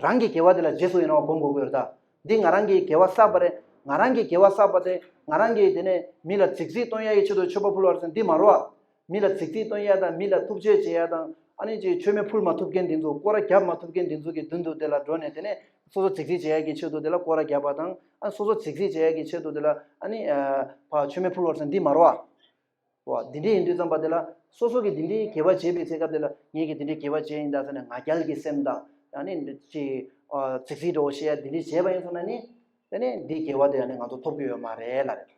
རང་གི་དགེ་བ་དེ་ལ་རྗེས་སུ་ཡི་རང་བ་སྒོམ་དགོས་ཀྱི་ཡོད་རེད་ད། འདི་ང་རང་གི་དགེ་བ་བསགས་པ་རེད། ང་རང་གི་དགེ་བ་བསགས་པ་དེ་ང་རང་གིས་དེ་ནས་མི་ལ་རྫིག་རྫིག་སྟོན་ཡ་ཡི་ཆེད་དུ་མཆོད་པ་ཕུལ་བ་རེད་ཟེར་འདི་མ་རོ། མི་ལ་རྫིག་རྫིག་སྟོན་ཡ་དང་མི་ལ་ཐུབ་ཆོས་བྱེད་ཡ་དང་ཨ་ནི་ཅིག་མཆོད་མེ་ཕུལ་མ་ཐུབ་མཁན་འདི་ཚོ་སྐོར་ར་རྒྱབ་མ་ཐུབ་མཁན་འདི་ཚོ་གི་མདུན་དུ་དེ་ལ་འགྲོ་ནས་དེ་ནས་སོ་སོ་རྫིག་རྫིག་བྱེད་ཡ་གི་ཆེད་དུ་དེ་ལ་སྐོར་ར་རྒྱབ་པ་དང་ཨ་སོ་སོ་རྫིག་རྫིག་བྱེད་ཡ་གི་ཆེད་དུ་དེ་ལ་ཨ་ནི་ཕ་མཆོད་མེ་ཕུལ་བ་རེད་ཟེར་འདི་མ་རོ། འོ། འདི་འདྲའི་ཡིན་དུས་ཙམ་པ་དེ་ལ་སོ་སོ་གིས་འདི་འདྲའི་དགེ་བ་བྱེད་པའི་ཚེ་སྐབས་དེ་ལ་ངེད་ཀྱིས་འདི་འདྲའི་དགེ་བ་བྱས་ཡིན་ད་ཟེར་ནས་ང་རྒྱལ་གྱི་སེམས་དང་ཨ་ནི་ཅི་ཨ་རྫིག་རྫིག་འདྲ་བོ་བཤད་ཡ་འདི་འདྲའི་བྱས་པ་ཡིན་སོང་ན་ནི་དེ་ནས་འདིའི་དགེ་བ་དེ་ཨ་ནི་ང་ཚོ་ཐོབ་ཀྱི་ཡོད་མ་རེད་ལ་རེད།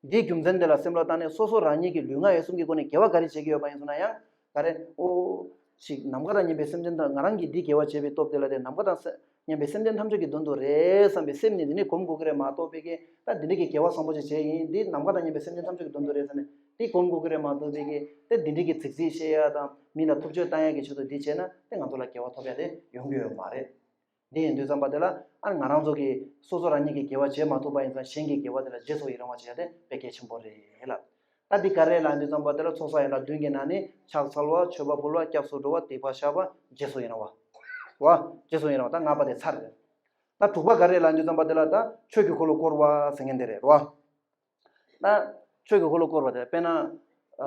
འདིའི་རྒྱུ་མཚན་དེ་ལ་སེམས་ལ་བཏང་ནས་སོ་སོ་རང་ཉིད་ཀྱི་ལུས་ངག་ཡིད་གསུམ་གྱི་སྒོ་ནས་དགེ་བ་ག་རེ་བྱེད་ཀྱི་ཡོད་པ་ཡིན་སོང་ན་ཡང་ག་རེ་ཨོ་ ཞིག་ནམ་མཁའ་དང་མཉམ་པའི་སེམས་ཅན་དང་། ང་རང་གིས་འདི་དགེ་བ་བྱས་པའི་སྟོབས་དེ་ལ་དེ་ནམ་མཁའ་དང་སེ་མཉམ་པའི་སེམས་ཅན་ཐམས་ཅད་ཀྱི་དོན་དུ་རེད་བསམ་པའི་སེམས་ནི་འདི་ནི་སྒོམ་དགོས་ཀྱི་རེད་མ་གཏོགས་པའི་གི་ད་འདི་འདྲའི་གི་དགེ་བ་བཟང་པོ་ཅིག་བྱས་ཡིན། འདི་ནམ་མཁའ་དང་མཉམ་པའི་སེམས་ཅན་ཐམས་ཅད་ཀྱི་དོན་དུ་རེད་ཟེར་ནས་འདི་སྒོམ་དགོས་ཀྱི་རེད་མ་གཏོགས་པའི་གི་ད་འདི་འདྲའི་གི་ཚིག་རྩིས་བཤད་ཡ་དང་མི་ལ་ཐུབ་ཚོད་བཏང་ཡ་གི་ཆེད་དུ་འདི་བྱས་ན་དེ་ང་ཚོ་ལ་དགེ་བ་ཐོབ་ཡ་དེ་ཡོང་གི་ཡོད་མ་རེད། འདི་ཡིན་དུས་ཙམ་པ་དེ་ལ་ཨ་ང་རང་ཚོ་གི་སོ་སོ་རང་ཉིད་ཀྱི་དགེ་བ་བྱེད་མ་ཐུབ་པ་ཡིན་ཙང་གཞན་གྱི་དགེ་བ་དེ་ལ་རྗེས་སུ་ཡི་རང་བ་བྱེད་ཡ་དེ་དཔེ་གལ་ཆེན་པོ་རེད་ལ། ད་འདི་ག་རེ་ལབ་དུས་ཙམ་པ་དེ་ལ་ཚོགས་བསགས་ཡན་ལག་བདུན་གྱི་ནང་ནས་ཕྱག་འཚལ་བ། མཆོད་པ་ཕུལ་བ། སྐྱབས་སུ་འགྲོ་བ། སྡིག་པ་བཤགས་པ། རྗེས་སུ་ཡི་རང་བ། བ། རྗེས་སུ་ཡི་རང་བ། ད་ལྔ་པ་དེ་ཚར་རེད། ད་དྲུག་པ་ག་རེ་ལབ་དུས་ཙམ་པ་དེ་ལ་ད་ཆོས་ཀྱི་འཁོར་ལོ་བསྐོར་བ་ཟེར་མཁན་དེ་རེད་རོ། ད་ཆོས་ཀྱི་འཁོར་ལོ་བསྐོར་བ་དེ་དཔེར་ན། ཨ་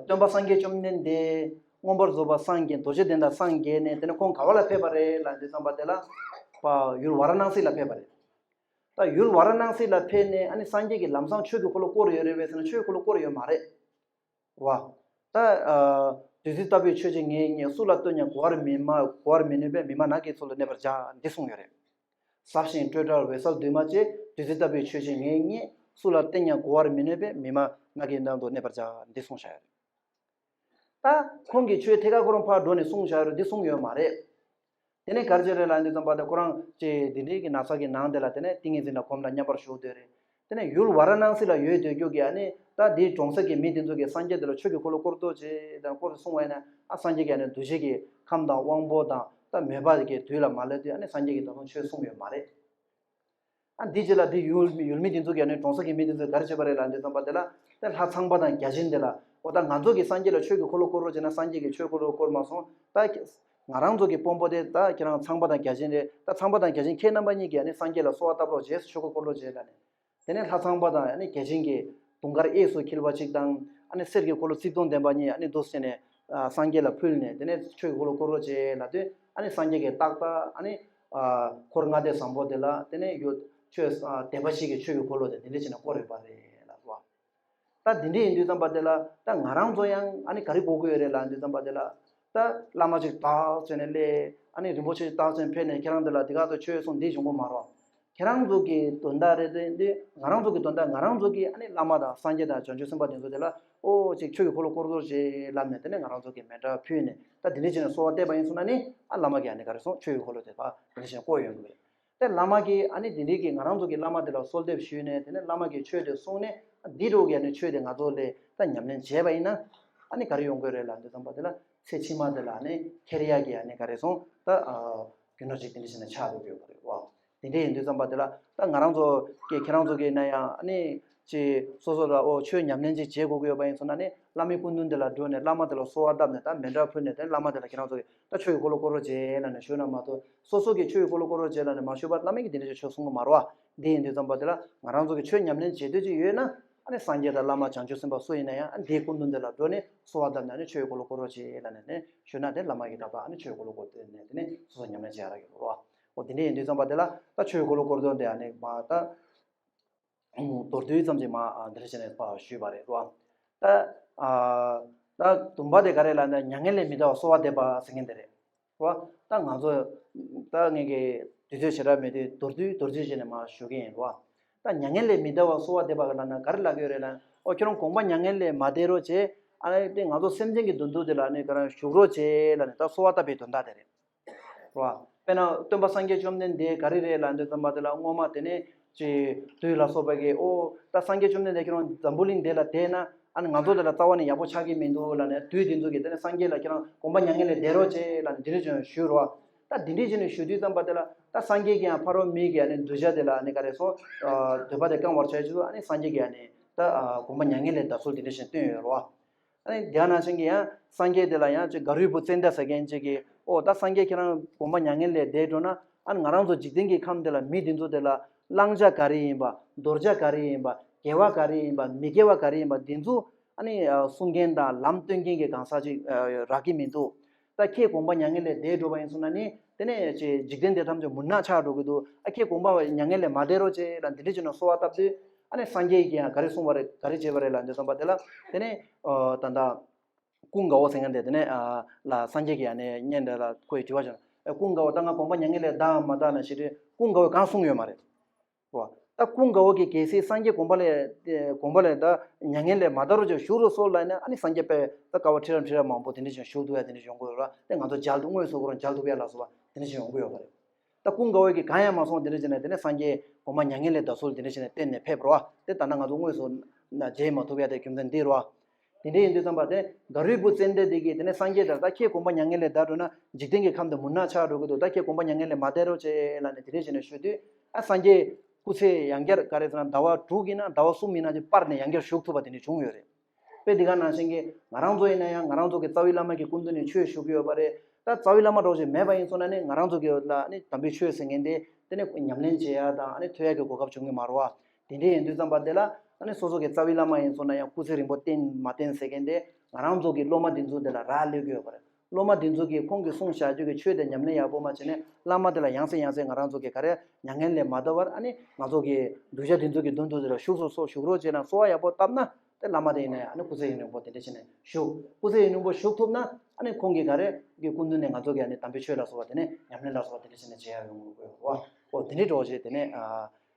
སྟོན་པ་སངས་རྒྱས་བཅོམ་ལྡན་འདས་མངོན་པར་རྫོགས་པར་སངས་རྒྱས། རྡོ་རྗེ་གདན་དུ་སངས་རྒྱས་ནས་དེ་ནས་ཁོང་ག་བ་ལ་ཕེབས་པ་རེད་ལབ་དུས་ཙམ་པ་དེ་ལ། པ་ཡུལ་ཝཱ་ར་ཎཱ་སི་ལ་ཕེབས་པ་རེད། ད་ཡུལ་ཝཱ་ར་ཎཱ་སི་ལ་ཕེབས་ནས་ཨ་ནི་སངས་རྒྱས་ཀྱིས་ལམ་སང་ཆོས་ཀྱི་འཁོར་ལོ་བསྐོར་ཡོད་རེད་པས་ཟེར་ན་ཆོས་ཀྱི་འཁོར་ལོ་བསྐོར་ཡོད་མ་རེད། བ། ད་ཨ་བདུད་རྩི་ལྟ་བུའི་ཆོས་ཀྱི་ངད་རྙེད། སུ་ལ་སྟོན་ཀྱང་གོ་བར་མི་སྨྲ། གོ་བར་མི་ནུས་པས་མི་སྨྲ་ནགས་ཀྱི་ཚལ་དུ་གནས་པར་བྱ། འདི་གསུངས་ཡོད་རེད། ཟབ་ཞིང་སྤྲོས་བྲལ་འོད་གསལ་འདུས་མ་བྱས། བདུད་རྩི་ལྟ་བུའི་ཆོས་ཀྱི་ངད་རྙེད། སུ་ལ་བསྟན་ཀྱང་གོ་བར་མི་ནུས་པས་མི་སྨྲ་ནགས་ཀྱི་ནང་དུ་གནས་པར་བྱ། འདི་གསུངས་བཞག་ཡོད་རེད། ད་ཁོང་གིས་ཆོས་ཐད་ཀར་ཁོ་རང་ཕར་འགྲོ་ནས་གསུངས་བཞག་ཡོད་རེད། འདི་གསུངས་ཡོད་མ་རེད། དེ་ནས་ག་རེ་བྱས་རེད་ལབ་དུས་ཙམ་པ་དེ་ཁོ་རང་ཅིག་འདི་འདྲའི་གི་ན་ཚ་གི་ནང་དེ་ལ་དེ་ནས་ཏིང་ངེ་འཛིན་ལ་གོམས་ལ་མཉམ་པར་བཞུགས་སྡོད་རེད། དེ་ནས་ཡུལ་ཝཱ་ར་ཎཱ་སི་ལ་ཡོད་སྡོད་རྒྱུ་གི་ཨ་ནི་ད་འདིའི་གྲོང་གསེབ་ཀྱི་མི་དེ་ཚོ་གིས་སངས་རྒྱས་དེ་ལ་ཆོས་ཀྱི་འཁོར་ལོ་བསྐོར་རོགས་བྱེད་དང་བསྐོར་གསུངས་པ་ཡིན་ན་ཨ་སངས་རྒྱས་ཀྱིས་ཨ་ནི་འདུ་བྱེད་ཀྱི་ཁམས་དང་དབང་པོ་དང་ད་མོས་པ་གི་དུས་ལ་མ་སླེབས་དུས་ཨ་ནི་སངས་རྒྱས་ཀྱིས་ད་དུང་ཆོས་གསུངས་ཡོད་མ་རེད། ཨ་འདི་རྗེས་ལ་འདི་ཡུལ་ཡུལ་མི་འདི་ཚོ་གིས་ཨ་ནི་གྲོང་གསེབ་ཀྱི་མི་འདི་ཚོས་ག་རེ་བྱས་པ་རེད་ལབ་དུས་ཙམ་པ་དེ་ལ་དེ་ལྷ་ཚངས་པ་དང་བརྒྱ་བྱིན་དེ་ལ་འོ་ད་ང་ཚོ་གིས་སངས་རྒྱས་ལ་ཆོས་ཀྱི་འཁོར་ལོ་བསྐོར་རོགས་བྱས་ན་སངས་རྒྱས་ཀྱིས་ཆོས་འཁོར་ལོ་བསྐོར་མ་སོང་། ད་ང་རང་ཚོ་གི་དཔོན་པོ་དེ་ད་ཁྱེད་རང་ཚངས་པ་དང་བརྒྱ་བྱིན་རེད། ད་ཚངས་པ་དང་བརྒྱ་བྱིན་ཁྱེད་རྣམ་པ་གཉིས་ཀྱིས་ཨ་ནི་སངས་རྒྱས་ལ་གསོལ་བ་བཏབ་རོགས་བྱས། ཆོས་འཁོར་བསྐོར་རོགས་བྱས་ལབ་ནས། དེ་ནས་ལྷ་ཚངས་པ་དང་ཨ་ནི་བརྒྱ་བྱིན་གྱིས་དུང་དཀར་གཡས་སུ་འཁྱིལ་བ་གཅིག་དང་ཨ་ནི་གསེར་གྱི་འཁོར་ལོ་རྩིབས་སྟོང་ལྡན་པ་གཉིས་ཨ་ནི་འདུག་སེ་ནས་ཨ་སངས་རྒྱས་ལ་ཕུལ་ནས་དེ་ནས་ཆོས་ཀྱི་འཁོར་ལོ་བསྐོར་རོགས་བྱས་ལབ་དུས་ཨ་ནི་སངས་རྒྱས་ཀྱིས་ཏག་ཏག་ཨ་ནི་ཨ་འཁོར་ལྔ་སྡེ་བཟང་པོ་དེ་ལ་དེ་ནས་ཡོད་ཆོས་ཨ་བདེན་པ་བཞི་གི་ཆོས་ཀྱི་འཁོར་ལོ་དེ་དེ་འདྲ་བྱས་ནས་བསྐོར་ཡོད་པ་རེད་ལབ་སོང་། ད་འདི་འདྲ་ཡིན་དུས་ཙམ་པ་དེ་ལ་ད་ང་རང་ཚོ་ཡང་ཨ་ནི་ག་རེ་དགོས་ཀྱི་ཡོད་རེད་ལབ་དུས་ཙམ་པ་དེ་ལ་ད་བླ་མ་ཅིག་ཏག་བྱས་ནས་སླེབས། ཨ་ནི་རིན་པོ་ཆེ་ཏག་བྱས་ནས་ཕེབས་ནས་ཁྱེད་རང་འདི་ལ་འདི་ག་ཚོད་ཆོས་གསུངས་འདི་བྱུང་གི་མ་རེད། ཁྱེད་རང་ཚོ་གི་དོན་དག་རེད་དེ་འདི་ང་རང་ཚོ་གི་དོན་དག་ང་རང་ཚོ་གི་ཨ་ནི་བླ་མ་དང་སངས་རྒྱས་དང་བྱང་ཆུབ་སེམས་དཔའ་དེ་ཚོ་དེ་ལ་ཨོ་ཅིག་ཆོས་ཀྱི་འཁོར་ལོ་བསྐོར་རོགས་བྱེད་ལབ་ནས་དེ་ནས་ང་རང་ཚོ་གི་མཎྜལ་ཕུལ་ནས་ད་འདི་འདྲ་བྱས་ནས་གསོལ་བ་བཏབ་པ་ཡིན་སོང་ན་ནི་ཨ་བླ་མ་གིས་ཨ་ནི་ག་རེ་གསུངས་ཆོས་ཀྱི་འཁོར་ལོ་དེ་ཕར་འདི་འདྲ་བྱས་ནས་བསྐོར་ཡོང་གི་རེད། དེ་བླ་མ་གིས་ཨ་ནི་དེ་འདྲའི་གི་ང་རང་ཚོ་གི་བླ་མ་དེ་ལ་གསོལ་འདེབས་ཞུས་ནས་དེ་ནས་བླ་མ་གིས་ཆོས་དེ་གསུངས་ནས་འདི་འདྲ་གི་ཨ་ནི་ཆོས་དེ་ང་ཚོ་ལ་ད་ཉམས་ལེན་བྱས་པ་ཡིན་ན་ཨ་ནི་ག་རེ་ཡོང་གི་རེད་ལབ་དུས་ཙམ་པ་དེ་ལ་ཚེ་ཕྱི་མ་དེ་ལ་ཨ་ནི་ཁྱེར་ཡག་གི་ཨ་ནི་ག་རེ་སོང་ད་རྒྱུ་ནོར་ཅིག་དེ་འདྲ་བྱས་ནས་ཆགས་འགྲོ་གི་ཡོད་པ་རེད་བ། དེ་འདྲ་ཡིན་དུས་ཙམ་པ་དེ་ལ་ད་ང་རང་ཚོ་གི་ཁྱེད་རང་ཚོ་གི་ན་ཡང་ཨ་ནི་ཅིག་སོ་སོ་ལ་ཨོ་ཆོས་ཉམས་ལེན་ཅིག་བྱེད་དགོས་ཀྱི་ཡོད་པ་ཡིན་སོང་ན་ནི་བླ་མའི་སྐུ་མདུན་དེ་ལ་འགྲོ་ནས་བླ་མ་དེ་ལ་གསོལ་བ་བཏབ་ནས་ད་མཎྜལ་ཕུལ་ནས་དེ་བླ་མ་དེ་ལ་ཁྱེད་རང་ཚོ་གི་ད་ཆོས་ཀྱི་འཁོར་ལོ་བསྐོར་རོགས་བྱེད་ལབ་ནས་ཞུས་ན་མ་གཏོགས་སོ་སོ་གི་ཆོས་ཀྱི་འཁོར་ལོ་བསྐོར་རོགས་བྱེད་ལབ་ནས་མ་ཞུས་པར་བླ་མ་གིས་དེ་འདྲ་ཞིག་ཆོས་གསུང་གི་མ་རེད་བ། འདི་ཡིན་དུས་ཙམ་པ་དེ་ལ་ང་རང་ཚོ་གི་ཆོས་ཉམས་ལེན་བྱེད་འདོད་ཅིག་ཡོད་ན་ཨ་ནི་སངས་རྒྱས་དང་བླ་མ་བྱང་ཆུབ་སེམས་དཔའ་སུ་ཡིན་ན་ཡང་ཨ་ནི་དེའི་སྐུ་མདུན་དེ་ལ་འགྲོ་ནས་གསོལ་བ་བཏབ་ནས་ཨ་ནི་ཆོས་ཀྱི་འཁོར་ལོ་བསྐོར་རོགས་བྱེད་ལབ་ནས་ནི་ཞུས་ན་དེ་བླ་མ་གིས་ད་ལྟ་ཨ་ནི་ཆོས་ཀྱི་འཁོར་ལོ་བསྐོར་བསྟན་ནས་དེ་ནས་སོ་སོ་ཉམས་ལེན་བྱེད་ཡ་རག་གི་རེད་བ། འོ་དེ་འདྲ་ཡིན་དུས་ཙམ་པ་དེ་ལ་ད་ཆོས་ཀྱི་འཁོར་ལོ་བསྐོར་དོན་དེ་ཨ་ནི་མ་ད། མདོར་བསྡུས་ཙམ་ཅིག་མ་འདིར་བྱས་ནས་ཕར་ཞུས་པ་རེད་རོ། ད་ཨ་ད་བདུན་པ་དེ་ག་རེ་ལབ་ན་མྱ་ངན་ལས་མི་འདའ་བར་གསོལ་བ་འདེབས་པ་ཟེར་མཁན་དེ་རེད་རོ། ད་ང་ཚོ་ད་ངས་ཀྱི་དུས་ཚོད་ཞེ་དྲག་མེད་དུས་མདོར་བསྡུས་མདོར་བསྡུས་བྱས་ནས་མ་ཞུ་གི་ཡིན་རོ། ད་མྱ་ངན་ལས་མི་འདའ་བར་གསོལ་བ་འདེབས་པ་ག་ལབ་ན་ག་རེ་ལབ་ཀྱི་ཡོད་རེད་ལབ་ན། ཨོ་ཁྱོད་རང་གོང་མ་མྱ་ངན་ལས་མ་འདའ་རོགས་བྱེད། ཨ་ནི་དེ་ང་ཚོ་སེམས་ཅན་གྱི་དོན་དུ་དེ་ལ་ནི་ག་རང་བཞུགས་རོགས་བྱེད་ལབ་ནས་ད་གསོལ་བ་བཏབ་པའི་དོན་དག་དེ་རེད། རོ། དཔེར་ན་སྟོན་པ་སངས་རྒྱས་བཅོམ་ལྡན་འདས་ག་རེ་རེད་ལབ་དུས་ཙམ་པ་དེ་ལ་སྔོན་མ་དེ་ནས་ཅིག་བདུད་ལ་སོགས་པ་གིས་ཨོ་ད་སངས་རྒྱས་བཅོམ་ལྡན་འདས་ཁྱེད་རང་འཛམ་བུ་གླིང་འདི་ལ་བསྡད་ན་ཨ་ནི་ང་ཚོ་འདི་ལ་རྩ་བ་ནས་ཡག་པོ་ཆགས་ཀྱི་མི་འདུག་ལབ་ནས་བདུད་དེ་ཚོ་གིས་དེ་ནས་སངས་རྒྱས་ལ་ཁྱེད་རང་གོང་མ་མྱ་ངན་ལས་འདའ་རོགས་བྱེད་ལབ་ནས་འདི་འདྲ་ཅིག་ཞུས་རོ། ད་འདི་འདྲ་ཅིག་ནས་ཞུ་དུས་ཙམ་པ་དེ་ལ་ད་སངས་རྒྱས་ཀྱིས་ཡང་ཕ་རོལ་མི་གི་ཨ་ནི་གདུལ་བྱ་དེ་ལ་ཨ་ནི་ག་རེ་སོང་འདོད་པ་དེ་བསྐང་བར་བྱ་ཆེད་དུ་ཨ་ནི་སངས་རྒྱས་ཀྱིས་ཨ་ནི་ད་གོང་མ་མྱ་ངན་ལས་འདའ་ཚུལ་འདི་འདྲ་ཞིག་སྟོན་ཡོད་རོ། ཨ་ནི་དེ་ནང་བཞིན་གྱི་ཡང་སངས་རྒྱས་དེ་ལ་ཡང་ཅིག་ག་རུས་པོ་ཙན་དན་ཟེར་མཁན་ཅིག་གིས་ཨོ་ད་སངས་རྒྱས་ཁྱེད་རང་གོང་མ་མྱ་ངན་ལས་འདས་འགྲོ་ན་ཨ་ནི་ང་རང་ཚོ་འཇིག་རྟེན་གྱི་ཁམས་དེ་ལ་མི་འདི་ཚོ་དེ་ལ་བླང་བྱ་ག་རེ་ཡིན་པ། འདོར་བྱ་ག་རེ་ཡིན་པ། དགེ་བ་ག་རེ་ཡིན་པ། མི་དགེ་བ་ག་རེ་ཡིན་པ་འདི་ཚོ་ཨ་ནི་གསུང་མཁན་དང་ལམ་སྟོན་མཁན་གྱི་གང་ཟག་ཅིག་རག་གི་མི་འདུག་ད་ཁྱེད་གོང་མ་མྱ་ངན་ལས་འདས་འགྲོ་བ་ཡིན་སོང་ན་ནི་དེ་ནས་ཅིག་འཇིག་རྟེན་འདི་ཐམས་ཅད་མུན་ནག་ཆགས་འགྲོ་གི་འདུག་ཨ་ཁྱེད་གོང་མ་མྱ་ངན་ལས་མ་འདའ་རོགས་བྱེད་ལབ་འདི་འདྲ་ཅིག་ནས་གསོལ་བ་བཏབ་དུས་ཨ་ནི་སངས་རྒྱས་ཀྱིས་ཡང་ག་རེ་གསུངས་པ་རེད། ག་རེ་བྱས་པ་རེད་ལབ་དུས་ཙམ་པ་དེ་ལ་དེ་ནས་ད་ལྟ་ཀུན་དགའ་བོ་ཟེར་མཁན་དེ་དེ་ནས་ལ་སངས་རྒྱས་ཀྱིས་ཡང་ནས་བརྙན་དེ་ལ་ཁོས་དྲི་བ་བྱུང་། ཨེ་ཀུན་དགའ་བོ་ད་ང་གོང་མ་མྱ་ངན་ལས་འདའ་མ་འདའ་ན་ཞེས་དུས་ཀུན་དགའ་བོས་གང་གསུངས་ཡོད་མ་རེད། རོ། ད་ཀུན་དགའ་བོ་གིས་གལ་སྲིད་སངས་རྒྱས་དགོངས་པ་ལས་དགོངས་པ་ལས་ད་མྱ་ངན་ལས་མ་འདའ་རོགས་བྱོས་བཞུགས་རོགས་སོ་ལབ་ན། ཨ་ནི་སངས་རྒྱས་པས་ད་དཀའ་བ་ཁྲི་རབས་ཁྲི་རབས་མང་པོ་དེ་འདྲ་ཞིག་བཞུགས་ཐུབ་ཡ་དེ་འདྲ་ཞིག་ཡོང་གི་ཡོད་ར། དེ་ང་ཚོ་མཇལ་དུ་དངོས་སུ་ཁོ་རང་མཇལ་ཐུབ་ཡ་ལ་སོགས་པ་དེ་འདྲ་ཞིག་ཡོང་གི་ཡོད་པ་རེད། ད་ཀུན་དགའ་བོ་གིས་གང་ཡང་མ་གསུངས་དེ་འདྲ་བྱས་ནས། དེ་ནས་སངས་རྒྱས་དགོངས་པ་མྱ་ངན་ལས་འདའ་སྲོལ་དེ་འདྲ་བྱས་ནས་གཏན་ནས་ཕེབས་རོ། དེ་ལྟར་ན་ང་ཚོ་དངོས་སུ་མཇལ་མ་ཐུབ་ཡ་དེ་རྒྱུ་མཚན་འདི་རོ། དེ་འདྲ་ཡིན་དུས་ཙམ་པ་དེ་ག་རུས་བུ་ཙན་དན་དེ་གིས་དེ་ནས་སངས་རྒྱས་དེར་ད་ཁྱེད་དགོངས་པ་མྱ་ངན་ལས་འདའ་འགྲོ་ན་འཇིག་རྟེན་གྱི་ཁམས་དེ་མུན་ནག་ཆགས་འགྲོ་གི་འདུག་ད་ཁྱེད་དགོངས་པ་མྱ་ངན་ལས་མ་འདའ་རོགས་བྱེད་ལབ་ནས་དེ་འདྲ་བྱས་ནས་ཞུ་དུས། ཨ་སངས་རྒྱས་སྐུ་ཚེ་ཡང་བསྐྱར་ག་རེ་ཟེར་ན་ཟླ་བ་དྲུག་ཡིན་ན་ཟླ་བ་གསུམ་ཡིན་ན་ཅིག་སྤར་ནས་ཡང་བསྐྱར་བཞུགས་ཐུབ་པ་དེ་འདྲ་བྱུང་ཡོད་རེད། དཔེ་འདི་ག་ནང་བཞིན་གྱི་ང་རང་ཚོ་ཡིན་ན་ཡང་ང་རང་ཚོ་གི་རྩ་བའི་བླ་མ་གི་སྐུ་མདུན་ནས་ཆོས་ཞུ་གི་ཡོད་པ་རེད། ད་རྩ་བའི་བླ་མ་འདྲ་བོ་ཞིག་མེད་པ་ཡིན་སོང་ན་ནི། ང་རང་ཚོ་གི་ལ་ནི་དམ་པའི་ཆོས་ཟེར་མཁན་དེ་དེ་ནི་ཉམས་ལེན་བྱེད་ཡ་དང་ཨ་ནི་ཐོས་ཡ་གི་གོ་སྐབས་བྱུང་གི་མ་རེད་བ། དེ་འདྲ་ཡིན་དུས་ཙམ་པ་དེ་ལ་ཨ་ནི་སོ་སོ་གི་རྩ་བའི་བླ་མ་ཡིན་སོང་ན་ཡང་སྐུ་ཚེ་རིང་པོ་བརྟན་མ་བརྟན་ཟེར་མཁན་དེ་ང་རང་ཚོ་གི་སློབ་མ་འདི་ཚོ་དེ་ལ་རག་ལས་ཀྱི་ཡོད་པ་རེད། སློབ་མ་འདི་ཚོ་གིས་ཁོང་གིས་གསུངས་བཞག་རྒྱུ་གི་ཆོས་དེ་ཉམས་ལེན་ཡག་པོ་མ་བྱས་ནས། བླ་མ་དེ་ལ་ཡང་སེ་ཡང་སེ་ང་རང་ཚོ་གི་ག་རེ་མྱ་ངན་ལས་མ་འདའ་བར་ཨ་ནི་ང་ཚོ་གི་གདུལ་བྱ་འདི་ཚོ་གི་མདུན་དུ་དེ་ལ་བཞུགས་སོ་སོ་བཞུགས་རོགས་བྱས་ན་གསོལ་བ་ཡག་པོ་བཏབ་ན། དེ་བླ་མ་དེ་ཡིན་ན་ཡང་ཨ་ནི་སྐུ་ཚེ་ཡུན་རིང་པོ་དེ་འདྲ་བྱས་ནས་བཞུགས། སྐུ་ཚེ་ཡུན་རིང་པོ་བཞུགས་ཐུབ་ན་ཨ་ནི་ཁོང་གིས་ག་རེ་གི་སྐུ་མདུན་ནས་ང་ཚོ་གི་ཨ་ནི་དམ་པའི་ཆོས་ལ་སོགས་པ་དེ་ནས་ཉམས་ལེན་ལ་སོགས་པ་དེ་འདྲ་བྱས་ནས་བྱེད་ཡ་ཡོང་གི་ཡོད་པ། འོ་དེ་འདྲའི་འགྲོ་བྱས་དེ་ནས་ཨ་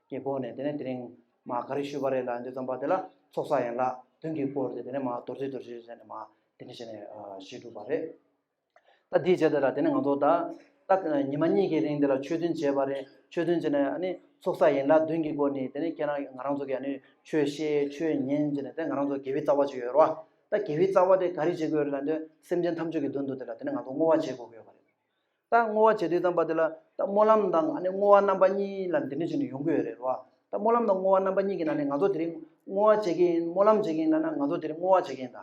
གི་སྒོ་ནས་དེ་ནས་དེ་རིང་མ་ག་རེ་ཞུས་པ་རེད་ལབ་དུས་ཙམ་པ་དེ་ལ་ཚོགས་བསགས་ཡན་ལག་བདུན་གྱི་སྐོར་དེ་དེ་ནས་མ་མདོར་བསྡུས་མདོར་བསྡུས་བྱས་ནས་མ་དེ་འདྲ་བྱས་ནས་ཨ་བཤད་གྲུབ་པ་རེད། ད་དེའི་རྗེས་དེ་ལ་དེ་ནས་ང་ཚོ་ད་ད་ཉི་མ་གཉིས་ཀྱི་རིང་དེ་ལ་ཆོས་ཐུན་བྱས་པ་རེད། ཆོས་ཐུན་བྱས་ནས་ཨ་ནི་ཚོགས་བསགས་ཡན་ལག་བདུན་གྱི་སྒོ་ནས་དེ་ནས་ཁྱེད་རང་ང་རང་ཚོ་གིས་ཨ་ནི་ཆོས་བཤད་ཆོས་ཉན་བྱས་ནས། དེ་ང་རང་ཚོ་དགེ་བའི་རྩ་བ་ཅིག་ཡོད་རེད་བ། ད་དགེ་བའི་རྩ་བ་དེ་ག་རེ་བྱེད་དགོས་རེད་ལབ་དུས་སེམས་ཅན་ཐམས་ཅད་ཀྱི་མདུན་དུ་དེ་ལ་དེ་ནས་ང་ཚོ་བསྔོ་བ་བྱེད་དགོས་ཀྱི་ཡོད་པ་རེད། ད་བསྔོ་བ་བྱེད་དུས་ཙམ་པ་དེ་ལ་ད་སྨོན་ལམ་དང་ཨ་ནི་བསྔོ་བ་རྣམ་པ་གཉིས་ལ་འདི་འདྲ་བྱས་ནས་ཡོང་གི་ཡོད་རེད་བ། ད་སྨོན་ལམ་དང་བསྔོ་བ་རྣམ་པ་གཉིས་ཀྱི་ནང་ནས་ང་ཚོ་དེ་རིང་བསྔོ་བ་བྱེད་ཀྱི་ཡིན་སྨོན་ལམ་བྱེད་ཀྱི་ཡིན་ལབ་ན་ང་ཚོ་དེ་རིང་བསྔོ་བ་བྱེད་ཀྱི་ཡིན་ད།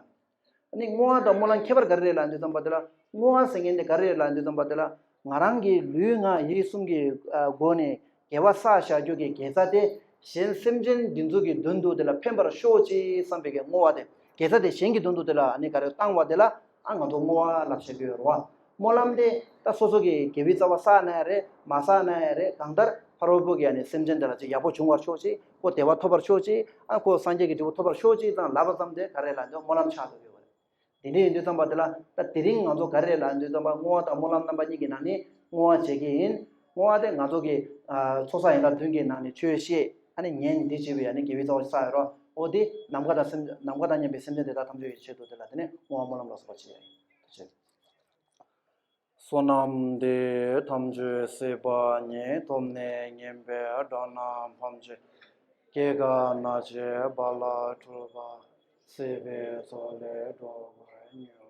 ཨ་ནི་བསྔོ་བ་དང་སྨོན་ལམ་ཁྱད་པར་ག་རེ་རེད་ལབ་དུས་ཙམ་པ་དེ་ལ། བསྔོ་བ་ཟེར་མཁན་དེ་ག་རེ་རེད་ལབ་དུས་ཙམ་པ་དེ་ལ། ང་རང་གི་ལུས་ངག་ཡིད་གསུམ་གྱི་ཨ་སྒོ་ནས་དགེ་བ་བསགས་བཞག་རྒྱུ་གི་དགེ་རྩ་དེ་གཞན་སེམས་ཅན་འདི་ཚོ་གི་མདུན་དུ་དེ་ལ་ཕན་པར་ཤོག་ཅེས་བསམ་པའི་གི་བསྔོ་བ་དེ། དགེ་རྩ་དེ་གཞན་གྱི་མདུན་དུ་དེ་ལ་ཨ་ནི་ག་རེ་བཏང་བ་དེ་ལ་ཨ་ང་ཚོ་བསྔོ་བ་ལབ་བྱེད་ཀྱི་ཡོད་རེད་བ། སྨོན་ལམ་དེ་ད་སོ་སོ་གི་དགེ་བའི་རྩ་བ་བསགས་ན་ཡང་རེད། མ་བསགས་ན་ཡང་རེད། གང་ལྟར་ཕ་རོལ་པོ་གི་ཨ་ནི་སེམས་ཅན་དེ་ལ་ཅིག་ཡག་པོ་བྱུང་བར་ཤོག་ཅེས། ཁོ་བདེ་བ་ཐོབ་པར་ཤོག་ཅེས། ཨ་ཁོ་སངས་རྒྱས་ཀྱི་འབྲས་བུ་ཐོབ་པར་ཤོག་ཅེས་ཙམ་ལབ་པ་ཙམ་དེ་ག་རེ་ལབ་ན་སྨོན་ལམ་ཆགས་འགྲོ་གི་ཡོད་རེད། དེ་འདྲ་ཡིན་དུས་ཙམ་པ་དེ་ལ་ད་དེ་རིང་ང་ཚོ་ག་རེ་རེད་ལབ་དུས་ཙམ་པ། བསྔོ་བ་དང་སྨོན་ལམ་རྣམ་པ་གཉིས་ཀྱི་ནང་ནས་བསྔོ་བ་བྱེད་ཀྱི་ཡིན། བསྔོ་བ་དེ་ང་ཚོ་གི་ཨ་ཚོགས་བསགས་ཡན་ལག་བདུན་གྱི་ནང་ནས་ཆོས་བཤད་ཨ་ནི་ཉན་འདི་བྱེད་པའི་ཨ་ནི་དགེ་བའི་རྩ་བ་བསགས་ཡོད་རོ། འོ་དེ་ནམ་མཁའ་དང་སེམས་ནམ་མཁའ་དང་མཉམ་པའི་སེམས་ཅན་དེ་དག་ཐམས་ཅད་ཀྱི་ཆེད་དུ་དེ་ལ་དེ་ནས་བསྔོ་བ་སྨོན་ལམ་ལ་སོགས་པ་བྱེད་ཡ་ཡིན། ཐུགས་རྗེ་ཆེ། བསོད་ནམས་འདི་ཡིས་ཐམས་ཅད་གཟིགས་པ་ཉིད། ཐོབ་ནས་ཉེས་པའི་དགྲ་རྣམས་ཕམ་བྱས་ཏེ། སྐྱེ་རྒ་ན་འཆིའི་རྦ་རླབས་འཁྲུགས་པ་སྲིད་པའི་མཚོ་ལས་འགྲོ་བ་ཉིད།